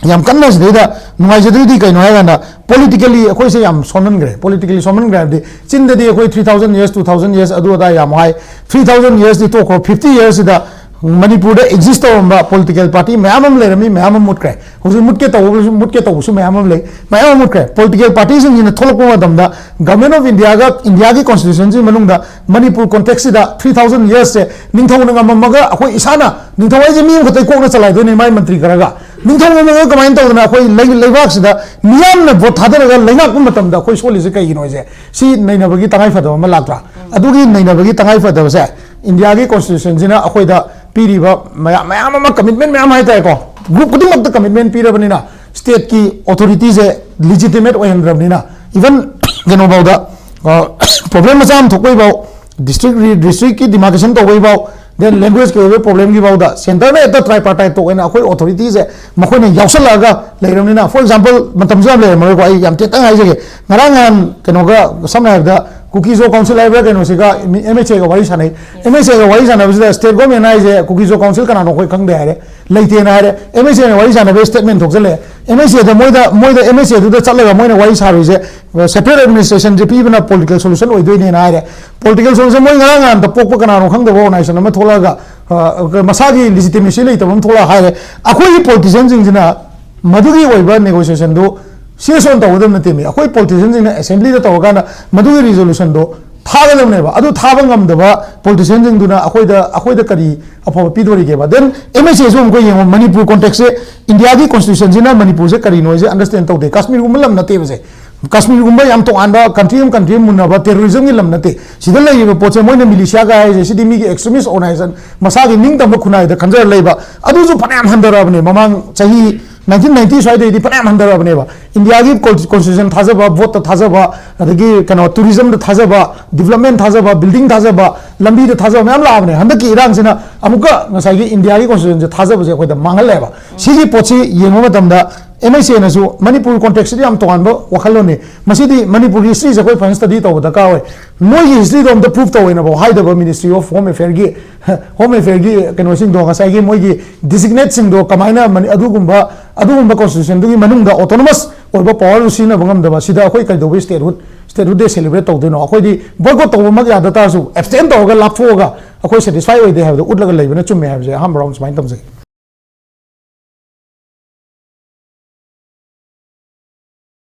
ꯌꯥꯝ ꯀꯟꯅ ꯁꯤꯗꯩꯗ ꯅꯨꯡꯉꯥꯏꯖꯗ꯭ꯔꯤꯗꯤ ꯀꯩꯅꯣ ꯍꯥꯏ ꯀꯥꯟꯗ, ꯄꯣꯂꯤꯇꯤꯀꯦꯜꯂꯤ ꯑꯩꯈꯣꯏꯁꯦ ꯌꯥꯝ ꯁꯣꯟꯃꯟꯈ꯭ꯔꯦ, ꯄꯣꯂꯤꯇꯤꯀꯦꯜꯂꯤ ꯁꯣꯟꯃꯟꯈ꯭ꯔꯦ ꯍꯥꯏꯕꯗꯤ, ꯆꯤꯟꯗꯗꯤ ꯑꯩꯈꯣꯏ three thousand years, two thousand years ꯑꯗꯨ ꯑꯗꯥ ꯌꯥꯝ ꯍꯥꯏ, three thousand yearsꯇꯤ ꯇꯣꯛꯈ꯭ꯔꯣ, fifty yearsꯁꯤꯗ ꯃꯅꯤꯄꯨꯔꯗ ꯑꯦꯛꯖꯤꯁ ꯇꯧꯔꯝꯕ ꯄꯣꯂꯤꯇꯤꯀꯦꯜ ꯄꯥꯔꯇꯤ ꯃꯌꯥꯝ ꯑꯃ ꯂꯩꯔꯝꯃꯤ, ꯃꯌꯥꯝ ꯑꯃ ꯃꯨꯠꯈ꯭ꯔꯦ꯫ ꯍꯧꯖꯤꯛ ꯃꯨꯠꯀꯦ ꯇꯧꯕꯁꯨ, ꯃꯨꯠꯀꯦ ꯇꯧꯕꯁꯨ ꯃꯌꯥꯝ ꯑꯃ ꯂꯩ, ꯃꯌꯥꯝ ꯑꯃ ꯃꯨꯠꯈ꯭ꯔꯦ꯫ ꯄꯣꯂꯤꯇꯤꯀꯦꯜ ꯄꯥꯔꯇꯤꯁꯤꯡꯁꯤꯅ ꯊꯣꯛꯂꯛꯄ ꯃꯇꯝꯗ, ꯒꯚꯔꯟꯃꯦꯟ ꯑꯣꯐ ꯏꯟꯗꯤꯌꯥꯒ ꯏꯟꯗꯤꯌꯥꯒꯤ ꯀꯣꯟꯁꯇꯤꯇ꯭ꯌꯨꯁꯟꯁꯤ ꯃꯅꯨꯡꯗ ꯃꯅꯤꯄꯨꯔ ꯀꯣꯟꯇꯦꯛꯁꯁꯤꯗ three thousand yearsꯁꯦ ꯅꯤꯡꯊꯧꯅ ꯉꯝꯃꯝꯃꯒ, ꯑꯩꯈꯣꯏ ꯏꯁꯥꯅ, ꯅꯤꯡꯊꯧ ꯍꯥꯏꯁꯦ ꯃꯤ ꯑꯃꯈꯛꯇꯒꯤ ꯀꯣꯛꯅ ꯆꯂꯥꯏꯗꯣꯏꯅꯦ, ꯃꯥꯏ ꯃꯟꯇ꯭ꯔꯤ ꯈꯔꯒ꯫ ꯅꯤꯡꯊꯧ ꯉꯝꯃꯒ ꯀꯃꯥꯏꯅ ꯇꯧꯗꯅ ꯑꯩꯈꯣꯏ ꯂꯩ-, ꯂꯩꯕꯥꯛꯁꯤꯗ ꯃꯤꯌꯥꯝꯅ ꯚꯣꯠ ꯊꯥꯗꯔꯒ ꯂꯩꯉꯥꯛꯄ ꯃꯇꯝꯗ ꯑꯩꯈꯣꯏ ꯁꯣꯜꯂꯤꯁꯦ ꯀꯩꯒꯤꯅꯣ ꯍꯥꯏꯁꯦ, ꯁꯤ ꯅꯩꯅꯕꯒꯤ ꯇꯉꯥꯏꯐꯗꯕ ꯑꯃ ꯂꯥꯛꯇ꯭ꯔꯥ? ꯑꯗꯨꯒꯤ ꯅꯩꯅꯕꯒꯤ ꯇꯉꯥꯏꯐꯗꯕꯁꯦ, ꯏꯟꯗꯤꯌꯥꯒꯤ ꯀꯣꯟꯁꯇꯤꯇ꯭ꯌꯨꯁꯟꯁꯤꯅ ꯑꯩꯈꯣꯏꯗ ꯄꯤꯔꯤꯕ ꯃꯌꯥꯝ, ꯃꯌꯥꯝ ꯑꯃ, ꯀꯃꯤꯠꯃꯦꯟ ꯃꯌꯥꯝ ꯍꯥꯏꯇꯥꯔꯦꯀꯣ, ꯒ꯭ꯔꯨꯞ ꯈꯨꯗꯤꯡꯃꯛꯇ ꯀꯃꯤꯠꯃꯦꯟ ꯄꯤꯔꯕꯅꯤꯅ, ꯁ꯭ꯇꯦꯠꯀꯤ ꯑꯣꯊꯣꯔꯤꯇꯤꯁꯦ ꯂꯤꯖꯤꯇꯤꯃꯦꯠ ꯑꯣꯏꯍꯟꯗ꯭ꯔꯕꯅꯤꯅ, ꯏꯚꯟ ꯀꯩꯅꯣꯐꯥꯎꯗ, ꯄ꯭ꯔꯣꯕ꯭ꯂꯦꯝ ꯃꯆꯥ ꯑꯃ ꯊꯣꯛꯄꯩꯐꯥꯎ, ꯗꯤꯁꯇ꯭ꯔꯤꯛ, ꯗꯤꯁꯇ꯭ꯔꯤꯛꯀꯤ ꯗꯤꯃꯥꯔꯀꯦꯁꯟ ꯇꯧꯕꯩꯐꯥꯎ, ꯗꯦꯟ ꯂꯦꯡꯒ꯭ꯋꯦꯖꯀꯤ ꯑꯣꯏꯕ ꯄ꯭ꯔꯣꯕ꯭ꯂꯦꯝꯒꯤꯐꯥꯎꯗ ꯁꯦꯟꯇꯔꯅ ꯍꯦꯛꯇ ꯇ꯭ꯔꯥꯏꯄꯥꯔꯇꯥꯏꯠ ꯇꯧꯑꯦꯅ ꯑꯩꯈꯣꯏ ꯑꯣꯊꯣꯔꯤꯇꯤꯁꯦ ꯃꯈꯣꯏꯅ ꯌꯥꯎꯁꯜꯂꯛꯑꯒ ꯂꯩꯔꯕꯅꯤꯅ, ꯐꯣꯔ ꯑꯦꯛꯖꯥꯝꯄꯜ, ꯃꯇꯝꯁꯨ ꯌꯥꯝ ꯂꯩꯔꯝꯃꯔꯣꯏꯀꯣ, ꯑꯩ ꯌꯥꯝ ꯇꯦꯟꯇꯪ ꯍꯥꯏꯖꯒꯦ꯫ ꯉꯔꯥꯡ ꯅꯍꯥꯟ ꯀꯩꯅꯣꯒ, ꯁꯝꯅ ꯍꯥꯏꯔꯕꯗ, ꯀꯨꯀꯤꯖꯣ ꯀꯥꯎꯟꯁꯤꯜ ꯍꯥꯏꯕ꯭ꯔꯥ ꯀꯩꯅꯣꯁꯤꯒ ꯑꯦꯝ ꯑꯦꯆ ꯑꯦꯒ ꯋꯥꯔꯤ ꯁꯥꯟꯅꯩ꯫ ꯑꯦꯝ ꯑꯦꯆ ꯑꯦꯒ ꯋꯥꯔꯤ ꯁꯥꯟꯅꯕꯁꯤꯗ ꯁ꯭ꯇꯦꯠ ꯒꯣꯔꯃꯦꯟꯅ ꯍꯥꯏꯁꯦ, "ꯀꯨꯀꯤꯖꯣ ꯀꯥꯎꯟꯁꯤꯜ ꯀꯅꯥꯅꯣ ꯑꯩꯈꯣꯏ ꯈꯪꯗꯦ" ꯍꯥꯏꯔꯦ, "ꯂꯩꯇꯦꯅ" ꯍꯥꯏꯔꯦ꯫ ꯑꯦꯝ ꯑꯦꯆ ꯑꯦꯅ ꯋꯥꯔꯤ ꯁꯥꯟꯅꯕꯒꯤ ꯁ꯭ꯇꯦꯠꯃꯦꯟ ꯊꯣꯛꯆꯜꯂꯛꯑꯦ꯫ ꯑꯦꯝ ꯑꯦꯆ ꯑꯦꯗ ꯃꯣꯏꯗ, ꯃꯣꯏꯗ, ꯑꯦꯝ ꯑꯦꯆ ꯑꯦꯗꯨꯗ ꯆꯠꯂꯒ ꯃꯣꯏꯅ ꯋꯥꯔꯤ ꯁꯥꯔꯨꯏꯁꯦ, "ꯁꯦꯄꯔꯦꯠ ꯑꯦꯗꯃꯤꯅꯤꯁꯇ꯭ꯔꯦꯁꯟꯁꯦ ꯄꯤꯕꯅ ꯄꯣꯂꯤꯇꯤꯀꯦꯜ ꯁꯣꯂꯨꯁꯟ ꯑꯣꯏꯗꯣꯏꯅꯦꯅ" ꯍꯥꯏꯔꯦ꯫ ꯄꯣꯂꯤꯇꯤꯀꯦꯜ ꯁꯣꯂꯨꯁꯟ, ꯃꯣꯏ ꯉꯔꯥꯡ ꯅꯍꯥꯟꯗ ꯄꯣꯛꯄ ꯀꯅꯥꯅꯣ ꯈꯪꯗꯕ ꯑꯣꯔꯒꯅꯥꯏꯖꯦꯁꯟ ꯑꯃ ꯊꯣꯛꯂꯛꯑꯒ, ꯑ, ꯃꯁꯥꯒꯤ ꯂꯤꯖꯤꯇꯤꯃꯦꯁꯤ ꯂꯩꯇꯕ ꯑꯃ ꯊꯣꯛꯂꯛꯑ ꯍꯥꯏꯔꯦ꯫ ꯑꯩꯈꯣꯏꯒꯤ ꯄꯣꯂꯤꯇꯤꯁꯤꯌꯟꯁꯤꯡꯁꯤꯅ ꯃꯗꯨꯒꯤ ꯑꯣꯏꯕ ꯅꯦꯒꯣꯁꯤꯌꯦꯁꯟꯗꯨ ꯁꯤꯔꯤꯌꯁ ꯑꯣꯏꯅ ꯇꯧꯒꯗꯕ ꯅꯠꯇꯦꯃꯤ꯫ ꯑꯩꯈꯣꯏ ꯄꯣꯂꯤꯇꯤꯁꯤꯌꯟꯁꯤꯡꯅ ꯑꯦꯁꯦꯝꯕ꯭ꯂꯤꯗ ꯇꯧꯔꯀꯥꯟꯗ ꯃꯗꯨꯒꯤ ꯔꯤꯖꯣꯂꯨꯁꯟꯗꯣ ꯊꯥꯒꯗꯕꯅꯦꯕ꯫ ꯑꯗꯨ ꯊꯥꯕ ꯉꯝꯗꯕ ꯄꯣꯂꯤꯇꯤꯁꯤꯌꯟꯁꯤꯡꯗꯨꯅ ꯑꯩꯈꯣꯏꯗ, ꯑꯩꯈꯣꯏꯗ ꯀꯔꯤ ꯑꯐꯕ ꯄꯤꯗꯣꯔꯤꯒꯦꯕ? ꯗꯦꯟ ꯑꯦꯝ ꯑꯦꯁ ꯑꯦꯁꯨ ꯑꯃꯨꯛꯀ ꯌꯦꯡꯉꯣ, ꯃꯅꯤꯄꯨꯔ ꯀꯣꯟꯇꯦꯛꯁꯁꯦ, ꯏꯟꯗꯤꯌꯥꯒꯤ ꯀꯣꯟꯁꯇꯤꯇ꯭ꯌꯨꯁꯟꯁꯤꯅ ꯃꯅꯤꯄꯨꯔꯁꯦ ꯀꯔꯤꯅꯣ ꯍꯥꯏꯁꯦ ꯑꯟꯗꯔꯁꯇꯦꯟ ꯇꯧꯗꯦ꯫ ꯀꯥꯁꯃꯤꯔꯒꯨꯝꯕ ꯂꯝ ꯅꯠꯇꯦꯕꯁꯦ꯫ ꯀꯥꯁꯃꯤꯔꯒꯨꯝꯕ ꯌꯥꯝ ꯇꯣꯉꯥꯟꯕ ꯀꯟꯇ꯭ꯔꯤ ꯑꯃ ꯀꯟꯇ꯭ꯔꯤ ꯑꯃ ꯃꯨꯟꯅꯕ ꯇꯦꯔꯣꯔꯤꯖꯝꯒꯤ ꯂꯝ ꯅꯠꯇꯦ꯫ ꯁꯤꯗ ꯂꯩꯔꯤꯕ ꯄꯣꯠꯁꯦ ꯃꯣꯏꯅ ꯃꯤꯂꯤꯁꯤꯌꯥꯒ ꯍꯥꯏꯁꯦ ꯁꯤꯗꯤ ꯃꯤꯒꯤ ꯑꯦꯛꯁꯇ꯭ꯔꯤꯃꯤꯁ ꯑꯣꯔꯒꯅꯥꯏꯖꯦꯁꯟ, ꯃꯁꯥꯒꯤ ꯅꯤꯡꯇꯝꯕ ꯈꯨꯟꯅꯥꯏꯗ ꯈꯟꯖꯔ ꯂꯩꯕ, ꯑꯗꯨꯁꯨ ꯐꯅꯌꯥꯝ ꯍꯟꯊꯔꯛꯑꯕꯅꯦ꯫ ꯃꯃꯥꯡ ꯆꯍꯤ ꯅꯥꯏꯟꯇꯤꯟ ꯅꯥꯏꯟꯇꯤ ꯁ꯭ꯋꯥꯏꯗꯩꯗꯤ ꯐꯅꯌꯥꯝ ꯍꯟꯊꯔꯛꯑꯕꯅꯦꯕ꯫ ꯏꯟꯗꯤꯌꯥꯒꯤ ꯀꯣꯟꯁꯇꯤꯇ꯭ꯌꯨꯁꯟ ꯊꯥꯖꯕ, ꯚꯣꯠꯇ ꯊꯥꯖꯕ, ꯑꯗꯒꯤ ꯀꯩꯅꯣ ꯇꯨꯔꯤꯖꯝꯗ ꯊꯥꯖꯕ, ꯗꯤꯕꯂꯞꯃꯦꯟ ꯊꯥꯖꯕ, ꯕꯤꯜꯗꯤꯡ ꯊꯥꯖꯕ, ꯂꯝꯕꯤꯗ ꯊꯥꯖꯕ ꯃꯌꯥꯝ ꯂꯥꯛꯑꯕꯅꯦ꯫ ꯍꯟꯗꯛꯀꯤ ꯏꯔꯥꯡꯁꯤꯅ ꯑꯃꯨꯛꯀ ꯉꯁꯥꯏꯒꯤ ꯏꯟꯗꯤꯌꯥꯒꯤ ꯀꯣꯟꯁꯇꯤꯇ꯭ꯌꯨꯁꯟꯁꯦ ꯊꯥꯖꯕꯁꯦ ꯑꯩꯈꯣꯏꯗ ꯃꯥꯡꯍꯜꯂꯦꯕ꯫ ꯁꯤꯒꯤ ꯄꯣꯠꯁꯤ ꯌꯦꯡꯕ ꯃꯇꯝꯗ ꯑꯦꯝ ꯑꯩꯆ ꯑꯦꯅꯁꯨ ꯃꯅꯤꯄꯨꯔ ꯀꯣꯟꯇꯦꯛꯁꯇꯗꯤ ꯌꯥꯝ ꯇꯣꯉꯥꯟꯕ ꯋꯥꯈꯜꯂꯣꯟꯅꯤ꯫ ꯃꯁꯤꯗꯤ ꯃꯅꯤꯄꯨꯔꯒꯤ ꯍꯤꯁꯇ꯭ꯔꯤꯁꯦ ꯑꯩꯈꯣꯏ ꯐꯖꯅ ꯁ꯭ꯇꯗꯤ ꯇꯧꯕ ꯗꯔꯀꯥꯔ ꯑꯣꯏ꯫ ꯃꯣꯏꯒꯤ ꯍꯤꯁꯇ꯭ꯔꯤꯗꯣ ꯑꯝꯇ ꯄ꯭ꯔꯨꯐ ꯇꯧꯋꯦꯅꯐꯥꯎ ꯍꯥꯏꯗꯕ ꯃꯤꯅꯤꯁꯇ꯭ꯔꯤ ꯑꯣꯐ ꯍꯣꯝ ꯑꯦꯐꯤꯌꯔꯒꯤ ꯍꯣꯝ ꯑꯦꯐꯤꯌꯔꯒꯤ ꯀꯩꯅꯣꯁꯤꯡꯗꯣ, ꯉꯁꯥꯏꯒꯤ ꯃꯣꯏꯒꯤ ꯗꯤꯖꯤꯒꯅꯦꯠꯁꯤꯡꯗꯣ ꯀꯃꯥꯏꯅ ꯃꯅꯤ-, ꯑꯗꯨꯒꯨꯝꯕ ꯑꯗꯨꯒꯨꯝꯕ ꯀꯣꯟꯁꯇꯤꯇ꯭ꯌꯨꯁꯟꯗꯨꯒꯤ ꯃꯅꯨꯡꯗ ꯑꯣꯇꯣꯅꯣꯃꯁ ꯑꯣꯏꯕ ꯄꯋꯥꯔꯗꯨ ꯁꯤꯖꯤꯟꯅꯕ ꯉꯝꯗꯕ, ꯁꯤꯗ ꯑꯩꯈꯣꯏ ꯀꯩꯗꯧꯕꯩ ꯁ꯭ꯇꯦꯠꯍꯨꯗ, ꯁ꯭ꯇꯦꯠꯍꯨꯗ ꯗꯦ ꯁꯦꯂꯦꯕ꯭ꯔꯦꯠ ꯇꯧꯗꯣꯏꯅꯣ? ꯑꯩꯈꯣꯏꯗꯤ ꯕꯣꯏꯀꯣꯠ ꯇꯧꯕꯃꯛ ꯌꯥꯗ ꯇꯥꯔꯁꯨ ꯑꯦꯕꯁꯇꯦꯟ ꯇꯧꯔꯒ ꯂꯥꯞꯊꯣꯛꯑꯒ ꯑꯩꯈꯣꯏ ꯁꯦꯇꯤꯁꯐꯥꯏ ꯑꯣꯏꯗꯦ ꯍꯥꯏꯕꯗꯣ ꯎꯠꯂꯒ ꯂꯩꯕꯅ ꯆꯨꯝꯃꯦ ꯍꯥꯏꯕꯁꯦ ꯑꯍꯥꯟꯕ ꯔꯥꯎꯟ ꯁꯨꯃꯥꯏꯅ ꯇꯝꯖꯒꯦ꯫